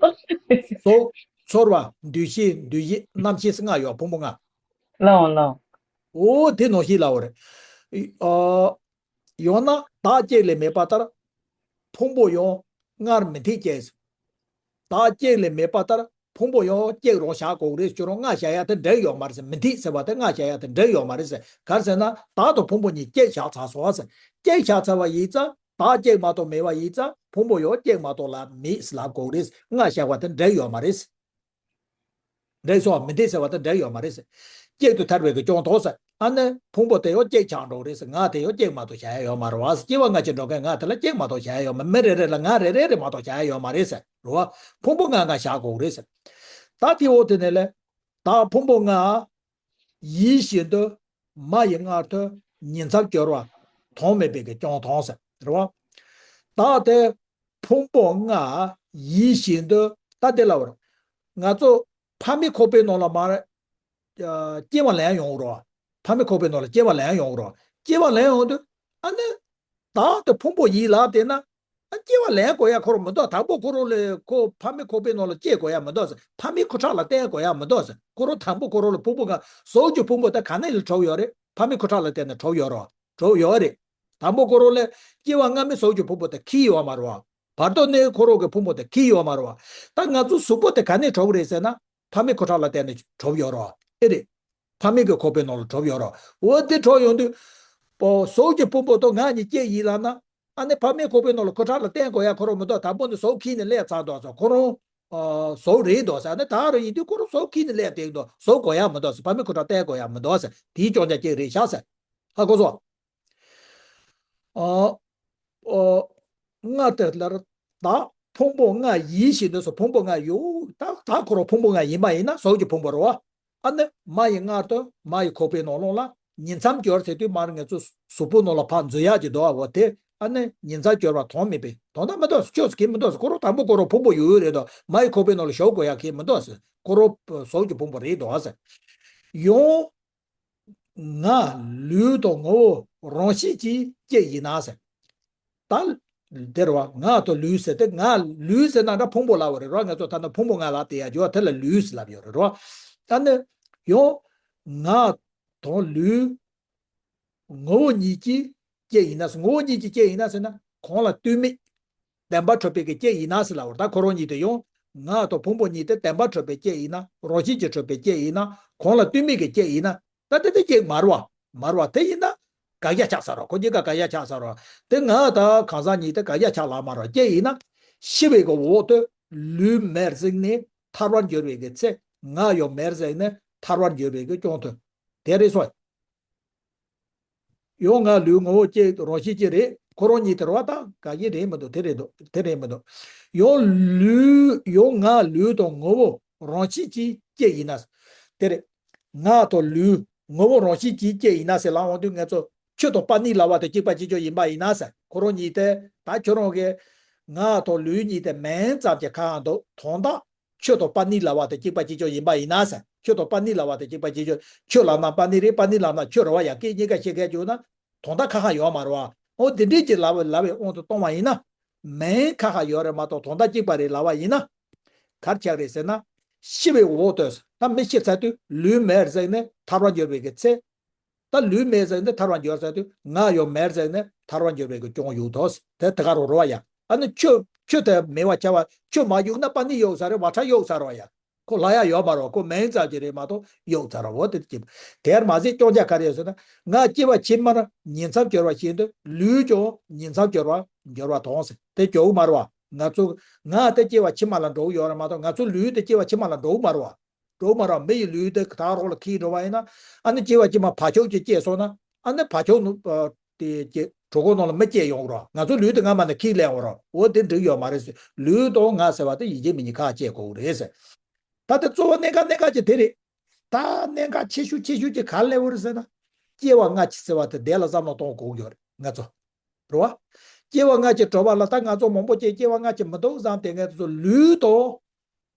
གཟུགས། ཚོར་བ། འདུ་ཤེས། འདུ་བྱེད། རྣམ་ཤེས་ཟེར་ལྔ་ཡོད། ཕུང་པོ་ལྔ། ལའོ་ལའོ། འོ་དེ་ནང་བཞིན་ལབ་པ་རེད། ཨ། ཡང་ན་བདག་གཅིག་ལས་མེད་པ་ལྟར། ཕུང་པོ་ཡང་སྔར་མུ་མཐུད་སྐྱེ། བདག་གཅིག་ལས་མེད་པ་ལྟར། ཕུང་པོ་ཡང་གཅིག་རང་བཞག་དགོས་རེད། ཁྱོད་རང་ལྔ་བཞག་ཡ་དེ་འགྲིག་ཡོད་མ་རེད་ཟེར། མི་འཐད་ཟེར་བ་དེ་ལྔ་བཞག་ཡ་དེ་འགྲིག་ཡོད་མ་རེད་ཟེར། ག་རེ་ཟེར་ན་བདག་དང་ཕུང་པོ་གཉིས་གཅིག་བཞག་ཚར་སོང་ཟེར། གཅིག་བཞག་ཚར་བ་ཡིན་ཙང་བདག་གཅིག་མ་གཏོགས་མེད་པ་ཡིན་ཙང་ཕུང་པོ་ཡང་གཅིག་མ་གཏོགས་ལ་མེད་ལབ་དགོས་རེད། ལྔ་བཞག་པ་དེ་འགྲིག་ཡོད་མ་རེད། འགྲིག་སོང་མི་འགྲིག་ཟེར་བ་དེ་འགྲིག་ཡོད་མ་རེད་ཟེར། གཅིག་ཏུ་ཐལ་བའི་གི་སྐྱོན་དོག་ཟེར། ཨ་ནི་ཕུང་པོ་དེ་ཡང་གཅིག་ཆགས་འགྲོ་རེད་ཟེར། ང་དེ་ཡང་གཅིག་མ་གཏོགས་བཞག་ཡ་ཡོད་མ་རེད་བ་ཟེར། སྐྱེ་བ་སྔ་ཕྱི་འགྲོ་མཁན་ང་དེ་ལ་གཅིག་མ་གཏོགས་བཞག་ཡ་ཡོད་མ། མི་རེ་རེ་ལ་ང་རེ་རེ་རེ་མ་གཏོགས་བཞག་ཡ་ཡོད་མ་རེད་ཟེར་རེད་བ། ཕུང་པོ་ལྔ་ལྔ་བཞག་དགོས་རེད་ཟེར། ད་དེ་འོག་དེ་ནས་ལས། བདག་ཕུང་པོ་ལྔ། ཡིད་བཞིན་དུ། མ་ཡི་སྔར་ཐོན་ཉིང་མཚམས་སྦྱོར་བ་དོན་མེད་པའི་གི་སྐྱོན་དང་ཟེར་རེད་བ། བདག་དེ་ཕུང་པོ་ལྔ་ཡིད་བཞིན་དུ་ད་དེ་ལ་བར། ང་ཚོ་ཕ་མའི་ཁོག་པའི་ནང་ལ་མར་ཨ་སྐྱེ་བ་ལེན་ཡོང་རོགས། ཕ་མའི་ཁོག་པའི་ནང་ལ་སྐྱེ་བ་ལེན་ཡོང་རོགས། སྐྱེ་བ་ལེན་ཡོང་དུས་ཨ་ནི་བདག་དེ་ཕུང་པོ་ཡིད་ལ་དེ་ན། ཨ་སྐྱེ་བ་ལེན་དགོས་ཡ་ཁོ་རང་མི་འདུག་དང་པོ་ཁོ་རང་ལ་ཁོ་ཕ་མའི་ཁོག་པའི་ནང་ལ་སྐྱེ་དགོས་ཡ་མི་འདུག་ཟེར། ཕ་མའི་ཁུ་ཁྲག་ལ་བརྟེན་དགོས་ཡ་མི་འདུག་ཟེར། ཁོ་རང་དང་པོ་ཁོ་རང་ལ་ཕུང་པོ་གང་གཟུགས་ཀྱི་ཕུང་པོ་དེ་ག་ནས་ལ་གྲུབ་ཡོད་རེད། ཕ་མའི་ཁུ་ཁྲག་ལ་བརྟེན་ནས་གྲུབ་ཡོད་རོགས། གྲུབ་ཡོད་རེད། དང་པོ་ཁོ་རང་ལ་སྐྱེ་བ་སྔ་མའི་གཟུགས་ཀྱི་ཕུང་པོ་དེ་འཁྱེར་ཡོད་མ་རེད་བ། བར་དོ་ནས་ཁོ་རང་གི་ཕུང་པོ་དེ་འཁྱེར་ཡོད་མ་རེད་བ། ད་ང་ཚོ་གཟུགས་པོ་དེ་ག་ནས་གྲུབ་རེད་ཟེར་ན། ཕ་མའི་ཁུ་ཁྲག་ལ་བརྟེན་ནས་གྲུབ་ཡོད་རོགས། ཨེ་རེད། ཕ་མའི་གི་ཁོག་པའི་ནང་ལ་གྲུབ་ཡོད་རོགས། འོ་དེ་གྲུབ་ཡོང་དུས། པོ་གཟུགས་ཀྱི་ཕུང་པོ་དང་ང་གཉིས་སྐྱེ་ཡིན་ལབ་ན། ཨ་ནི་ཕ་མའི་ཁོག་པའི་ནང་ལ་ཁུ་ཁྲག་ལ་བརྟེན་དགོས་ཡ་ཁོ་རང་མི་འདུག་དང་པོ་ནས་གཟུགས་འཁྱེར་ནས་སླེབས་ཚར་འདུག་ཟེར། ཁོ་རང་ཨ་གཟུགས་རེད་འདུག་ཟེར། ཨ་ནི་ད་རུང་ཡིན་དུས་ཁོ་རང་གཟུགས་འཁྱེར་ནས་སླེབས་བསྡད་འདུག་གཟུགས་དགོས་ཡ་མི་འདུག་ཟེར། ཕ་མའི་ཁུ་ཁྲག་བརྟེན་དགོས་ཡ་མི་འདུག་ཟེར། དེའི་སྐྱོན་ཆ་གཅིག་རེད་ཤག་ཟེར། ཧ་གོ་སོང་། ཨ། ཨོ། ལྔ་དེ་ལ་བདག་ཕུང་པོ་ལྔ་ཡིད་བཞིན་དུ་སོགས་ཕུང་པོ་ལྔ་ཡོད། ད་ད་ཁོ་རང་ཕུང་པོ་ལྔ་ཡིན་པ་ཡིན་ན་གཟུགས་ཀྱི་ཕུང་པོ་རེད་བ། ཨ་ནི་མ་ཡི་སྔར་དུ་མ་ཡི་ཁོག་པའི་ནང་ལོགས་ལ་ཉིང་མཚམས་སྦྱོར་ཟེར་དུས་མར་ང་ཚོ་གཟུགས་པོ་ནང་ལ་ཕར་འཛུལ་ཡག་ཅིག་འདུག་ཨ། འོ་དེ་ཨ་ནི་ཉིང་མཚམས་སྦྱོར་བ་དོན་མེད་པའི་དོན་དག་མི་འདུག་ཁྱོད་ཀྱིས་མི་འདུག་ཁོ་རང་དང་པོ་ཁོ་རང་ཕུང་པོ་ཡོད་རེད་དོ། མ་ཡི་ཁོག་པའི་ནང་ལ་ཞུགས་དགོས་ཡག་གི་མི་འདུག་ཁོ་རང་གཟུགས་ཀྱི་ཕུང་པོ་རེད་འདུག་ཨ་ཟེར། ཡང་། ང་ལུས་དང་ངོ་བོ་རང་བཞིན་གྱིས་སྐྱེ་ཡིན་ན་ཟེར། ད་དེ་རེད་བ། ང་དང་ལུས་ཟེར་ཏེ་ང་ལུས་ཟེར་ན་འདྲ་ཕུང་པོ་ལབ་པ་རེད་རོ། ང་ཚོ་ད་ནི་ཕུང་པོ་ལྔ་ལབ་བསྡད་ཡ་ཡོད་དེ་ལ་ལུས་ལབ་ཡོད་རེད་རོ། ད་ནི་ཡང་ང་དང་ལུས་ངོ་བོ་ཉིད་ཀྱིས་སྐྱེ་ཡིན་ན་ཟེར། ངོ་བོ་ཉིད་ཀྱིས་སྐྱེ་ཡིན་ན་ཟེར་ན་གང་ལ་ལྟོས་མེད་བདེན་པར་གྲུབ་པའི་གི་སྐྱེ་ཡིན་ན་ཟེར་ལབ་པ་རེད། ད་ཁོ་རང་ཉིད་དེ་ཡང་ང་དང་ཕུང་པོ་གཉིས་དེ་བདེན་པར་གྲུབ་པའི་སྐྱེ་ཡིན་ན། རང་བཞིན་གྱིས་གྲུབ་པའི་སྐྱེ་ཡིན་ན། གང་ལ་ལྟོས་མེད་ཀྱི་སྐྱེ་ཡིན་ན། ད་དེ་དེ་སྐྱེ་མ་རེད་བ། མ་རེད་བ། དེ་ཡིན་ན་དགག་བྱ་ཆགས་ས་རེད། ཁོ་གཉིས་ཀ་དགག་བྱ་ཆགས་ས་རེད། དེ་ང་དང་གང་ཟག་གཉིས་དེ་དགག་བྱ་ཆགས་ལ་མ་རེད་བ། སྐྱེ་ཡིན་ན། ཤི་བའི་གི་འོག་ཏུ་ལུས་མེར་གཟིགས་ནས་ཐར་བར་འགྱུར་བའི་གི་ཚེ། ང་ཡང་མེར་གཟིགས་ནས་ཐར་བར་འགྱུར་བའི་གི་སྐྱོན་ཐོན། དེ་རེད་སོ། ཡང་ང་ལུས་ངོ་བོ་སྐྱེ་རང་བཞིན་གྱིས་རེད། ཁོ་རང་ཉིད་དེ་རེད་བ། ད་ག་གི་རེད་མི་འདུག་དེ་རེད་འདུག་དེ་རེད་མི་འདུག་ཡང་ལུས་ཡང་ང་ལུས་དང་ངོ་བོ་རང་བཞིན་གྱིས་སྐྱེ་ཡིན་ན། དེ་རེད། ང་དང་ལུས་ངོ་བོ་རང་བཞིན་གྱིས་སྐྱེ་ཡིན་ན་ཟེར་ལབ་འོང་དུས་ང་ཚོ་ཆུ་དང་པ་ཎི་ལབ་པ་དེ་གཅིག་པ་གཅིག་རྐྱང་ཡིན་པ་ཡིན་ན་ཟེར། ཁོ་རང་ཉིད་དེ་ད་ཁྱོད་རང་གི་ང་དང་ལུས་གཉིས་དེ་མིང་ཙམ་གྱི་ཁ་འདུག་དོན་དག་ཆུ་དང་པ་ཎི་ལབ་པ་དེ་གཅིག་པ་གཅིག་རྐྱང་ཡིན་པ་ཡིན་ན་ཟེར། ཆུ་དང་པ་ཎི་ལབ་པ་དེ་གཅིག་པ་གཅིག་རྐྱང་། ཆུ་ལབ་ན་པ་ཎི་རེད། པ་ཎི་ལབ་ན་ཆུ་རེད་བ། ཡ་སྐད་གཉིས་ཀ་ཤེས་མཁན་བྱུང་ན་དོན་དག་ཁ་ཁ་ཡོད་མ་རེད་བ། འོ་དེ་འདྲས་ཀྱི་ལབ་ལབ་པའི་དབང་དུ་གཏོང་བ་ཡིན་ན། མིང་ཁ་ཁ་ཡོད་རེད་མ་གཏོགས་དོན་དག་གཅིག་པ་རེད་ལབ་པ་ཡིན་ན། ག་རེ་ཆགས་རེད་ཟེར་ན། ཤི་བའི་འོག་ཏུ་ད་མི་ཤི་ཚར་དུས་ལུས་མེར་གཟིགས་ནས་ཐར་བར་འགྱུར་བའི་གི་ཚེ། ད་ལུས་མེར་གཟིགས་ནས་ཐར་བར་འགྱུར་ཟེར་དུས་ང་ཡང་མེར་གཟིགས་ནས་ཐར་བར་འགྱུར་བའི་གི་སྐྱོན་ཡོད་དོ། དེ་དེ་ག་རུ་རུ་བ་ཡ། ཨ་ནི་ཆུ་ཆུ་དེ་མེད་པ་ཆགས་པ། ཆུ་མ་གཡུགས་ན་པ་ཎི་གཡུགས་ས་རེད། བ་ཁྲ་གཡུགས་ས་རེད་བ་ཡ། ཁོ་ལབ་ཡ་ཡོད་མ་རེད་བ། ཁོ་མིང་ཙམ་ཅིག་རེད་མ་གཏོགས་གཡུགས་ཚར་བ་འོ་དེ་ཅི། དེར་མ་ཟད་སྐྱོན་ཆ་ག་རེ་ཡོད་ཟེར་ན། ང་སྐྱེ་བ་ཕྱི་མར་ཉིང་མཚམས་སྦྱོར་བ་བཞིན་དུ་ལུས་ཀྱང་ཉིང་མཚམས་སྦྱོར་བ་འགྱུར་བ་དང་ཟེར། དེ་འགྱུར་གི་མ་རེད་བ། ང་ཚོ་ང་དེ་སྐྱེ་བ་ཕྱི་མ་ལ་འགྲོ་གི་ཡོད་རེད་མ་གཏོགས་ང་ཚོ་ལུས་དེ་སྐྱེ་བ་ཕྱི་མ་ལ་འགྲོ་གི་མ་རེད་བ། འགྲོ་མ་རེད། མི་ཡི་ལུས་དེ་ད་རོགས་ལ་ཁྱེར་འགྲོ་བ་ཡིན་ན། ཨ་ནི་སྐྱེ་བ་ཕྱི་མ་བ་ཕྱུགས་ཅིག་སྐྱེས་སོང་ན། ཨ་ནི་བ་ཕྱུགས་ནུ་ཨ་དེ་ཀྱི་གྲོད་ཁོག་ནང་ལ་མི་སྐྱེས་ཡོང་རོགས། ང་ཚོ་ལུས་དེ་སྔ་མ་ནས་ཁྱེར་སླེབས་ཡོང་རོགས། འོ་དེ་འགྲིག་ཡོད་མ་རེད་ཟེར། ལུས་དང་ང་ཟེར་བ་དེ་ཡིན་གཅིག་མིན་གཅིག་ཁ་ཕྱེ་དགོས་རེད་ཟེར། ད་དེ་གཙོ་བོ་གནད་འགག་གནད་འགག་ཅིག་དེ་རེད། ད་གནད་འགག་ཆེ་ཤོས་ཆེ་ཤོས་ཅིག་ག་རེ་སླེབས་ཡོད་རེད་ཟེར་ན། སྐྱེ་བ་སྔ་ཕྱི་ཟེར་བ་དེ་དེ་ལ་བསམ་བློ་གཏོང་དགོས་ཡོད་རེད་ང་ཚོ། རེད་བ། སྐྱེ་བ་སྔ་ཕྱི་དྲོ་བ་ལ་ད་ང་ཚོ་མང་པོ་ཅིག་སྐྱེ་བ་སྔ་ཕྱི་མི་འདུག་བསམ་དེ་ངས་དེ་ཚོ་ལུས་དང་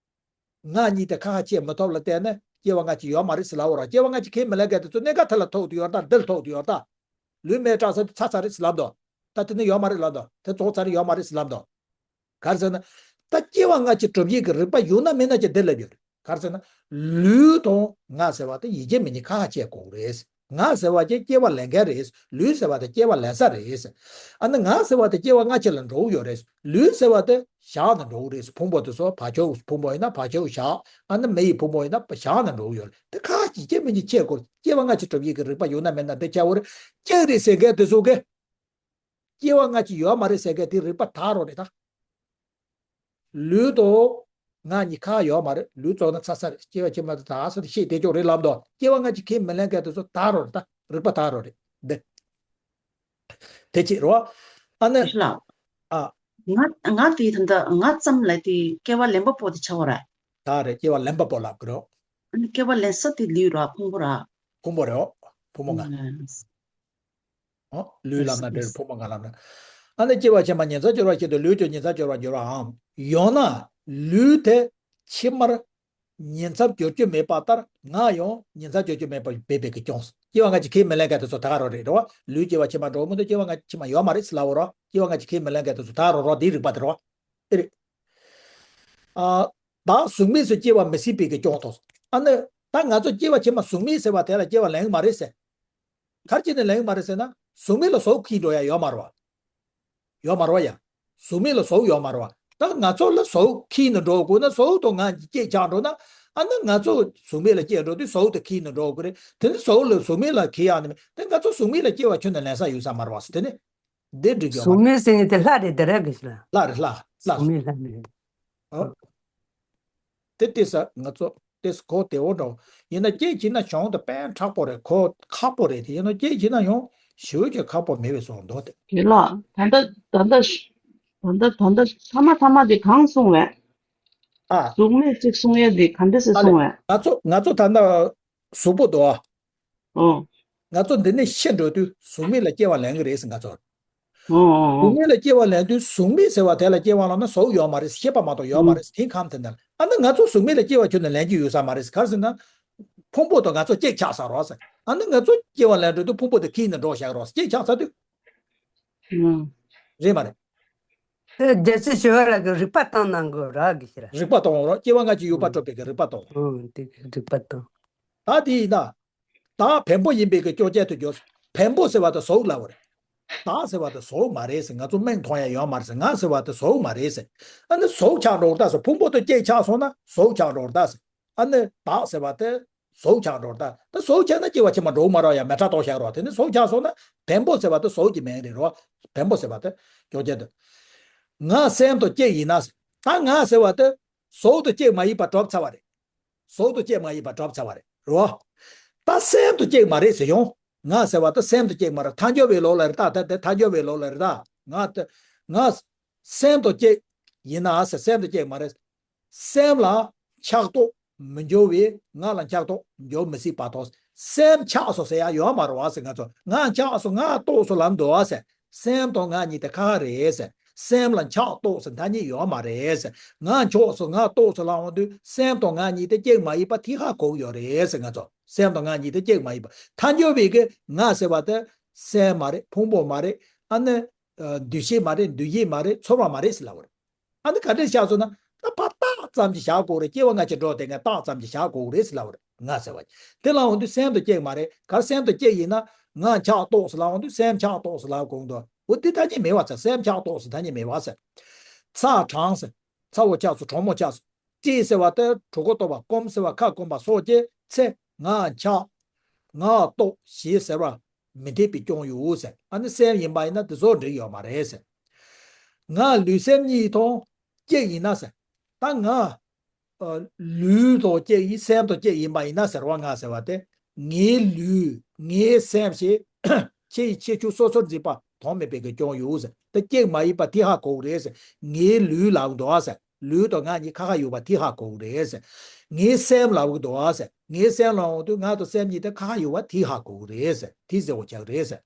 ང་གཉིས་དེ་ཁ་ཁ་ཕྱེ་མི་ཐུབ་ལ་བརྟེན་ནས་སྐྱེ་བ་སྔ་ཕྱི་ཡོད་མ་རེད་ཟེར་ལབ་འོ་ར། སྐྱེ་བ་སྔ་ཕྱི་ཁས་མི་ལེན་མཁན་དེ་ཚོ་གནད་འགག་དེ་ལ་ཐུག་དུ་ཡོད་ད། འདི་ལ་ཐུག་དུ་ཡོད་ད། ལུས་མེད་སྐྲག་ས་དེ་ཚར་ཚར་རེད་ཟེར་ལབ་འདུག་ད་དེ་ནི་ཡོད་མ་རེད་ལབ་འདུག་དེ་ཚོ་ཚར་ཡོད་མ་རེད་ཟེར་ལབ་འདུག་ག་རེ་ཟེར་ན། ད་སྐྱེ་བ་སྔ་ཕྱི་གྲུབ་ཡིག་གི་རིགས་པ་ཡོད་ན་མེད་ན་ཅིག་འདི་ལབ་ཡོད་རེད། ག་རེ་ཟེར་ན། ལུས་དང་ང་ཟེར་བ་དེ་ཡིན་གཅིག་མིན་གཅིག་ཁ་ཁ་ཕྱེ་དགོས་རེད། ང་ཟེར་བ་ཅིག་སྐྱེ་བ་ལེན་མཁན་རེད། ལུས་ཟེར་བ་དེ་སྐྱེ་བ་ལེན་ས་རེད། ཨ་ནི་ང་ཟེར་བ་དེ་སྐྱེ་བ་སྔ་ཕྱི་ལ་འགྲོ་གི་ཡོད་རེད། ལུས་ཟེར་བ་དེ་བཞག་ནས་འགྲོ་གི་རེད། ཕུང་པོ་དེ་ཚོ་བག་ཆགས་ཕུང་པོ་ཡིན་ན་བག་ཆགས་བཞག་ཨ་ནི་མེ་ཡི་ཕུང་པོ་ཡིན་ན་བཞག་ནས་འགྲོ་གི་ཡོད་རེད། དེ་ཁ་ཅིག་སྐྱེ་མི་འཇིག་ཆེ་སྐོར་སྐྱེ་བ་སྔ་ཕྱི་གྲུབ་ཡིན་གྱི་རིགས་པ་ཡོད་ན་མེད་ན་དེ་ཆ་བོ་རེད། སྐྱེ་རེད་ཟེར་མཁན་དེ་ཚོ་གིས། སྐྱེ་བ་སྔ་ཕྱི་ཡོད་མ་རེད་ཟེར་མཁན་དེ་རིགས་པ་དག་རོ་རེད་ད། ལུས་དང་ང་གཉིས་ཁ་ཡོད་མ་རེད། ལུས་བཙོག་ན་ཚ་ཚ་རེད། སྐྱེ་བ་ཕྱི་མ་དང་ད་ས་དེ་ཤེས་དེ་ཅོག་རེད་ལབ་འདུག་སྐྱེ་བ་སྔ་ཕྱི་ཁས་མི་ལེན་མཁན་དེ་ཚོ་དག་རོ་རེད་ད། རིགས་པ་དག་རོ་རེད་འདི། དེ་ཅི་རོ། ཨ་ནི། ལགས། ཨ། ང་ང་དེ་ད་ལྟ་ང་ཙམ་ལ་དེ་སྐྱེ་བ་ལེན་པ་པོ་དེ་ཆགས་པ་རེད། དག་རེད། སྐྱེ་བ་ལེན་པ་པོ་ལབ་ཀྱི་རོ། ཨ་ནི་སྐྱེ་བ་ལེན་ས་དེ་ལུས་ར་ཕུང་པོ་ར། ཕུང་པོ་རེད། ཕུང་པོ་ང་། ཨང་། ལུས་ལབ་ན་འདྲ་རེད། ཕུང་པོ་ང་ལབ་ན། ཨ་ནི་སྐྱེ་བ་ཕྱི་མ་ཉིང་མཚམས་སྦྱོར་བ་བཞིན་དུ་ལུས་ཀྱང་ཉིང་མཚམས་སྦྱོར་བར་འགྱུར་བའམ། ཡང་ན་ལུས་དེ་ཕྱི་མར་ཉིང་མཚམས་སྦྱོར་རྒྱུ་མེད་པ་ལྟར་ང་ཡང་ཉིང་མཚམས་སྦྱོར་རྒྱུ་མེད་པར་འབད་པའི་གི་སྐྱོན། སྐྱེ་བ་སྔ་ཕྱི་ཁས་མི་ལེན་མཁན་དེ་ཚོ་དག་རོ་རེད་རོ། ལུས་སྐྱེ་བ་ཕྱི་མ་འགྲོ་མི་འདུག་སྐྱེ་བ་སྔ་ཕྱི་མ་ཡོད་མ་རེད་ཟེར་ལབ་རོ། སྐྱེ་བ་སྔ་ཕྱི་ཁས་མི་ལེན་མཁན་དེ་ཚོ་དག་རོ་རོ་དེའི་རིགས་པ་དེ་རོ། ཨེ་རེད། ཨ། བདག་གཟུགས་མེད་སུ་སྐྱེ་བ་མི་སྲིད་པའི་གི་སྐྱོན་ཏོ། ཨ་ནི་ད་ང་ཚོ་སྐྱེ་བ་ཕྱི་མ་གཟུགས་མེད་ཟེར་བ་དེ་ལ་སྐྱེ་བ་ལེན་གི་མ་རེད་ཟེར། ག་རེ་བྱས་ནས་ལེན་གི་མ་རེད་ཟེར་ན་གཟུགས་མེད་ལ་གཟུགས་འཁྱེར་འགྲོ་ཡ་ཡོད་མ་རེད་བ། ཡོད་མ་རེད་བ་ཡ། གཟུགས་མེད་ལ་གཟུགས་ཡོད་མ་རེད་བ། ད་ང་ཚོ་ལ་གཟུགས་འཁྱེར་ནས་འགྲོ་དགོས་ན་གཟུགས་དང་ང་གཅིག་ཆགས་འགྲོ་ན་ཨ་ནི་ང་ཚོ་གཟུགས་མེད་ལ་སྐྱེས་འགྲོ་དུས་གཟུགས་དེ་འཁྱེར་ནས་འགྲོ་དགོས་རེད། དེ་ནི་གཟུགས་ལ་གཟུགས་མེད་ལ་འཁྱེར་ཡ་ནི་མེད་དེ་ང་ཚོ་གཟུགས་མེད་ལ་སྐྱེ་བ་ཁྱོན་ནས་ལེན་ས་ཡོད་ས་མ་རེད་བ་ཟེར་དེ་ནི། འདི་འགྲིག་ཡོད་མ་གཟུགས་མེད་ཟེར་ནི་དེ་ལྷ་རེད་དེ་རེད་གི་ལ། ལྷ་རེད་ལྷ་ལྷ། གཟུགས་མེད་ལྷ་མེད། ཨོ། དེ་ལྟས་ས་ང་ཚོ་ལྟས་ས་གོ་བདེ་བོ་འདྲ་བོ། ཡིན་ན་སྐྱེས་ཕྱིན་ན་གཞུང་དེ་དཔེ་མཁྲེགས་པོ་རེད། གོ་ཁག་པོ་རེད་དེ། ཡིན་ན་སྐྱེས་ཕྱིན་ན་ཡང་ཞེ་པོ་ཅིག་ཁག་པོ་མེད་པའི་བཟོ་འདུག་སྟེ། དེ་ལ་ད་ལྟ་ད་ལྟ་ད་ལྟ་ད་ལྟ་ཐ་མ་ཐ་མ་དེ་གང་གསུང་བས། ཨ། གཟུགས་མེད་ཅིག་གསུང་ཡས་དེ་ག་འདྲ་སེ་ཨ་ལེ། གསུང་བས། ང་ཚོ་ང་ཚོ་ད་ལྟ་གཟུགས་པོ་འདུག་ཨ། ཨོ། ང་ཚོ་འདི་ནས་ཤི་འགྲོ་དུས་གཟུགས་མེད་ལ་སྐྱེ་བ་ལེན་གི་རེད་ཟེར་ང་ཚོ། ཨོ་ཨོ་ཨོ། གཟུགས་མེད་ལ་སྐྱེ་བ་ལེན་དུས་གཟུགས་མེད་ཟེར་བ་དེ་ལ་སྐྱེ་བ་ལེན་ན་གཟུགས་ཡོད་མ་རེད། ཤེས་པ་མ་གཏོགས་ཡོད་མ་ཨོ། རེད། དེ་ཁམས་དེ་འདྲ་ལ་ཨ་ནི་ང་ཚོ་གཟུགས་མེད་ལ་སྐྱེ་བ་ཁྱོན་ནས་ལེན་རྒྱུ་ཡོད་ས་མ་རེད་ཟེར། ག་རེ་ཟེར་ན། ཕུང་པོ་དང་ང་ཚོ་གཅིག་ཆགས་ཚར་རོགས་ཟེར། ཨ་ནི་ང་ཚོ་སྐྱེ་བ་ལེན་འགྲོ་དུས་ཕུང་པོ་དེ་འཁྱེར་ནས་འགྲོ་བཞག་རོགས་ཟེར། གཅིག་ཆགས་ཚར་དུས། ཨོ། རེད་མ་རེད། དེ་རྒྱལ་སྲས་ཞི་བ་ལྷ་གི་རིག་པ་བཏང་གནང་དགོས་ར་གི་ཕྱིར། རིག་པ་བཏང་རོགས། སྐྱེ་བ་སྔ་ཕྱི་ཡོད་པ་ཨོ། གྲུབ་པའི་གི་རིག་པ་བཏང་། ཨོ་དེ་གི་རིག་པ་བཏང་། ད་དེ་ཡིན་ན། བདག་བེམ་པོ་ཡིན་པའི་གི་སྐྱོན་ཅན་དུ་གྱུར། བེམ་པོ་ཟེར་བ་དེ་གཟུགས་ལབ་པ་རེད། བདག་ཟེར་བ་དེ་གཟུགས་མ་རེད་ཟེར། ང་ཚོ་མིག་མཐོང་ཡ་ཡོད་མ་རེད་ཟེར། ང་ཟེར་བ་དེ་གཟུགས་མ་རེད་ཟེར། ཨ་ནི་གཟུགས་ཆགས་འགྲོ་ད་ཟེར། ཕུང་པོ་དེ་གཅིག་ཆགས་སོང་ན་གཟུགས་ཆགས་འགྲོ་ད་ཟེར། ཨ་ནི་བདག་ཟེར་བ་དེ་གཟུགས་ཆགས་འགྲོ་ད། ད་གཟུགས་ཆགས་ན་སྐྱེ་བ་ཕྱི་མ་འགྲོ་མ་རེད་ཡ། མེ་ཁྲག་གཏོར་བཞག་རོགས། དེ་ནི་གཟུགས་ཆགས་སོང་ན་བེམ་པོ་ཟེར་བ་དེ་གཟུགས་ཀྱི་མིང་རེད་རོ། བེམ་པོ་ཟེར་བ་དེ་སྐྱོན་ཅན་དུ། ང་སེམས་དང་གཅིག་ཡིན་ན་ཟེར། ད་ང་ཟེར་བ་དེ་གཟུགས་དང་གཅིག་མ་ཡིན་པ་གྲུབ་ཚར་བ་རེད། གཟུགས་དང་གཅིག་མ་ཡིན་པ་གྲུབ་ཚར་བ་རེད་རོ། ད་སེམས་དང་གཅིག་མ་རེད་ཟེར་ཡོང་། ང་ཟེར་བ་ད་སེམས་དང་གཅིག་མ་རེད། ཐལ་འགྱུར་བའི་ལུགས་ལ་རེད་ད། ད་དེ་ཐལ་འགྱུར་བའི་ལུགས་ལ་རེད་ད། ང་དེ་ང་སེམས་དང་གཅིག་ཡིན་ན་ཟེར། སེམས་དང་གཅིག་མ་རེད། སེམས་ལ་ཆགས་རྟོག་མི་འགྱུར་བས་ང་ལ་ཆགས་རྟོག་འགྱུར་མི་སྲིད་པ་དང་། སེམས་ཆགས་སོང་ཟེར་ཡ་ཡོད་མ་རེད་བ་ཟེར། ང་ཚོ་ང་ཆགས་སོང་ང་རྟོགས་སོང་ལབ་འདུག་བ་ཟེར། སེམས་དང་ང་གཉིས་དེ་ཁ་ཁ་རེད་ཟེར། སེམས་ལ་ཆགས་རྟོགས་ཟེར་མཐའ་གཉིས་ཡོད་མ་རེད་ཟེར། ང་ཆགས་སོང་ང་རྟོགས་སོང་ལབ་འོང་དུས་སེམས་དང་ང་གཉིས་དེ་གཅིག་མ་ཡིན་པ་ཐིག་ཧ་གོ་གི་ཡོད་རེད་ཟེར། ང་ཚོ་སེམས་དང་ང་གཉིས་དེ་གཅིག་མ་ཡིན་པ་ཐལ་འགྱུར་བའི་གི་ང་ཟེར་བ་དེ་སེམས་མ་རེད། ཕུང་པོ་མ་རེད། ཨ་ནི་འདུ་ཤེས་མ་རེད། འདུ་བྱེད་མ་རེད། ཚོར་བ་མ་རེད་ཟེར་ལབ་པ་རེད། ཨ་ནི་ག་འདྲས་བཞག་སོང་ན་ད་ཕར་རྟགས་ཙམ་གྱིས་བཞག་དགོས་རེད། སྐྱེ་བ་སྔ་ཕྱི་འགྲོ་དེ་ངས་རྟགས་ཙམ་གྱིས་བཞག་དགོས་རེད་ཟེར་ལབ་པ་རེད། ང་ཟེར་བ་དེ་ལབ་འོང་དུས་སེམས་དང་གཅིག་མ་རེད། ག་སེམས་དང་གཅིག་ཡིན་ན་ང་ཆགས་རྟོགས་ཟེར་ལབ་འོང་དུས་སེམས་ཆགས་རྟོགས་ཟེར་ལབ་དགོས་འདུག་འོ་འདི་ཐ་སྙད་མེད་པ་ཟེར། སེམས་ཆགས་རྟོགས་ཟེར་ཐ་སྙད་མེད་པ་ཟེར། ཚ་གྲང་ཟེར། ཚ་བོ་ཆགས་སོང་གྲང་མོ་ཆགས་སོང་། སྐྲག་ཟེར་བ་དེ་གྲོད་ཁོག་ལྟོགས་པ། སྐོམ་ཟེར་བ་ཁ་སྐོམ་པ་སོགས་ཀྱི་ཚེ་ང་ཆགས། ང་རྟོགས་ཞེས་ཟེར་བ། མི་འཐད་པའི་སྐྱོན་ཡོད་ཟེར། ཨ་ནི་སེམས་ཡིན་པ་ཡིན་ན་དེ་ཚོ་འགྲིག་ཡོད་མ་རེད་ཟེར། ང་ལུས་སེམས་གཉིས་དང་གཅིག་ཡིན་ན་ཟེར། ད་ང་ལུས་དང་གཅིག་ཡིན། སེམས་དང་གཅིག་ཡིན་པ་ཡིན་ན་ཟེར་བ། ང་ཟེར་བ་དེ་ངའི་ལུས་ངའི་སེམས་ཞེས་ཁྱེད་ཡི་ཁྱད་ཆོས་སོ་སོར་འཛིན་པ་དོན་མེད་པའི་གི་སྐྱོན་ཡོད་ཟེར། དེ་གཅིག་མ་ཡིན་པ་དེ་ཧ་གོ་གི་རེད་ཟེར། ངའི་ལུས་ལབ་འདུག་ཟེར། ལུས་དང་ང་གཉིས་ཁ་ཁ་ཡོད་པ་དེ་ཧ་གོ་གི་རེད་ཟེར། ངའི་སེམས་ལབ་གི་འདུག་ཟེར། ངའི་སེམས་ལབ་འོང་དུས་ང་དང་སེམས་གཉིས་དེ་ཁ་ཁ་ཡོད་པ་དེ་ཧ་གོ་གི་རེད་ཟེར། དེ་ཟེར་བ་ཆགས་རེད་ཟེར།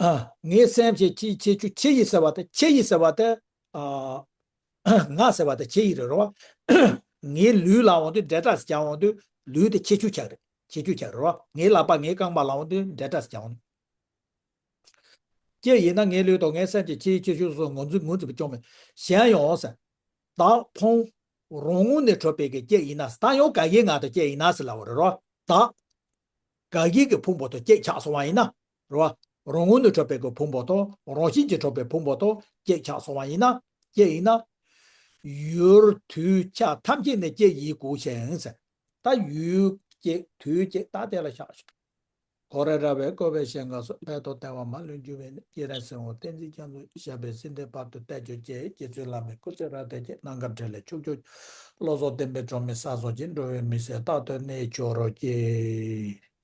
ཨ། ངའི་སེམས་ཀྱི་ཁྱེད་ཁྱེད་ཆོས་ཁྱེད་ཡི་ཟེར་བ་དེ། ཁྱེད་ཡི་ཟེར་བ་དེ། ཨ། ང་ཟེར་བ་དེ་ཁྱེད་ཡི་རེད་རོ། ངའི་ལུས་ལབ་འོང་དུས་འབྲེལ་སྒྲ་ཟེར་བྱ་འོང་དུས་ལུས་དེ་ཁྱེད་ཆོས་ཆགས་རེད། ཁྱེད་ཆོས་ཆགས་རེད་རོ། ངའི་ལག་པ་ངའི་རྐང་པ་ལབ་འོང་དུས་འབྲེལ་སྒྲ་ཟེར་བྱ་འོང་དུས། ཁྱེད་ཡིན་ན་ངའི་ལུས་དང་ངའི་སེམས་ཀྱི་ཁྱེད་ཡི་ཁྱེད་ཆོས་སོགས་ངོས་འཛིན་ངོས་འཛིན་པ་སྐྱོན་མེད། གཞན་ཡང་ཟེར། བདག་ཕུང་རང་ངོས་ནས་གྲུབ་པའི་གི་ཁྱེད་ཡིན་ན། ད་ཡང་ག་གི་ང་དང་ཁྱེད་ཡིན་ན་ཟེར་ལབ་པ་རེད་རོ། བདག་དགག་དབྱེ་གི་ཕུང་པོ་དང་བཅས་ཆགས་སོང་བ་ཡིན་ན། རེད་བ། རང་ངོས་ནས་གྲུབ་པའི་གི་ཕུང་པོ་དང་རང་བཞིན་གྱིས་གྲུབ་པའི་ཕུང་པོ་དང་བཅས་ཆགས་སོང་བ་ཡིན་ན། བཅས་ཡིན་ན། ཡུལ་དུས་ཆ་ཐམས་ཅད་ནས་བཅས་ཡིན་དགོས་ཤིང་ཟེར། ད་ཡུལ་གཅིག་དུས་གཅིག་ད་དེ་ལ་བཞག་ཤོག་གོ་རེ་ར་བའི་བཀོད་པའི་ཞེན་ཁ་སོགས་ཕལ་དུ་བསྟན་པ་མ་ལུས་འགྱུར་བའི་ནི། སྤྱན་རས་གཟིགས་དབང་བསྟན་འཛིན་རྒྱ་མཚོ་ཞབས་པད་སྲིད་མཐའི་བར་དུ་བརྟན་གྱུར་ཅིག་སྐྱེ་ཚུལ་བླ་མེད་སྐུ་ཚེ་རབ་བརྟན་ཅིག་རྣམ་དཀར་འཕྲིན་ལས་ཕྱུག་ཕྱུག་བློ་བཟང་བསྟན་པའི་སྒྲོན་མེ་གསལ་སོགས་ཀྱིས་འགྲོ་བའི་མི་ཚེ་རྟག་ཏུ་གནས་འགྱུར་རོགས་གྱིས།